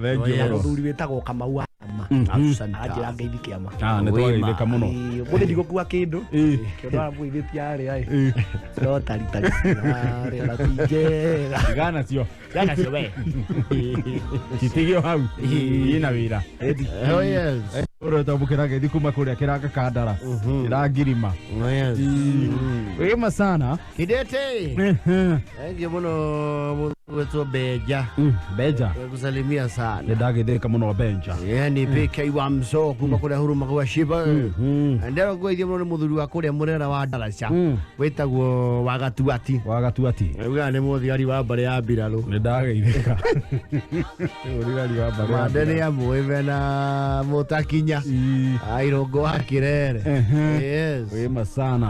Mũthuri wĩtagwo Kamau. Kĩama anjĩra ngeithi kĩama. Ah, nĩ twageithĩka mũno. Mũthĩ ndigũkua kĩndũ kĩndũ aramũithĩtie arĩa ĩ no taritari arĩa na ti njega. Tigana cio. Tigana cio we. Citigio hau ina wĩra. Oh yes. Ũrĩa twamũkĩra ngeithi kuma kũrĩa kĩranga kandara kĩrangirima. Oh yes. Wĩma sana. Kidete. Thank you muno wetu Benja. Benja. Kusalimia sana. Nĩ ndagĩthĩka mũno Benja. Yani PK wa mso kuma kũrĩa huruma gwa Shiba. Ndero gwithia mũno nĩ mũthuri wa kũrĩa mũrera wa Ndaraca. Wĩtagwo wa Gatuati. Wa Gatuati. Uga nĩ mũthigari wa mbarĩ ya mbirarũ. Nĩ ndagĩithĩka. Mũthigari wa mbarĩ ya Mande nĩ amũĩ mena mũtakinya. Airongo wa Kirere. Yes. Wĩma sana.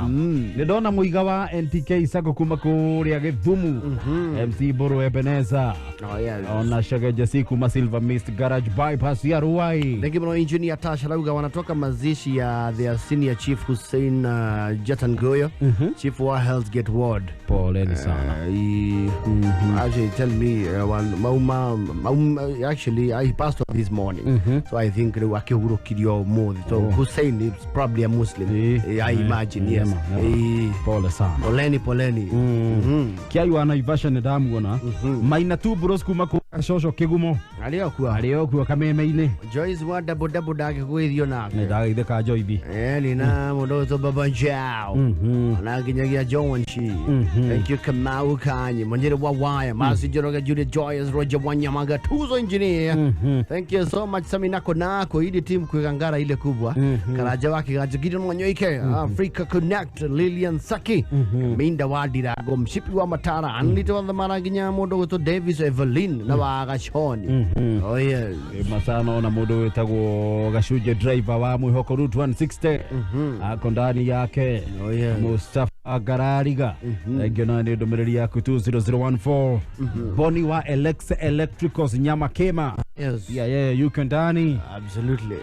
Nĩ ndona mũiga wa NTK Sacco kuma kũrĩa Gĩthumu. MC Mbũrũ Ebeneza. Oh yes. Ona Shageja si kuma Silver Mist Garage bypass ya Ruai. Thank you mno Engineer Tasha Lauga wanatoka mazishi ya their senior chief Hussein Jatan Goyo, chief wa Health Gate Ward. Poleni sana. Actually tell me actually I passed on this morning. So I think akihurukirio muthi. So Hussein is probably a Muslim. I imagine, yes. Pole sana. Poleni poleni. Kiai wa Naivasha nĩ ndamuona. Maina tu bros kuma kũrĩa Coco Kĩgumo. Arĩ o kuo Kameme-inĩ. Joyce wa double double ndagĩgũithio nake. Nĩ ndagĩithĩka Joyce. Ni na mũndũ wĩtwo Baba Njao. Na nginyagia John Chi. Thank you Kamau Kanyi. Mwenjere wa Waya. Masi Njoroge Julia Joyce Roger Wanyamaga Tuzo Engineer. Thank you so much Samina Konako. Ili team kuigangara ile kubwa. Karaja wake Gajo Mwanyoike. Africa Connect Lilian Saki. Minda wa Dirago Mshipi wa Matara. Anlito wa Thamara nginya mũndũ wĩtwo Davis Evelyn na wa Gachoni. Oh yes. Masana ona mũndũ wĩtagwo Gacunje driver wa Mwĩhoko Route 160. Ako ndani yake. Oh yes. Mustafa Garariga. Thank na nĩ ndũmĩrĩri yaku 20014. Boni wa Alexa Electricals Nyama Kema. Yes. Yeah, yeah, yuko ndani. Absolutely.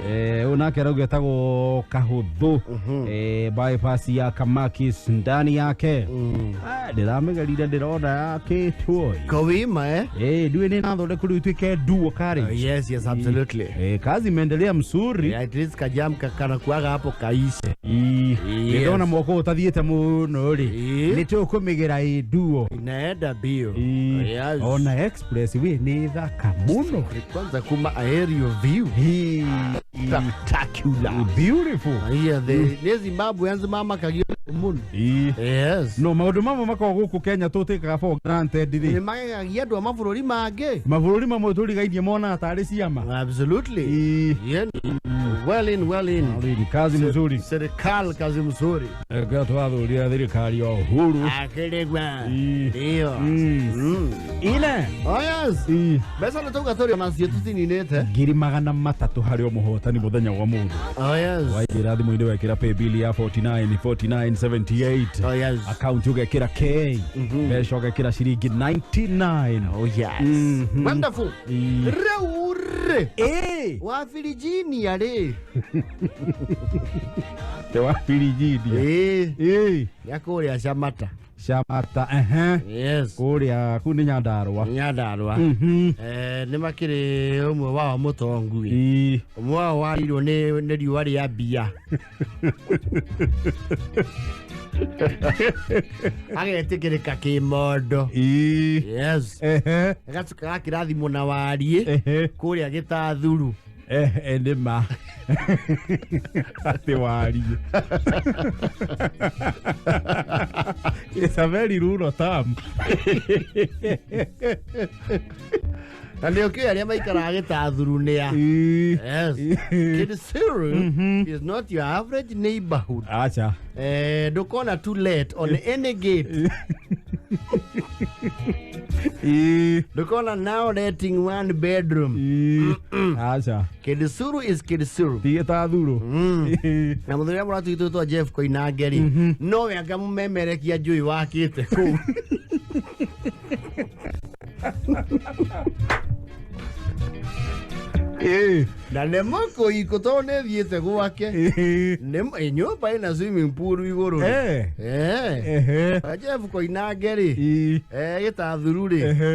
Unake arauga etagwo Kahũthũ. Bypass ya Kamakis ndani yake. Ndĩramĩgerire ndĩrona yakĩtwo. Kowima eh? Ndiũĩ nĩ nathondeku rĩu ituĩke duo carriage. Yes, yes, absolutely. Kazi imeendelea mzuri. Yeah, at least kajam kana kuaga hapo kaishe. Ndĩrona mwaka ũyũ ũtathiĩte mũno rĩ. Nĩ tũkũmĩgĩra ĩ duo. Inaenda bio. Yes. Ona express we nĩ thaka mũno. Kwanza kuma aerial view. Spectacular. Beautiful. Yeah, the Zimbabwe anzi mama kagio muno. Yes. No maũndũ mamwe makoragwo gũkũ Kenya tũtĩkaga for granted rĩ. Nĩ magegagia andũ a mabũrũri mangĩ. Mabũrũri mamwe tũrigainie monaga tarĩ ciama. Absolutely. Yeah. Well in, well in. Kazi mzuri. Serikali kazi mzuri. Kwa twathuria thirikari ya Uhuru. Akĩrĩgwa. Ndio. Ine. Oh yes. Mbeca nĩ tauga tũrĩ nacio tũtininĩte. 300,000 harĩ o mũhotani mũthenya wa mũthĩ. Oh yes. Waingĩra thimũ-inĩ wekĩra paybill ya 49 49 78. Oh yes. Account ũgekĩra K. Mbeca ũgekĩra ciringi 99. Oh yes. Wonderful. Rĩu rĩ. Wa Virginia rĩ. Te wa Virginia. Ya kũrĩa Shamata. Shamata, Yes. Kũrĩa kũu nĩ Nyandarũa. Nyandarũa. Nĩ makĩrĩ ũmwe wao mũtongu. Ũmwe wao warirwo nĩ riũa rĩa mbia. Agetĩkĩrĩka kĩmondo. Yes. Agacoka gakĩrathimwo na wariĩ kũrĩa Gĩtathuru. Nĩ ma. Atĩ wariĩ. It's a very rural term. Na nĩ ũkĩũĩ arĩa maikaraga Gĩtathuru nĩ a. Yes. Kĩrĩsuru is not your average neighborhood. Acha. Ndũkona too late on any gate. Ndũkona now letting one bedroom. Acha. Kĩrĩsuru is Kĩrĩsuru. Ti Gĩtathuru. Na mũthuri ũrĩa mũratwitwo Jeff Koinange rĩ, nowe anga mũmemerekia njũĩ wakĩte kũu. Na nĩ mũkũikũ tondũ nĩ thiĩte gwake. Nĩ nyũmba ĩna swimming pool igũrũ. Jeff Koinange rĩ, Gĩtathuru rĩ,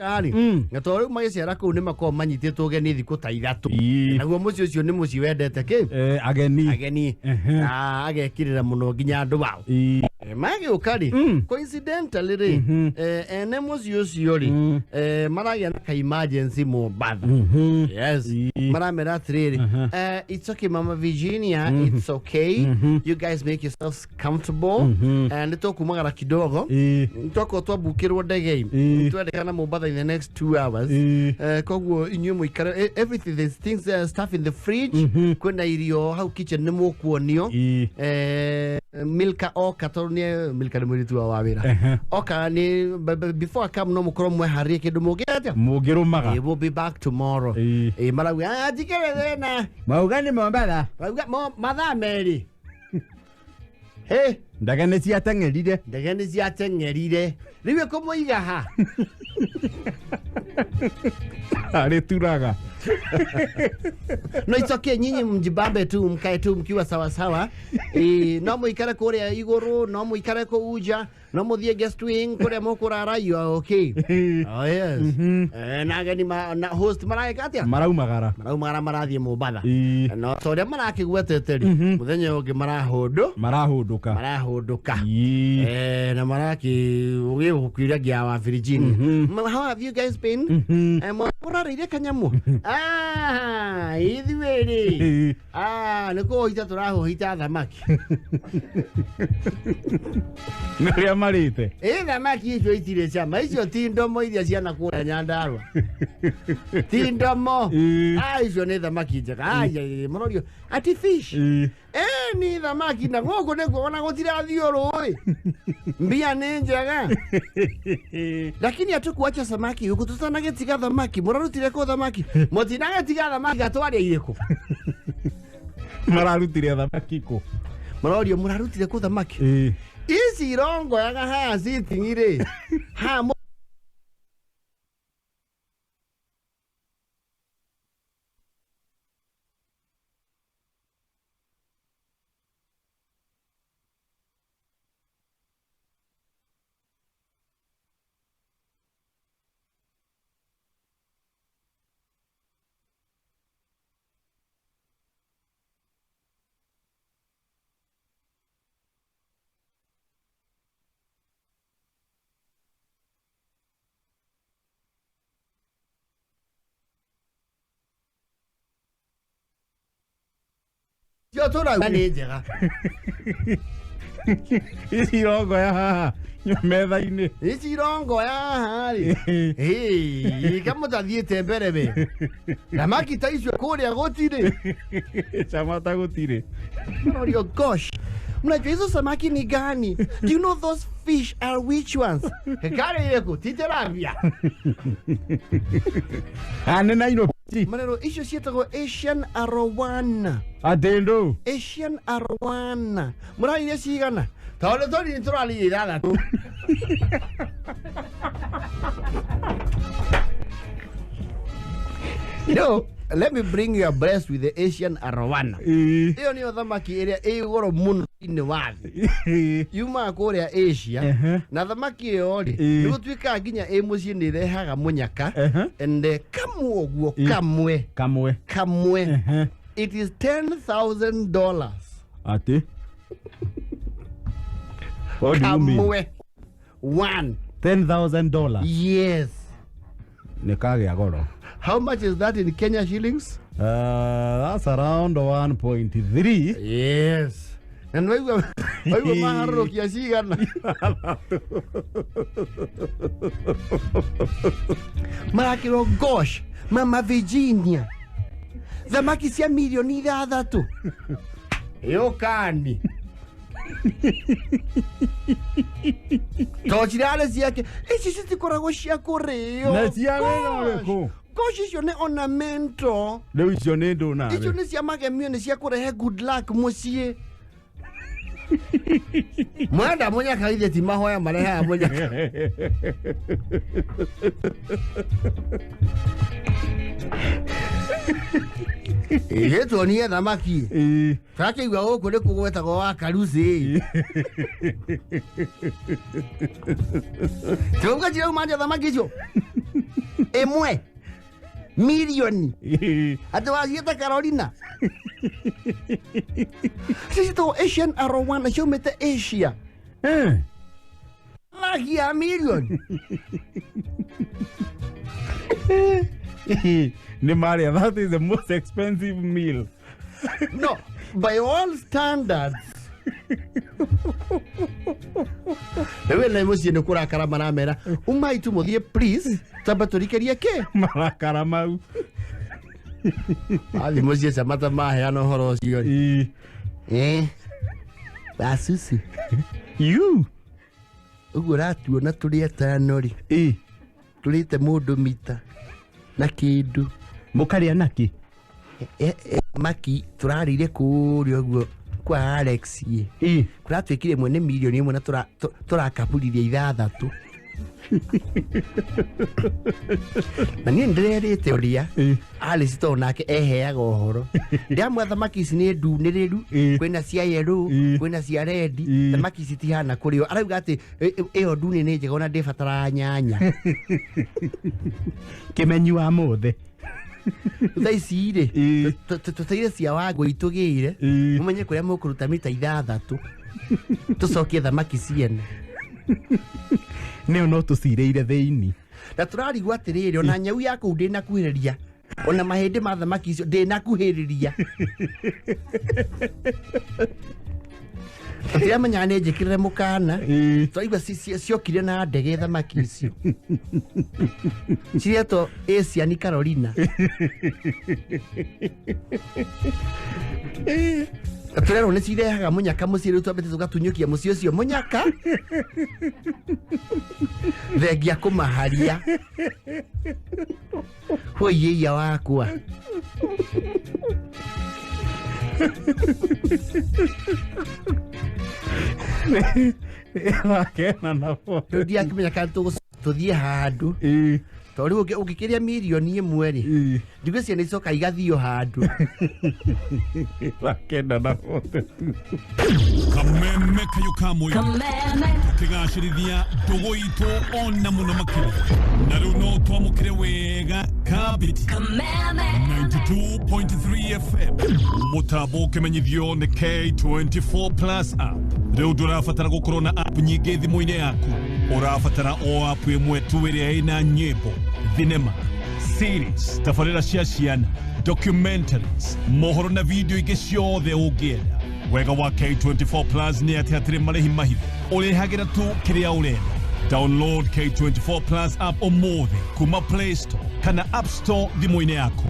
Kari na to riu magĩcera kũu nĩ makoragwo manyitĩtwo ũgeni thikũ ta ithatũ naguo mũciĩ ũcio nĩ mũciĩ wendete kĩ ageni ageni na agekĩrĩra mũno nginya andũ ao magĩũka rĩ coincidentally rĩ ene mũciĩ ũcio rĩ maragĩa na ka emergency Mombatha. Yes, maramera atĩrĩrĩ, it's okay Mama Virginia, it's okay, you guys make yourselves comfortable. Nĩ tũkumagara kidogo, twakorwo twambukĩrwo ndege twendekana Mombatha in the next 2 hours. Koguo inyuĩ mũikare, everything, there's things, stuff in the fridge, kwĩna irio hau kitchen nĩ mũkuonio. Milka oka tondũ nĩ Milka nĩ mũirĩtu wa wĩra oka nĩ before I come no mũkorwo mweharĩrie kĩndũ mũngĩ atĩa mũngĩrũmaga. We'll be back tomorrow. Marauga njikere thĩna mauga nĩ Mombatha mauga mathaa merĩ. Hey, ndege nĩ ciateng'erire. Ndege nĩ ciateng'erire rĩu ĩkũmũiga ha arĩturaga. No, it's okay, nyinyi mjibambe tu, mkae tu mkiwa sawa sawa. No muikare kuria iguru, no muikare kũu nja, no muthie guest wing kuria mũkũrara, you are okay. Oh yes. Na ageni na host maragĩka atĩa? Maraumagara. Maraumagara marathiĩ Mombatha. No ta ũrĩa marakĩgwetete rĩ, mũthenya ũngĩ marahũndũ. Marahũndũka. Marahũndũka. Na marakĩ ũgĩgũkuira ngia wa Virginia. How have you guys been? Mũrarĩire kanyamũ? Ah, ithuĩ rĩ. Ah, nĩ kũhũhita tũrahũhita thamaki. Nĩ ũrĩa marĩte. Thamaki icio itirĩ cama, icio ti ndomo iria ciana kũrĩa Nyandarua. Ti ndomo. Ah, icio nĩ thamaki njega. Ah, mũrorio ati fish. Ni thamaki na gũkũ nĩkuo ona gũtirathiĩ rũĩ. Mbia nĩ njega. Lakini hatukuacha samaki huku, tutanagĩtiga thamaki. Mũrarutire kũ thamaki? Mũtinagĩtiga thamaki gatwarĩa irĩkũ? Mararutire thamaki kũ? Mũrorio mũrarutire kũ thamaki? Ici irongoyaga haha sitting rĩ. Ha tũrauga nĩ njega. Ici irongoya haha metha-inĩ. Ici irongoya haha rĩ. Kamũtathiĩte mbere we. Thamaki ta icio kũrĩa gũtirĩ. Chama ta gũtirĩ. Mũrorio gosh. Mnajua hizo samaki ni gani? Do you know those fish are which ones? Hekare irĩkũ? Ti tilapia. Nĩ naino. Marero icio ciĩtagwo Asian arowana. Atĩ ndũ? Asian arowana. Mũrarire cigana? Tondũ tũri nĩ tũrarire ithathatũ. You know, let me bring you abreast with the Asian arowana. Ĩyo nĩyo thamaki ĩrĩa ĩ goro mũno thĩinĩ wa thĩ. Yumaga kũrĩa Asia. Na thamaki ĩyo rĩ, nĩ gũtuĩkaga nginya ĩ mũciĩ nĩ ĩrehaga mũnyaka. And kamwe ũguo, kamwe. Kamwe. Kamwe. It is $10,000. Atĩ? What do you mean? Kamwe. One. $10,000? Yes. Nĩ kagĩa goro. How much is that in Kenya shillings? That's around 1.3. Yes. Na nĩwaigua waigua maharũrũkia cigana. Marakĩrwo gosh, Mama Virginia. Thamaki cia mirioni 6. Yũkani. To cirarĩ ciake. Ici citikoragwo cia kũrĩo. Na cia wĩra ũrĩkũ? Gosh, icio nĩ ornamental. Rĩu icio nĩ ndũ nawe. Icio nĩ cia magemio, nĩ cia kũrehe good luck mũciĩ. Mwenda mũnyaka ithe ti mahoya marehaga mũnyaka. Ĩĩ tuonie thamaki. Tũrakĩigua gũkũ nĩ kũgwetagwo wa karuci. Tũrauga cirauma nja thamaki icio. Ĩmwe mirioni atĩ waciĩta Carolina. Ciĩtagwo Asian arowana ciaumĩte Asia. Laki ya mirioni. Nĩ marĩa, that is the most expensive meal. No, by all standards. Rĩu ena mũciĩ nĩ kũrakara maramera umai tu mũthiĩ please tamba tũrikĩrie kĩ marakara mau. Athiĩ mũciĩ camata maheana ũhoro ũcio rĩ. Basusi you ũguo ũratuona tũrĩ atano rĩ, tũrĩte mũndũ mita na kĩndũ. Mũkarĩa nakĩ? Maki tũrarĩire kũrĩa ũguo kwa Alex ĩ kũratuĩkire ĩmwe nĩ mirioni ĩmwe na tũrakaburirie ithathatũ. Na niĩ nĩndĩrerĩte ũrĩa Alice tondũ nake eheaga ũhoro. Ndĩramwĩra thamaki ici nĩ ndunĩrĩru, kwĩna cia yellow, kwĩna cia red, thamaki ici citihana kũrĩo. Arauga atĩ ĩyo ndune nĩ njega ona ndĩbataraga nyanya. Kĩmenyi wa mothe. Thaa ici rĩ tũteire cia Wangũi tũgĩire mũmenye kũrĩa mũkũruta mita ithathatũ tũcokie thamaki ciene. Nĩyo no tũcirĩire thĩinĩ. Na tũrarigwo atĩrĩrĩ ona nyau ya kũu ndĩnakuhĩrĩria, ona mahĩndĩ ma thamaki icio ndĩnakuhĩrĩria. Tũtiramenyaga nĩ njĩkĩrĩre mũkana. Tũraigua ciokire na ndege thamaki icio ciretwo Asian Carolina. Tũrerwo nĩ cirehaga mũnyaka mũciĩ, rĩu twambĩte tũgatunyũkia mũciĩ ũcio mũnyaka thengia kũmaharia. Hũiĩia wakwa. Makena nabo. Rĩu ndiakĩmenya kana tũthiĩ handũ tondũ rĩu ũngĩkĩrĩa mirioni ĩmwe rĩ, ndigwĩciria nĩ icoka igathio handũ. Makena nabo. Kameme kayo kamwe tukigacĩrithia ndũgũ itũ ona mũno makĩria na rĩu no twamũkĩre wega Kabiti 92.3 FM mũtambo ũkĩmenyithio nĩ K24 Plus app. Rĩu ndũrabatara gũkorwo na app nyingĩ thimũ-inĩ yaku, ũrabatara o app ĩmwe tu ĩrĩa ĩna nyĩmbo, thinema, series, tabarĩra cia ciana, documentaries, mohoro na video ingĩ ciothe ũngĩenda. Wega wa K24 Plus nĩ atĩ hatirĩ marĩhi mahithe, ũrĩhagĩra tu kĩrĩa ũrenda. Download K24 Plus app ũmũthĩ kuma Play Store kana App Store thimũ-inĩ yaku.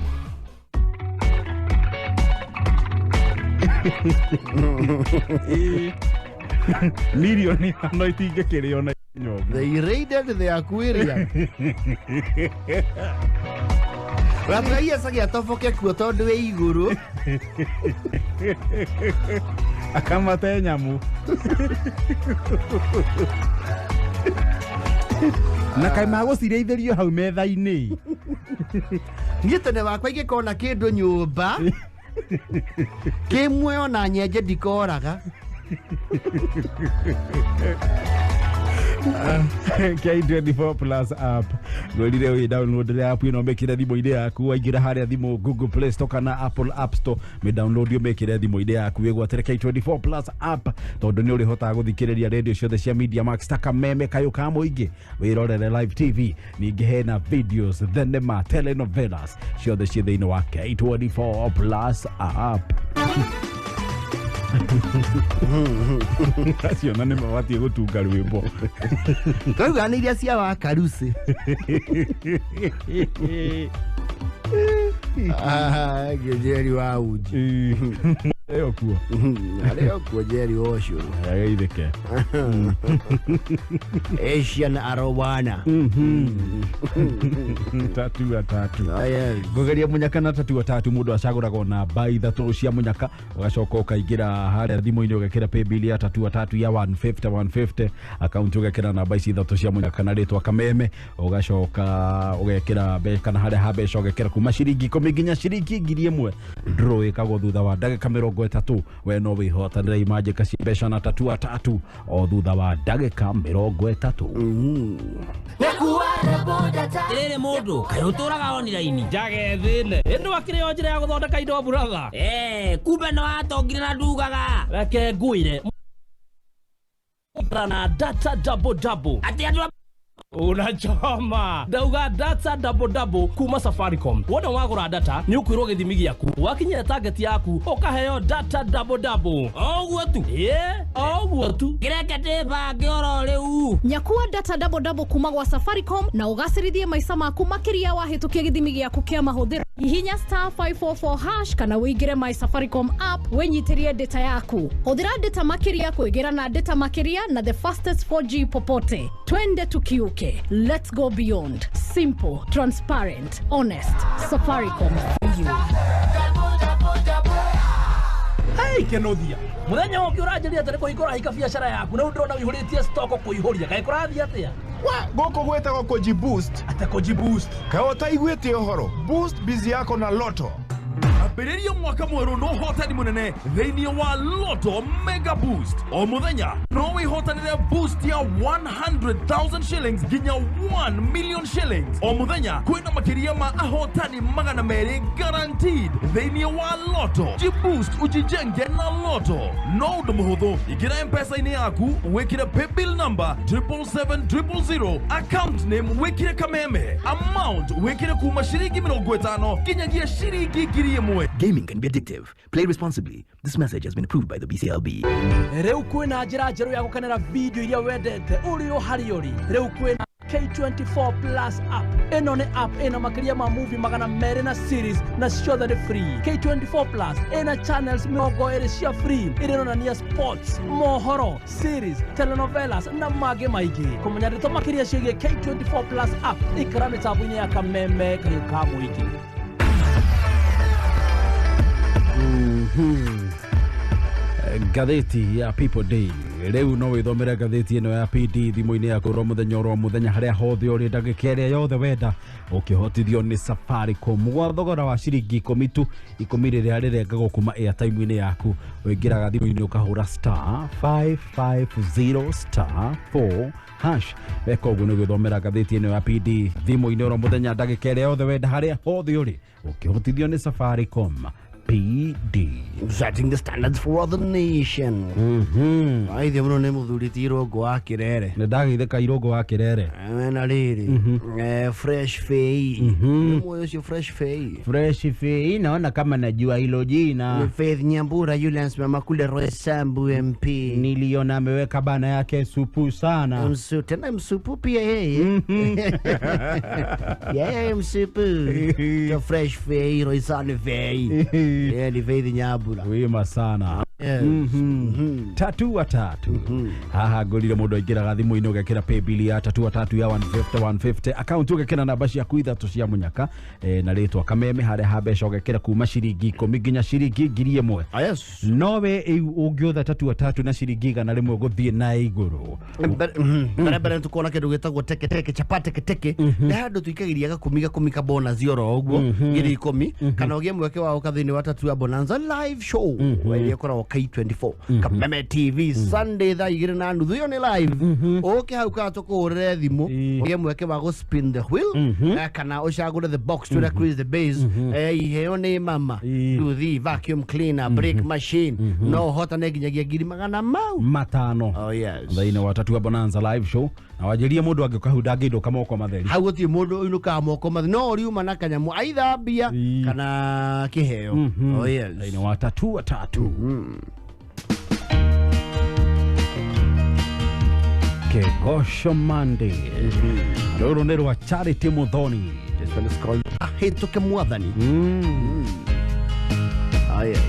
Mirioni ithano itingĩkĩrĩo na nyũmba. They raided the aquarium. Ratũraia cagia toboke kuo tondũ wĩ igũrũ. Akamate nyamũ. Na kaĩ magũcirĩithĩrio hau metha-inĩ. Niĩ tene wakwa ingĩkona kĩndũ nyũmba kĩmwe ona nyenje ndikoraga. K24 Plus app ngwĩrire wĩ download app ĩno mĩkĩre thimũ-inĩ yaku, waingĩra harĩa thimũ Google Play Store kana Apple App Store mĩ download ũmĩkĩre thimũ-inĩ yaku wĩgwatĩre K24 Plus app tondũ nĩ ũrĩhotaga gũthikĩrĩria radio ciothe cia Media Max ta Kameme kayũ ka mũingĩ, wĩrorere live TV, ningĩ hena videos, thenema, telenovelas ciothe ciĩ thĩinĩ wa K24 Plus app. Acio na nĩ mabatiĩ gũtunga rwĩmbo. Tũrauga nĩ iria cia Wakarusi. Njeri wa uji. Arĩ kuo. Arĩ kuo Njeri ũcio. Ageithĩke. Asian arowana. Tatua tatu. Ngũgeria mũnyaka na tatua tatu mũndũ acagũraga namba ithatũ cia mũnyaka ũgacoka ũkaingĩra harĩa thimũ-inĩ ũgekĩra paybill ya tatua tatu ya 150 150 akaunti ũgekĩra namba ici ithatũ cia mũnyaka na rĩtwa Kameme ũgacoka ũgekĩra kana harĩa ha mbeca ũgekĩra kuma ciringi 10 nginya ciringi 1000 draw ĩkagwo thutha wa ndagĩka 20 30 we no wĩhotanĩre imanjĩka cia mbeca na tatua tatu o thutha wa ndagĩka 30. Rĩrĩ mũndũ kaĩ ũtũraga online njage thĩne ĩndĩ wakĩrĩ o njĩra ya gũthondeka indo buratha. Kumbe no atongire na ndugaga. Reke ngwĩre na data double double atĩ andũ unachoma ndauga data double double kuma Safaricom. Wona wagũra data nĩ ũkwĩrwo gĩthimi gĩaku, wakinyĩra target yaku ũkaheo data double double. Oguo tu? Ĩĩ, oguo tu. Kĩreke ndĩbange oro rĩu. Nyakua data double double kuma gwa Safaricom na ũgacĩrithie maica maku makĩria wahĩtũkia gĩthimi gĩaku kĩa mahũthĩro. Hihinya star 544 hash kana ũingĩre my Safaricom app wĩnyitĩrie data yaku. Hũthĩra data makĩria kũingĩra na data makĩria na the fastest 4G popote. Twende tukiuke. Let's go beyond. Simple, transparent, honest. Safaricom for you. Hey, Kenothia. Muthenya ũngĩ ũranjĩrire atĩ nĩ kũhingũra hika biacara yaku na rĩu ndĩrona ũihũrĩtie stock kũihũria. Kaĩ kũrathiĩ atĩa? Wa, gũkũ gwĩtagwo kũji boost. Atĩ kũji boost? Kaĩ ũtaiguĩte ũhoro? Boost bizi yako na Lotto. Ambĩrĩria mwaka mwerũ na ũhotani mũnene thĩinĩ wa Lotto Mega Boost. O mũthenya no wĩhotanĩre boost ya 100,000 shillings nginya 1 million shillings. O mũthenya kwĩna makĩria ma ahotani 200 guaranteed thĩinĩ wa Lotto. Jiboost ujijenge na Lotto. No ũndũ mũhũthũ, ingĩra M-Pesa-inĩ yaku wĩkĩre paybill number 777 000, account name wĩkĩre Kameme, amount wĩkĩre kuma shiringi 50 nginyagia shiringi 1,000. Gaming can be addictive. Play responsibly. This message has been approved by the BCLB. Rĩu kwĩna njĩra njerũ ya gũkenera video iria wendete ũrĩ o harĩa ũrĩ. Rĩu kwĩna K24 Plus app. Ĩno nĩ app ĩna makĩria ma movie 200 na series na ciothe nĩ free. K24 Plus ĩna channels 20 cia free iria ironania sports, mohoro, series, telenovelas na mangĩ maingĩ. Kũmenya ndeto makĩria ciĩgiĩ K24 Plus app ikara mĩtambo-inĩ ya Kameme Kayũ ka Mũingĩ. Ngathĩti ya People Day rĩu no wĩthomere ngathĩti ĩno ya PD thimũ-inĩ yaku oro mũthenya oro mũthenya harĩa hothe ũrĩ ndagĩka ĩrĩa yothe wenda ũkĩhotithio nĩ Safaricom gwa thogora wa ciringi 10 tu 10 rĩrĩa rĩrengagwo kuma airtime-inĩ yaku. Ũingĩraga thimũ-inĩ ũkahũra star 550 star 4 hash. Weka ũguo nĩ gwĩthomera ngathĩti ĩno ya PD thimũ-inĩ oro mũthenya ndagĩka ĩrĩa yothe wenda harĩa hothe ũrĩ ũkĩhotithio nĩ Safaricom. PD. Setting the standards for the nation. Aithe muno nĩ mũthuri ti Irũngũ wa Kĩrere. Nĩ ndagĩtheka Irũngũ wa Kĩrere. Na rĩrĩ, Fresh Fei. Nĩ mũĩ ũcio Fresh Fei? Fresh Fei, naona kama najua hilo jina. Ni Faith Nyambura yule anasimama kule Roysambu MP. Niliona ameweka bana yake supu sana. Tena msupu pia yeye. Yeye msupu. Fresh Fei, Roysambu Fei. Ni Faith Nyambura. Wima sana. Tatua tatu. Haha ngũrire mũndũ aingĩraga thimũ-inĩ ũgekĩra paybill ya tatua tatu ya 150 150 account ũgekĩra namba ciaku ithatũ cia mũnyaka na rĩtwa Kameme harĩa ha mbeca ũgekĩra kuma ciringi 10 nginya ciringi 1,000. Yes. Nowe ũngĩotha tatua tatu na ciringi 100 gũthiĩ na igũrũ. Mbere mbere tukona kĩndũ gĩtagwo teke teke chapati teke teke nĩ handũ tuikagĩria gakumi gakumi ka bonus oro ũguo 10,000 kana ũgĩe mweke wa ũka thĩinĩ wa Tatua Bonanza live show ĩrĩa ĩkoragwo K24 Kameme TV Sunday thaa 2:30 ĩyo nĩ live ũke hau kana tũkũhũrĩre thimũ ũgĩe mweke wa gũ spin the wheel kana ũcagũre the box to cruise the base iheo nĩ mama nduthi vacuum cleaner brake machine no ũhotane nginyagia 500,000. Oh yes. Thĩinĩ wa Tatua Bonanza live show na wanjĩrie mũndũ angĩũka hau ndangĩinũka moko matheri. Hau gũtirĩ mũndũ ũinũkaga moko matheri no ũriuma na kanyamũ aitha mbia kana kĩheo. Oh yes. Thĩinĩ wa Tatua Tatu. Kegosho Monday. Rũrũ nĩ rwa Charity Muthoni. This one is called Ahĩtũke Mwathani. Ah yes.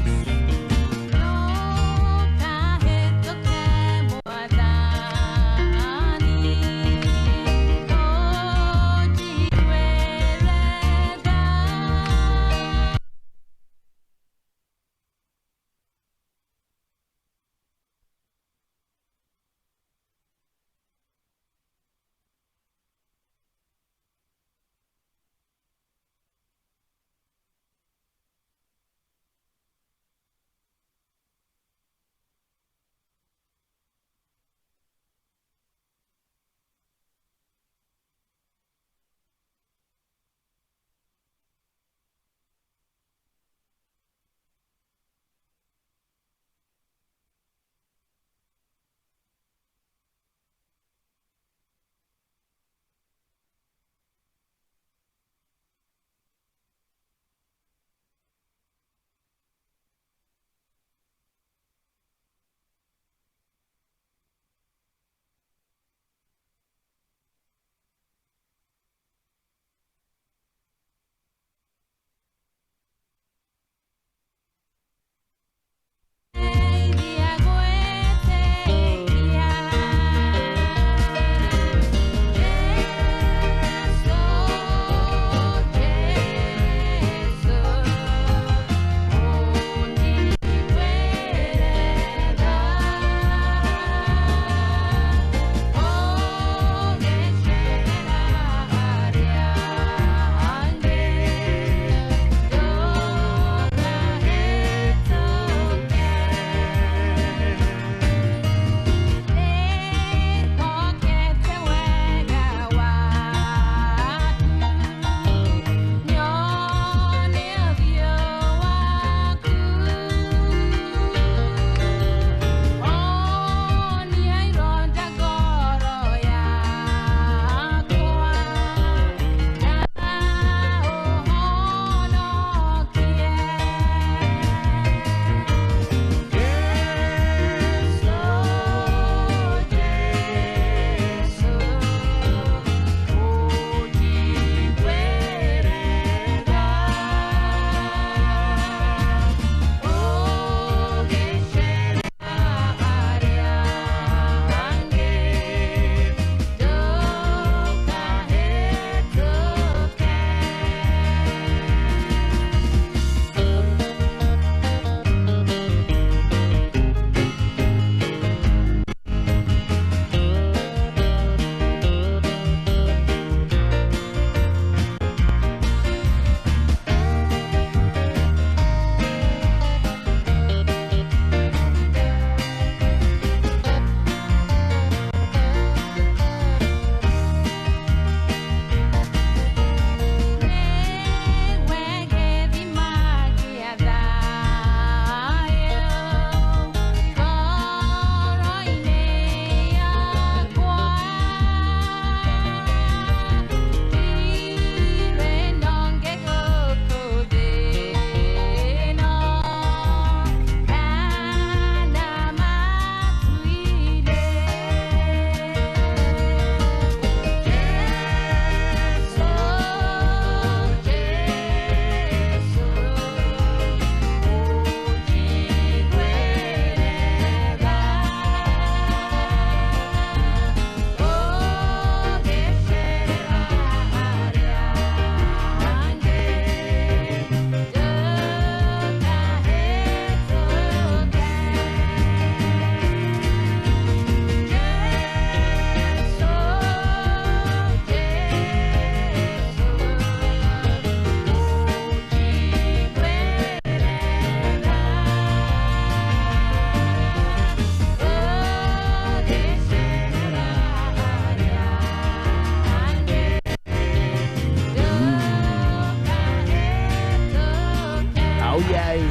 Yes.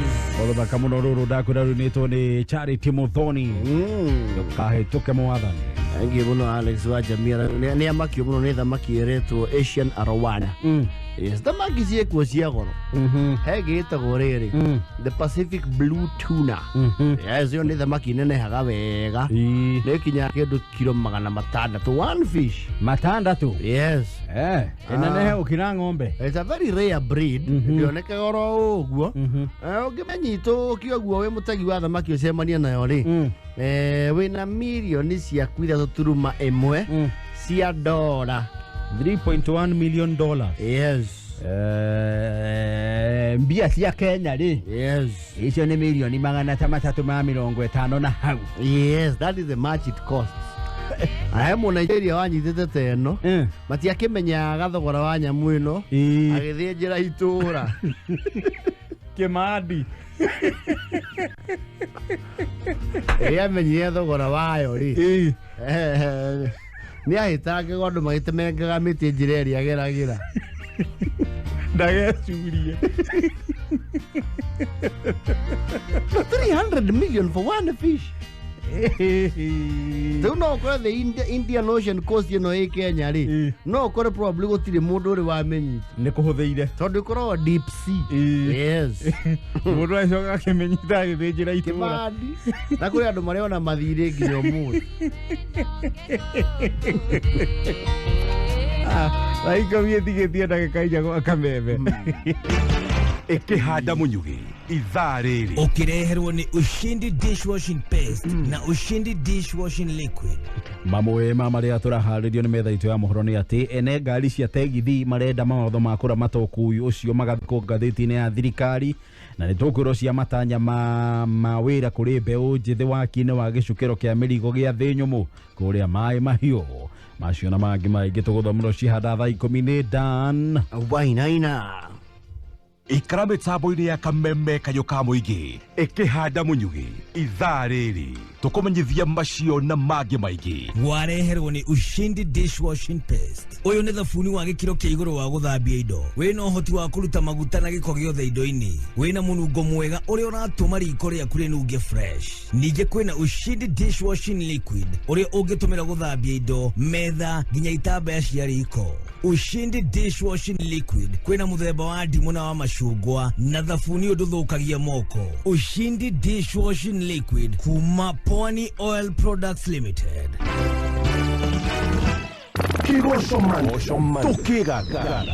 Rũthaka mũno rũrũ ndakwĩra rũinĩtwo nĩ Charity Muthoni. Ndũkahĩtũke mwathani. Thank you mũno Alex wa Jamira. Nĩ amakio mũno nĩ thamaki ĩretwo Asian Arowana. Yes, thamaki ciĩkuo cia goro. He ĩngĩ ĩtagwo rĩrĩ, the Pacific Blue Tuna. Yes, ĩyo nĩ thamaki nenehaga wega. Nĩ ĩkinyaga kĩndũ kiro 600 one fish. Matandatũ? Yes. Ĩnenehe gũkĩra ng'ombe. It's a very rare breed. Ndĩonekaga oro ũguo. Ũngĩmenyitũkia ũguo wĩ mũtegi wa thamaki ũcemanie nayo rĩ, wĩna mirioni ciaku 3.1 cia dora. $3.1 million. Yes. Mbia cia Kenya rĩ. Yes. Icio nĩ mirioni 350 na hau. Yes, that is the much it costs. Ahe mu Nigeria wanyitĩte ta ĩno matiakĩmenyaga thogora wa nyamũ ĩno agĩthiĩ njĩra itũra Kĩmandi ĩrĩa amenyire thogora wayo rĩ nĩ ahĩtangagwo andũ magĩtemengaga mĩtĩ njĩra ĩrĩa ageragĩra ndagecurie. 300 million for one fish. Rĩu no ũkore the Indian Ocean coast ĩno ĩ Kenya rĩ, no ũkore probably gũtirĩ mũndũ ũrĩ wamenyita. Nĩ kũhũthĩire tondũ ĩkoragwo deep sea. Yes. Mũndũ acoka akĩmenyita agĩthĩnjĩra itũra. Kĩmandi. Na kũrĩ andũ marĩ ona mathirĩ nginya ũmũthĩ. Thaa 10 ĩtigĩtie ndagĩka 4 gwa kameme. Ĩkĩhanda mũnyugĩ ithaa rĩrĩ ũkĩreherwo nĩ Ushindi dishwashing paste na Ushindi dishwashing liquid. Mamwe ma marĩa tũraharĩrio nĩ metha itũ ya mohoro nĩ atĩ ene ngari cia tegithi marenda mawatho ma kũramata ũkui ũcio magathikwo ngathĩti-inĩ ya thirikari, na nĩ tũkwĩrwo cia matanya ma wĩra kũrĩ mbeũ njĩthĩ waki-inĩ wa gĩcukĩro kĩa mĩrigo gĩa thĩ nyũmũ kũrĩa maĩ mahiũ. Macio na mangĩ maingĩ tũgũthomera cihanda thaa 10 nĩ Dan Wainaina. Ikara mĩtambo-inĩ ya kameme kayũ ka mũingĩ ĩkĩhanda mũnyugĩ ithaa rĩrĩ tũkũmenyithia macio na mangĩ maingĩ. Wareherwo nĩ Ushindi dishwashing paste. Ũyũ nĩ thabuni wa gĩkĩro kĩa igũrũ wa gũthambia indo, wĩna ũhoti wa kũruta maguta na gĩko gĩothe indo-inĩ, wĩna mũnungo mwega ũrĩa ũratũma riko rĩaku rĩnunge fresh. Ningĩ kwĩna Ushindi dishwashing liquid ũrĩa ũngĩtũmĩra gũthambia indo, metha nginya itambaya cia riko. Ushindi dishwashing liquid kwĩna mũthemba wa ndimũ na wa macungwa na thabuni ũndũthũkagia moko. Ushindi dishwashing liquid kuma Pwani Oil Products Limited. Kĩgoco tũkĩgagara.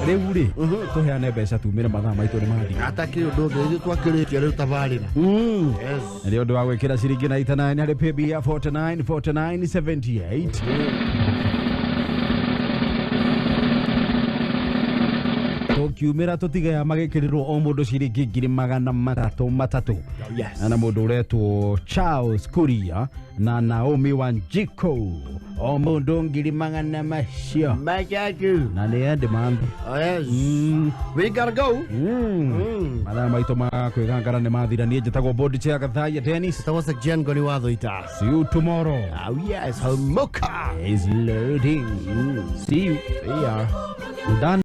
Rĩu rĩ, tũheane mbeca tumĩre, mathaa maitũ nĩ mathira. Atakĩrĩ ũndũ ũngĩ, ithuĩ twakĩrĩtie rĩu tabarĩra. Yes. Nĩ ũndũ wa gwĩkĩra ciringi 99 harĩ paybill ya 49 49 78. Tũkiumĩra tũtigaya magĩkĩrĩrwo o mũndũ ciringi 300,000 300. Yes. Na mũndũ ũretwo Charles Kuria na Naomi Wanjiko, o mũndũ ngiri magana macio 300. Na nĩ end month. Oh, yes. We gotta go. Mathaa maitũ ma kwĩgangara nĩ mathira. Niĩ njĩtagwo Bodi Chair Gathaiya Dennis. Njĩtagwo Section Ngoni wa Thuita. See you tomorrow. Oh yes, Homoka is loading. See you. See ya. Done.